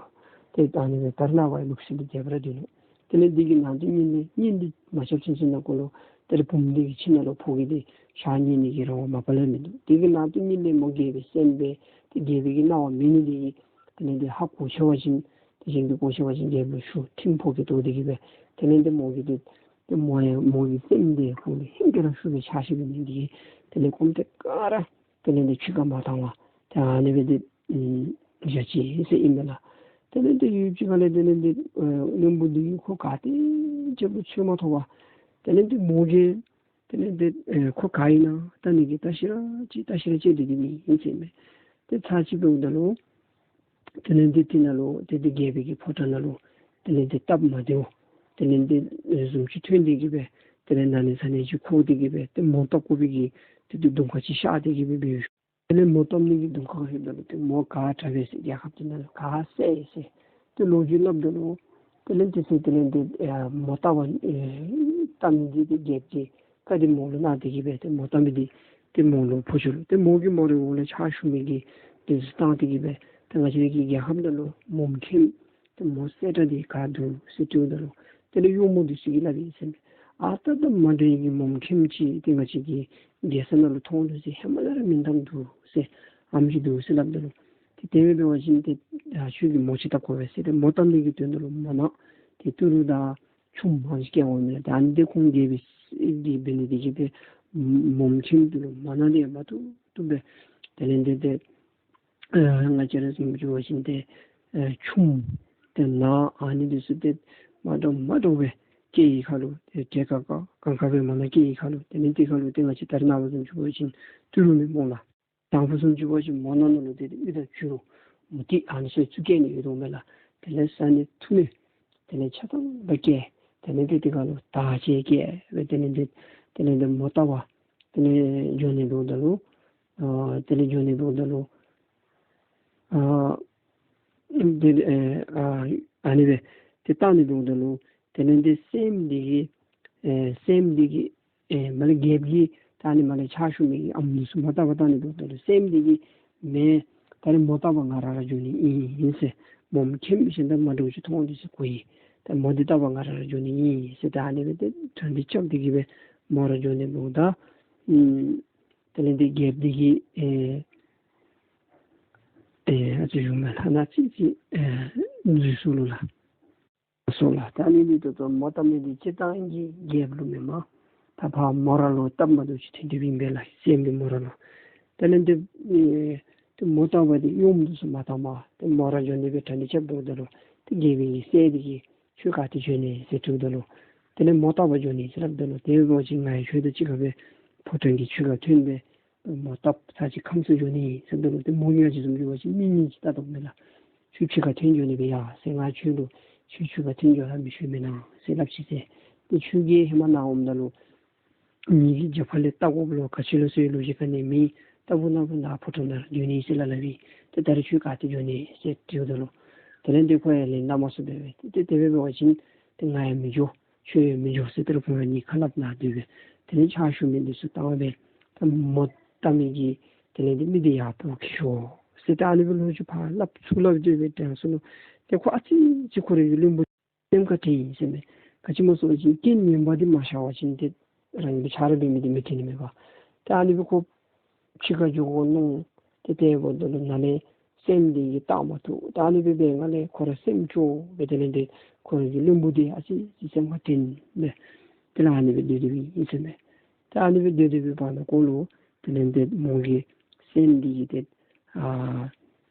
ཏེ་ད་ནི་ད་རེས་ནངས་པའི་ལུགས་སྲོལ་འདི་རྒྱས་པར་འདུག་ལོ། དེ་ལས་འདི་གི་ནང་དུ་གཉེན་ལས་གཉེན་འདི་མ་རྐྱབ་ཚུན་ཚོད་ནང་འཁོད་ལུ་དེ་ལས་བུམོ་འདི་གི་ཁྱིམ་ནང་ལུ་ཕོ་རྒྱས་འདི་ཞག་ཉལ་ནི་གི་རང་དབང་མ་པ་ལས་མིན་འདུག། དེ་གི་ནང་དུ་གཉེན་ལས་མོ་རྒྱལ་པོའི་སྲསམོ་སྦེ་ཏེ་རྒྱལ་པོའི་གི་གནང་བ་མེད་ནི་འདི་གིས་དེ་ལས་འདི་ཧ་གོ་ཆེ་བ་ཅིན་དེ་བཞིན་དུ་གོ་ཆེ་བ་ཅིན་རྒྱལ་པོ་ལུ་ཞུ་ཁྲིམས་ཕོག་གི་འདུག། དེ་གིས་སྦེ་དེ་ལས་འདི་མོ་གིས་འདི་ཏེ་མོ་ཡང་མོ་གི་སྲསམོ་འདི་ཁོ་ལུ་ཧིང་གིས་ར་ཞུ་བའི་ཕྱག་ཞུ་བའི་ནི་འདི་གིས་དེ་ལས་ཀུམ་ཏེ་ཀ་ར་དེ་ལས་འདི་ཕྱི་ཁར་མ་བཏང་བར་ཏེ་ཨ་ནི་སྦེ་འདི་ཨམ་བཞག་ཅི་ཟེར་ཨིན་མས་ལགས། དེ་ལས་འདི་ཡུདཔ་ཅིག་ཁ་ལས་དེ་ལས་འདི་ཨེ་བློན་པོ་འདི་གིས་ཁོ་ག་ཏེ་བྱས་རུང་འཚོལ་མ་ཐོབ་པར་དེ་ལས་འདི་མོ་གིས་དེ་ལས་འདི་ཨེ་ཁོ་ག་ཨིན་ན་བལྟ་ནི་གི་བལྟ་ཤེས་ར་ཅིག་བལྟ་ཤེས་ར་ཅིག་འདི་འདི་མི་ཨིན་ཟེར་མས། ཏེ་ཚར་ཅིག་འབདཝ་ད་ལུ་དེ་ལས་འདི་དེ་ནང་ལུ་ཏེ་འདི་རྒྱལ་པོའི་གི་ཕོ་བྲང་ནང་ལུ་དེ་ལས་འདི་སྟབས་མ་བདེཝ་དེ་ལས་འདི་ཨེ་བཟུམ་ཅིག་ཐོན་ཏེ་གི་སྦེ་དེ་ལས་ན་ནི་ཚ་ནི་ཅིག་ཁུག་སྟེ་གི་སྦེ་ཏེ་མོ་བཏབ་དགོ་པའི་གི་ཏེ་འདི་གདོང་ཁ་ཅིག་ཤར་ཏེ་གི་སྦེ་འབད་ཡོད། དེ་ལས་མོ་བཏབ་ནི་གི་གདོང་ཁ་ལྷོདཔ་ད་ལུ་ཏེ་མོ་ག་དྲག་པས་ཟེར་རྒྱལ་ཁབ་འདི་ནང་ལུ་ག་གསལ་ཡི་ཟེར་ཏེ་ལོ་རྒྱུས་སླབ་ད་ལུ་ དེ་ལས་དེ་ཚེ་དེ་ལས་དེ་ཨེ་མོ་བཏབ་པ་ཨེ་བཏབ་མི་འདི་དེ་རྒྱལཔོ་གིས་བཀའ་དེ་མོ་ལུ་གནང་སྟེ་གིས་སྦེ་ཏེ་མོ་བཏབ་མི་འདི་ཏེ་མོ་ལུ་ཕོག་ཅི་ལོ། ཏེ་མོ་གིས་མོ་རའི་འོག་ལས་ཕྱག་ཞུ་མི་གི་དེ་ཚུ་བཏང་སྟེ་གིས་སྦེ་ཏེ་ང་བཅས་ཀྱི་རྒྱལ་ཁབ་ནང་ལུ་མོམ་མཁནམ་ཏེ་མོ་གསལ་དྲགས་འདི་ག་འདུག་ཟེར་དྲིཝ་ད་ལུ་དེ་ལས་གཡོགམོ་འདི་ཚུ་གིས་སླབ་ཡི་ཟེར་མས། ཨ་རྟག་དང་མ་འདྲ་བའི་གི་མོམ་མཁནམ་ཅིག་ཏེ་ང་བཅས་ཀྱི་རྒྱལ་ས་ནང་ལུ་མཐོང་དོ་ཟེར། ཧེ་མ་ལས་ར་མིང་གཏམ་འདུག་ཟེར། ཨ་ནེམ་ཅིག་འདུག་ཟེར་སླབ་ད་ལུ་ཏེ་དེ་སྦེ་འབད་བ་ཅིན་ཏེ་ཨ་ཁྱོད་ཀྱིས་མོ་ཅིག་བཏབ་དགོ་པས་ཟེར། ཏེ་མོ་བཏབ་ནི་གི་དོན་དག་ལུ་མ་ནཱ་ཏེ་ཏི་རུ་དང་ཆུམ་ཨ་ནི་ཅིག་བཀལ་འོང་མས། ཏེ་ཨ་ནི་འདི་ཁོང་རྒྱལཔོ་གིས་འབད་ནི་འདི་གིས་ཏེ་མོམ་མཁནམ་འདི་ལུ་མ་ནཱ་འདི་མ་བཏུབ་བཏུབ་སྦེ་དེ་ལས་འདི་ཏེ་ཨ་ང་བཅས་ར་བཟུམ་ཅིག་འབད་བ་ཅིན་ཏེ་ཨ་ཆུམ་ཏེ་ནཱ་ཨ་ནི་འདི་ཚུ་ཏེ་མ་འདྲཝ་མ་འདྲཝ་སྦེ་བཀལ་བའི་ཁར་ལུ་ཏེ་གྲལ་ཁར་ཁར་གང་ཁར་སྦེ་མ་ནཱ་བཀལ་བའི་ཁར་ལུ་དེ་ལས་དེ་ཁར་ལུ་ཏེ་ང་བཅས་ད་རེས་ནངས་པ་བཟུམ་ཅིག་འབད་བ་ཅིན་ཏི་རུ་མེད་སྨོ་ལགས། དང་ཕུ་བཟུམ་ཅིག་འབད་བ་ཅིན་མོ་ནཱ་ནང་ལུ་ཏེ་གཡུ་དང་བྱུ་རུ་མུ་ཏིག་ཨ་ནི་ཚུ་བཙུགས་བཀལ་ནི་ཡོདཔ་མས་ལགས། དེ་ལས་ས་གནས་ཐུ་མི་དེ་ལས་ཆ་ཚང་སྦེ་བཀལ། དེ་ལས་ཏེ་དེ་ཁར་ལུ་དར་ཅིག་བཀལ་སྦེ་དེ་ལས་ཏེ་དེ་ལས་ཏེ་མོ་བཏབ་པར་དེ་ལས་འགྱོ་ནི་འབདཝ་ད་ལུ་ཨ་དེ་ལས་འགྱོ་ནི་འབདཝ་ད་ལུ་ཨ་དེ་ཨེ་ཨ་ཨ་ནི་སྦེ་ཏེ་བཏང་ནི་འབདཝ་ད་ལུ་དེ་ལས་ཏེ་སྲསམོ་འདི་གིས་ཨེ་སྲསམོ་འདི་གིས་ཨེ་མ་ལས་རྒྱལཔོ་གིས་ད་ཨ་ནི་མ་ལས་ཕྱག་ཞུ་མི་གི་ཨམ་ལུགས་ཚུ་མོ་བཏབ་པར་བཏང་ནི་འབདཝ་ད་ལུ་སྲསམོ་འདི་གིས་མེན་ད་རེས་མོ་བཏབ་པར་ང་ར་ར་འགྱོ་ནི་ཨིན་ཟེར། མོམ་མཁནམ་གཞན་དང་མ་འདྲཝ་ཅིག་མཐོང་དོ་ཟེར་གོ་ཡི། ད་མོ་འདི་བཏབ་པར་ང་ར་ར་འགྱོ་ནི་ཨིན་ཟེར། ད་ཨ་ནི་སྦེ་ཏེ་གྲ་སྒྲིག་རྐྱབ་སྟེ་གིས་སྦེ་མོ་ར་འགྱོ་ནི་འབདཝ་ད་ཨམ་དེ་ལས་ཏེ་རྒྱལཔོ་འདི་གིས་ཨེ་ཨེ་ཨ་ཙི་ཞུ་མེན་ལགས། ཨ་ནཱ་ཅིག་ཅིག་ཨེ་འཛུལ་སོང་ལོ་ལགས། སོང་ལགས། ད་ཨ་ནི་འདི་ད་ལྟོ་མོ་བཏབ་མི་འདི་སྤྱིར་བཏང་གི་རྒྱལཔོ་ལུ་མེན་མས། ད་ཕར་མོ་ར་ལུ་སྟབས་མ་བདེཝ་ཅིག་ཐོན་ཏེ་ཨིན་པས་ལགས། སྲསམོ་འདི་མོ་ར་ལུ། དེ་ལས་ཏེ་ཨེ་ཏེ་མོ་བཏབ་པ་འདི་གཡོགམོ་འདི་ཚུ་མ་བཏངམ་ཏེ་མོ་ར་འགྱོ་ནི་སྦེ་གྲ་སྒྲིག་རྐྱབ་འབདཝ་ད་ལུ་ཏེ་རྒྱལཔོ་གི་སྲས་འདི་གིས་ཁྱོད་ག་ཏེ་འགྱོ་ནི་ཟེར་དྲིཝ་ད་ལུ་དེ་ལས་མོ་བཏབ་པར་འགྱོ་ནི་ཟེར་སླབ་ད་ལུ་དེ་འབད་བ་ཅིན་ང་ཡང་ཁྱོད་དང་གཅིག་ཁར་སྦེ་ཕོ་བྲང་གི་ཕྱི་ཁར་ཐོན་སྦེ་མོ་བཏབ་ཚར་ཅིག་ཁམས་སུ་འགྱོ་ནི་ཟེརཝ་ད་ལུ་ཏེ་མོ་གིས་ང་བཅས་བཟུམ་ཅིག་འབད་བ་ཅིན་མི་ངོ་ཅིག་བལྟ་དོ་མས་ལགས། ཁྱོད་ཕྱི་ཁར་ཐོན་འགྱོ་ནི་སྦེ་ཡ་ཟེར། ང་ཁྱོད་ལུ་ཁྱོད་ཕྱི་ཁར་ཐོན་འགྱོ་ར་མི་ཞུ་མེན་ན་ཟེར་སླབ་ཅི་ཟེར། ཏེ་ཁྱོད་ཀྱིས་ཧེ་མ་ནཱ་འོངམ་ད་ལུ་ངེ་གི་རྒྱབ་ཁ་ལས་བལྟ་དགོཔ་ལོ་ག་ཅི་ལོ་ཟེར་ལོ་རྒྱུས་ག་ནི་མེད། རྟག་བུ་ནཱ་བུ་ནཱ་ཕོ་བྲང་ནང་འགྱོ་ནི་ཟེར་སླབ་སླབ་ཨིན། ཏེ་ད་རེས་ཁྱོད་ག་ཏེ་འགྱོ་ནི་ཟེར་དྲིཝ་ད་ལུ་དེ་ལས་ཏེ་ཁོ་ཡང་ལན་གནང་མ་ཚུགས་པས། ཏེ་དེ་སྦེ་འབད་བ་ཅིན་ཏེ་ང་ཡང་མི་འགྱོ་ཁྱོད་ཡང་མི་འགྱོ་ཟེར་ཏེ་ར་ཁོང་གཉིས་ཁ་སླབ་ནང་སྡོད་སྦེ་དེ་ལས་ཕྱག་ཞུ་མི་འདི་ཚུ་བཏང་སྦེ་ད་མོ་བཏབ་མི་གི་དེ་ལས་ཏེ་མི་འདི་ཡར་འབོ་འཁྱིད་ཤོག་ཟེར་ཏེ་ཨ་ནི་སྦེ་ལོ་རྒྱུས་ཕར་སླབ་ཚུར་སླབ་སྟེ་སྦེ་དྲན་སོང་ནུག། ཏེ་ཁོ་ཨ་ཙི་ཅིག་ཁོ་རའི་གི་བློན་པོ་སེམས་ཁར་དྲན་ཡི་ཟེར་མས། ག་ཅི་སྨོ་ཟེར་བ་ཅིན་རྐྱེན་ངན་པ་འདི་མ་ཤར་བ་ཅིན་ཏེ་རང་གི་ཆ་རོགས་འབད་མི་འདི་མི་འཐོན་ནི་མས་པ། ཏེ་ཨ་ནི་སྦེ་ཁོ་ཕྱི་ཁར་འགྱོ་དགོ་མནོ། ཏེ་དེ་འབདཝ་ད་ལུ་ནཱ་ལས་སྲསམོ་འདི་གིས་བལྟ་མ་བཏུབ། ཏེ་ཨ་ནི་སྦེ་འབད་བའི་སྒང་ལས་ཁོ་ར་སེམས་སྐྱོ་སྦེ་དེ་ལས་ཏེ་ཁོ་རའི་གི་བློན་པོ་འདི་ཨ་ཙི་ཅིག་སེམས་ཁར་དྲན་སྦེ་དེ་ལས་ཨ་ནི་སྦེ་སྡོད་སྡོདཔ་ཨིན་ཟེར་མས། ཏེ་ཨ་ནི་སྦེ་སྡོད་སྡོད་པའི་བར་ན་ཁོ་ལུ་དེ་ལས་ཏེ་མོ་གི་སྲསམོ་འདི་གིས་ཏེ་ཨ་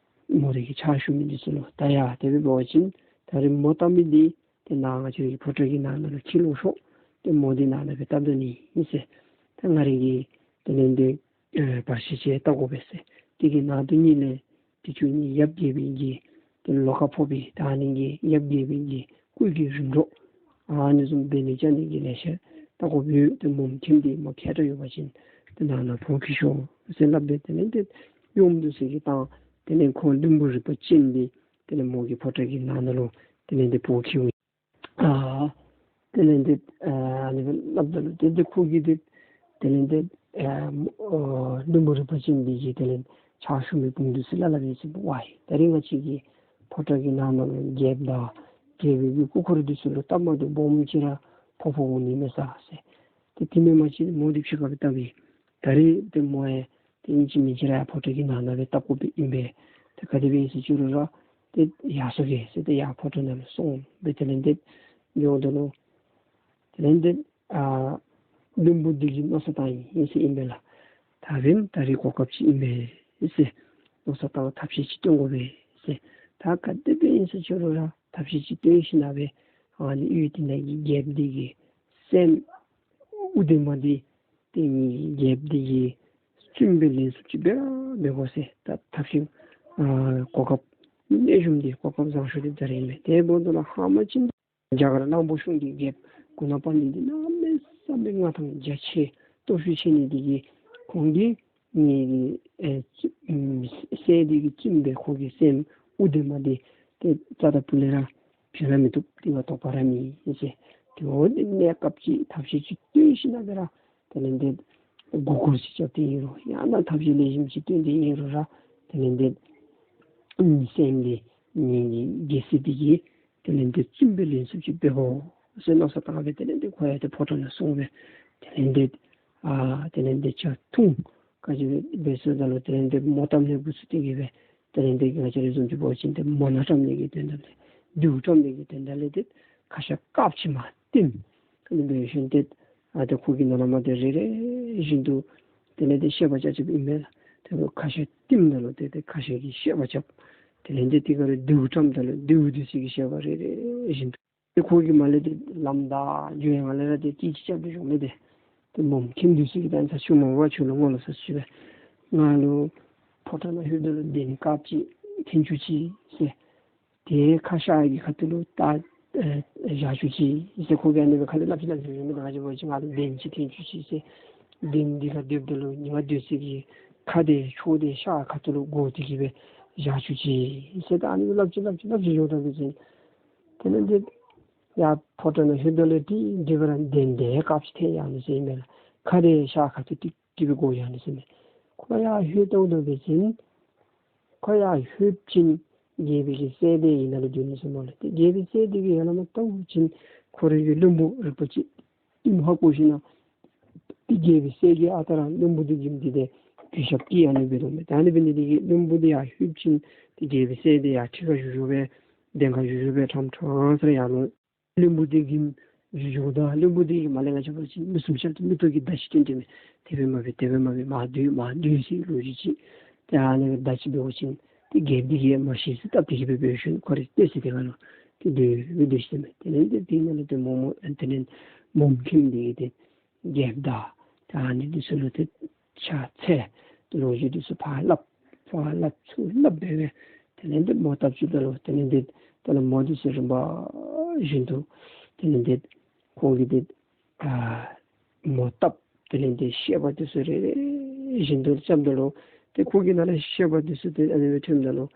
མོ་རའི་གི་ཕྱག་ཞུ་མི་འདི་ཚུ་ལུ་ད་ཡ་དེ་སྦེ་འབད་བ་ཅིན་ད་རེས་མོ་བཏབ་མི་འདི་ཏེ་ནཱ་ང་བཅས་རའི་ཕོ་བྲང་གི་ནང་ན་ལུ་འཁྱིད་ལོག་ཤོག། ཏེ་མོ་འདི་ནཱ་ན་སྦེ་བཏབ་དོ་ནི་ཨིན་ཟེར། ད་ང་རའི་གི་དེ་ལས་ཏེ་ཨེ་བར་ཆད་ཅིག་བལྟ་དགོ་པས་ཟེར། དེ་གི་ནང་དུ་གཉིད་ལས་དེ་ཚུ་གཉིས་ཡབ་རྒྱལ་པོའི་གི་ཏེ་ལོགས་ཁར་ཕོག་པའི་ད་ཨ་ནི་གི་ཡབ་རྒྱལ་པོའི་གི་སྐུ་གི་རིམ་གྲོ་ཨ་ནི་བཟུམ་འབད་ནི་བཅའ་ནི་གི་ལེ་ཤ་བལྟ་དགོཔ་ཡོད། ཏེ་མོམ་མཁནམ་འདི་མ་མཁས་དྲགས་ཡོད་པ་ཅིན་ཏེ་ནཱ་ན་འབོ་འཁྱིད་ཤོག་ཟེར་སླབ་སྦེ་དེ་ལས་ཏེ་གཡོགམོ་འདི་ཚུ་གིས་བཏང་། དེ་ལས་ཁོ་བློན་པོ་རིག་པ་ཅན་འདི་དེ་ལས་མོ་གི་ཕོ་བྲང་གི་ནང་ན་ལུ་དེ་ལས་ཏེ་འབོ་འཁྱིད་ཨ་དེ་ལས་ཏེ་ཨ་ཨ་ནི་སྦེ་སླབ་ད་ལུ་ཏེ་ཏེ་ཁོ་གིས་ཏེ་དེ་ལས་ཏེ་ཨ་ཨ་བློན་པོ་རིག་པ་ཅན་འདི་གིས་དེ་ལས་ཕྱག་ཞུ་མི་དཔུང་འདི་ཚུ་ལུ་སླབ་ཡི་ཟེར། ཝའི་ད་རེས་ང་བཅས་ཀྱི་ཕོ་བྲང་གི་ནང་ན་ལུ་རྒྱལཔོ་དང་རྒྱལ་པོའི་གི་སྐུ་འཁོར་འདི་ཚུ་ལུ་སྟབས་མ་བདེཝ་སྦོམ་ཅིག་ར་ཕོག་ཕོགཔ་འོང་ནི་མས་ས་ཟེར། ཏེ་དེ་མེན་པ་ཅིན་མོ་འདི་ཕྱི་ཁར་སྦེ་བཏབ་ཨིན། ད་རེས་ཏེ་མོ་ཡང་ཏེ་ཨིན་ཅི་མིན་ཅི་ར་ཡར་ཕོ་བྲང་གི་ནང་ན་སྦེ་བཏབ་དགོཔ་སྦེ་ཨིན་པས། ཏེ་ག་དེ་སྦེ་ཨིན་ཟེར་ཅི་རུང་ར་ཏེ་ཡར་སོང་གེ་ཟེར་ཏེ་ཡར་ཕོ་བྲང་ནང་ལུ་སོང་སྦེ་དེ་ལས་ཏེ་འགྱོཝ་ད་ལུ་དེ་ལས་ཏེ་ཨ་བློན་པོ་འདི་གིས་མནོ་བསམ་བཏང་ཡི་ཟེར་ཨིན་པས་ལགས། ད་འབདན་ད་རེས་གོ་སྐབས་ཅིག་ཨིན་པས་ཟེར་མནོ་བསམ་བཏང་། ཐབས་ཤེས་ཅིག་སྟོན་དགོ་པས་ཟེར། ད་ག་དེ་སྦེ་ཨིན་ཟེར་ཅི་རུང་ར་ཐབས་ཤེས་ཅིག་སྟོན་ཞིན་ན་སྦེ་ཨ་ནི་ཡུལ་དེ་ནང་གི་རྒྱལཔོ་འདི་གི་སྲསམོ་ཨུ་དེ་མ་འདི་ཏེ་ངེ་གི་རྒྱལཔོ་འདི་གི་བཙུནམོ་སྦེ་ལེན་ཚུགསཔ་ཅིག་འབད་ར་འབད་དགོ་ཟེར། ད་ཐབས་ཤེས་ཨ་གོ་སྐབས་ལེགས་ཤོམ་འདི་གོ་སྐབས་བཟང་ཤོས་འདི་ད་རེས་ཨིན་མས། དེ་འབདཝ་ད་ལུ་ཧེ་མ་ཅིག་རྒྱ་གར་གླང་པོ་གཞུང་གི་རྒྱལཔོ་གུ་ན་པ་འདི་འདི་གནམ་མེད་ས་མེད་མངའ་ཐང་རྒྱ་ཆེ་སྟོབས་ཤུགས་ཆེ་ནི་འདི་གིས་ཁོང་གིས་ངེ་གི་ཨེ་བཙུ་ཨམ་སྲས་འདི་གི་བཙུནམོ་སྦེ་ཁོ་གི་སྲསམོ་ཨུ་དེ་མ་འདི་ཏེ་རྩ་དང་ཕུ་ལས་ར་ ཞུ་ན་མི་བཏུབ། དེ་བ་དོགས་པ་ར་མེད་ཟེར། དེ་འོ་ནི་གནས་སྐབས་ཅིག་ཐབས་ཤེས་ཅིག་སྟོན་ཞིན་ན་སྦེ་ར་དེ་ལས་འདི་མགུ་སྐོར་ཅིག་རྐྱབ་སྟེ་ཨིན་རུང་ཡང་ན་ཐབས་ཤེས་ལེགས་ཤོམ་ཅིག་སྟོན་ཏེ་ཨིན་རུང་ར་དེ་ལས་འདི་སེམས་འདི་ངེ་གི་རྒྱལ་སྲིད་འདི་གིས་དེ་ལས་འདི་བཙུན་པའི་ལེན་ཚུགསཔ་ཅིག་འབད་དགོ་ཟེར་མནོ་བསམ་བཏང་སྦེ་དེ་ལས་འདི་ཁོ་ཡང་ཏེ་ཕོ་བྲང་ནང་སོང་སྦེ་དེ་ལས་འདི་ཨ་དེ་ལས་འདི་ཆ་འཐུང་ག་ཅི་འབད་ས་ད་ལུ་དེ་ལས་འདི་མོ་བཏབ་ནི་འགོ་བཙུགས་ཏེ་གི་སྦེ་དེ་ལས་འདི་ག་ཅི་ར་བཟུམ་ཅིག་འབད་བ་ཅིན་ཏེ་མོ་སྣ་བཀྲམ་ནི་གི་དོན་དག་ལས་རྡེའུ་བཀྲམ་ནི་གི་དོན་དག་ལས་ཏེ་ཁ་ཤ་དཀརཔོ་ཅིག་མར་བསྟིམ། ཨ་ནི་འབད་ཞིན་ཏེ་ཨ་ཏེ་ཁོ་གི་ནང་ན་མར་ཏེ་རེ་རེ་བཞིན་དུ་དེ་ལས་ཏེ་བཤད་པ་རྐྱབ་རྐྱབ་ཨིན་མས་ལགས། ཏེ་ཁ་ཤ་བསྟིམ་ད་ལུ་ཏེ་ཏེ་ཁ་ཤ་གི་བཤད་པ་རྐྱབ། དེ་ལས་ཏེ་དེ་ཁར་རྡེའུ་བཀྲམ་ད་ལུ་རྡེའུ་འདི་ཚུ་གི་བཤད་པ་རེ་རེ་བཞིན་དུ། ཏེ་ཁོ་གིས་མར་ལས་ཏེ་ལམ་བདའ་འགྱོ་ཡི་ནང་ལས་ར་ཏེ་ཅིག་ཅིག་རྐྱབ་སྟེ་འགྱོ་མི་འདི་ཏེ་མོམ་མཁྱེན་འདི་ཚུ་གིས་ད་ཚར་ཆུ་མོ་བ་ཆུ་ལུ་ངོ་ལོག་ས་ཆུ་སྦེ་ང་ལུ་ཕོ་བྲང་ནང་ལྷོདཔ་ད་ལུ་གདན་དཀརཔོ་ཅིག་འཐོན་བཅུག་ཅིག་ཟེར། ཏེ་ཁ་ཤ་གི་ཁ་ཐུག་ལུ་ད་ཨེ་བཞག་བཅུག་ཅིག་ཟེར། ཁོ་གིས་ཨ་ནི་སྦེ་ཁ་ལས་སླབ་ཅི་སླབ་ཅི་ཡོད་མི་ད་ག་ཅི་འབད་བ་ཅིན་ང་ལུ་གདན་ཅིག་འཐོན་བཅུག་ཅིག་ཟེར། གདན་འདི་ཁར་སྡོདཔ་ད་ལུ་ཉི་མ་སྡོད་ས་གི་ཁ་དེ་ཕྱོགས་དེ་ཤར་ཁ་ཐུག་ལུ་བསྒོར་ཏེ་གི་སྦེ་བཞག་བཅུག་ཅིག་ཟེར། ད་ཨ་ནི་སླབ་ཅི་སླབ་ཅི་སླབ་ཅི་ཡོད་ད་འབད་བ་ཅིན་དེ་ལས་འདི་ཡར་ཕོ་བྲང་ནང་ལྷོདཔ་ད་ལུ་ཏེ་འདི་སྦེ་ར་གདན་དེ་དཀརཔོ་ཅིག་ཐལ་ཡར་ནི་ཟེར་ཨིན་མས་ལགས། ཁ་དེ་ཤར་ཁ་ཐུག་ཏིག་ཏིག་སྦེ་བསྒོར་ཡར་ནི་ཟེར་མས། ཁོ་ཡར་ལྷོད་ལྟཝ་ད་འབད་བ་ཅིན་ཁོ་ཡར་ལྷོད་ཞིན་རྒྱལ་པོའི་གི་སྲས་དེ་ཨ་ནཱ་ལུ་སྡོད་ནི་ཟེར་མས་ལགས། ཏེ་རྒྱལ་པོའི་སྲས་དེ་གིས་ཡར་ལས་མར་ལྟཝ་ཅིག་ཁོ་རའི་གི་བློན་པོ་རིག་པ་ཅིག་ཨིནམ་ཧ་གོ་ཞིན་ན་ཏེ་རྒྱལ་པོའི་སྲས་ཀྱིས་ཨ་རྟག་ར་བློན་པོ་འདི་གི་འདི་ཏེ་གུས་ཞབས་ཀྱིས་ཨ་ནི་འབད་དོ་མས། ད་ཨ་ནི་འབད་ནི་འདི་གིས་བློན་པོ་འདི་ཡར་ལྷོད་ཞིན་ཏེ་རྒྱལ་པོའི་སྲས་འདི་ཡར་ཁྲི་ཁར་བཞུགས་བཞུགས་སྦེ་གདན་ཁར་བཞུགས་བཞུགས་སྦེ་ཕྲང་ཕྲང་ས་ར་ཡར་ལུ་བློན་པོ་འདི་གིས་བཞུགས་བཞུགས་ད་བློན་པོ་འདི་གིས་མར་ལས་ང་བཅས་འབད་བ་ཅིན་མི་གསུམ་ཆ་ར་ཏེ་མིག་ཏོ་གིས་བརྡ་ཅིག་སྟོན་ཏེ་མས། དེ་སྦེ་མ་འབད་དེ་སྦེ་མ་འབད་མར་སྡོད་མར་སྡོད་ཟེར་ལོ་རྒྱུས་ཅིག། ཏེ་ཨ་ནི་སྦེ་བརྡ་ཅིག་འབད་བ་ཅིན་ཏེ་རྒྱལཔོ་འདི་གིས་མ་ཤེས་ས་བཏབ་སྟེ་གི་སྦེ་འབད་ཞིན་ཁོ་རའི་ལྟོ་ཚང་དེ་ཁར་ལུ་ཏེ་སྡོད་སྡོད་ཅི་མས། དེ་ལས་ཏེ་དེ་ནང་ལུ་ཏེ་མོ་མོ་ཨ་དེ་ལས་མོམ་མཁྱེན་འདི་གིས་ཏེ་རྒྱལཔོ་དང་ད་ཨ་ནི་འདི་ཚུ་ལུ་ཏེ་ཕྱག་འཚལ་ཏེ་ལོ་རྒྱུས་འདི་ཚུ་ཕར་སླབ་ཕར་སླབ་ཚུར་སླབ་འབད་སྦེ་དེ་ལས་ཏེ་མོ་བཏབ་བཅུགཔ་ད་ལུ་དེ་ལས་ཏེ་ད་ལུ་མོ་འདི་ཚུ་རིམ་པ་བཞིན་དུ་དེ་ལས་ཏེ་ཁོང་གིས་ཏེ་ཨ་མོ་བཏབ། དེ་ལས་ཏེ་བཤད་པ་འདི་ཚུ་རེ་རེ་བཞིན་དུ་རྐྱབ་ད་ལུ་ཏེ་ཁོ་གི་ནང་ལས་བཤད་པ་འདི་ཚུ་ཏེ་ཨ་ནི་སྦེ་ཐོནམ་ད་ལུ་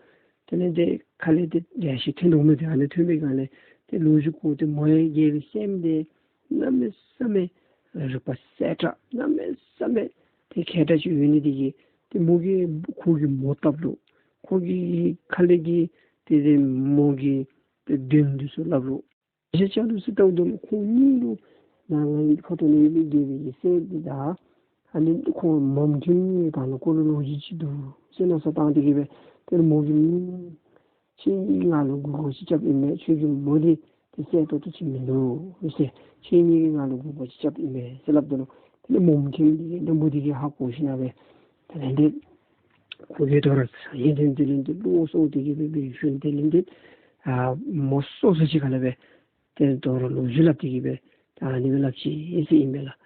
དེ་ལས་ཏེ་ཁ་ལས་ཏེ་ལེ་ཤ་ཐོན་དོ་མས། ཏེ་ཨ་ནི་ཐོན་པའི་སྒང་ལས་ཏེ་ལོ་རྒྱུས་གོ་སྟེ་མོ་ཡང་རྒྱལ་པོའི་སྲསམོ་འདི་གནམ་མེད་ས་མེད་རིག་པ་གསལ་དྲགས་གནམ་མེད་ས་མེད་ཏེ་མཁས་དྲགས་ཅིག་ཡོད་ནི་འདི་གིས་ཏེ་མོ་གིས་ཁོ་གིས་མོ་བཏབ་ལོ། ཁོ་གི་ཁ་ལས་ཀྱིས་ཏེ་ཏེ་མོ་གི་ཏེ་དོན་འདི་ཚུ་སླབ་ལོ། ཞེས་བྱ་ལུ་ཟེར་ལྟཝ་ད་ལུ་ཁོང་གཉིས་ལུ་ནཱ་ང་ཕོ་བྲང་ནང་ཡོད་མི་རྒྱལ་པོའི་གི་སྲས་འདི་དང་ཨ་ནི་ཁོང་མོམ་མཁྱེན་གཉིས་ག་ནི་སྐོར་ལུ་ལོ་རྒྱུས་ཅིག་འདུག་ཟེར་མནོ་བསམ་བཏང་སྟེ་གི་སྦེ་ཏེ་མོ་གིས་ཁྱེད་གཉིས་ང་ལུ་མགུ་སྐོར་ཅིག་རྐྱབ་ཨིན་མས། ཁྱོད་ཀྱི་མོ་འདི་ཏེ་གསལ་ཏོག་ཏོ་ཅིག་མིན་འདུག་ཟེར། ཁྱེད་གཉིས་ཀྱིས་ང་ལུ་མགུ་སྐོར་ཅིག་རྐྱབ་ཨིན་མས་ཟེར་སླབ་ད་ལུ་དེ་ལས་མོམ་མཁྱེན་འདི་གིས་བློན་པོ་འདི་གིས་ཧ་གོ་ཞིན་ན་སྦེ་དེ་ལས་ཏེ་ཁོ་གིས་དོ་རུང་ཡིད་བརྟན་དེ་ལས་ཏེ་བློ་གསོ་སྟེ་གི་སྦེ་འབད་ཞིན་དེ་ལས་ཏེ་ཨ་མོ་སོ་སོ་ཅིག་ཁ་ལས་སྦེ་ཏེ་དོ་རུང་ལོ་རྒྱུས་སླབ་སྟེ་གི་སྦེ་ད་ཨ་ནི་སྦེ་སླབ་ཅི་ཟེར་ཨིན་མས་ལགས།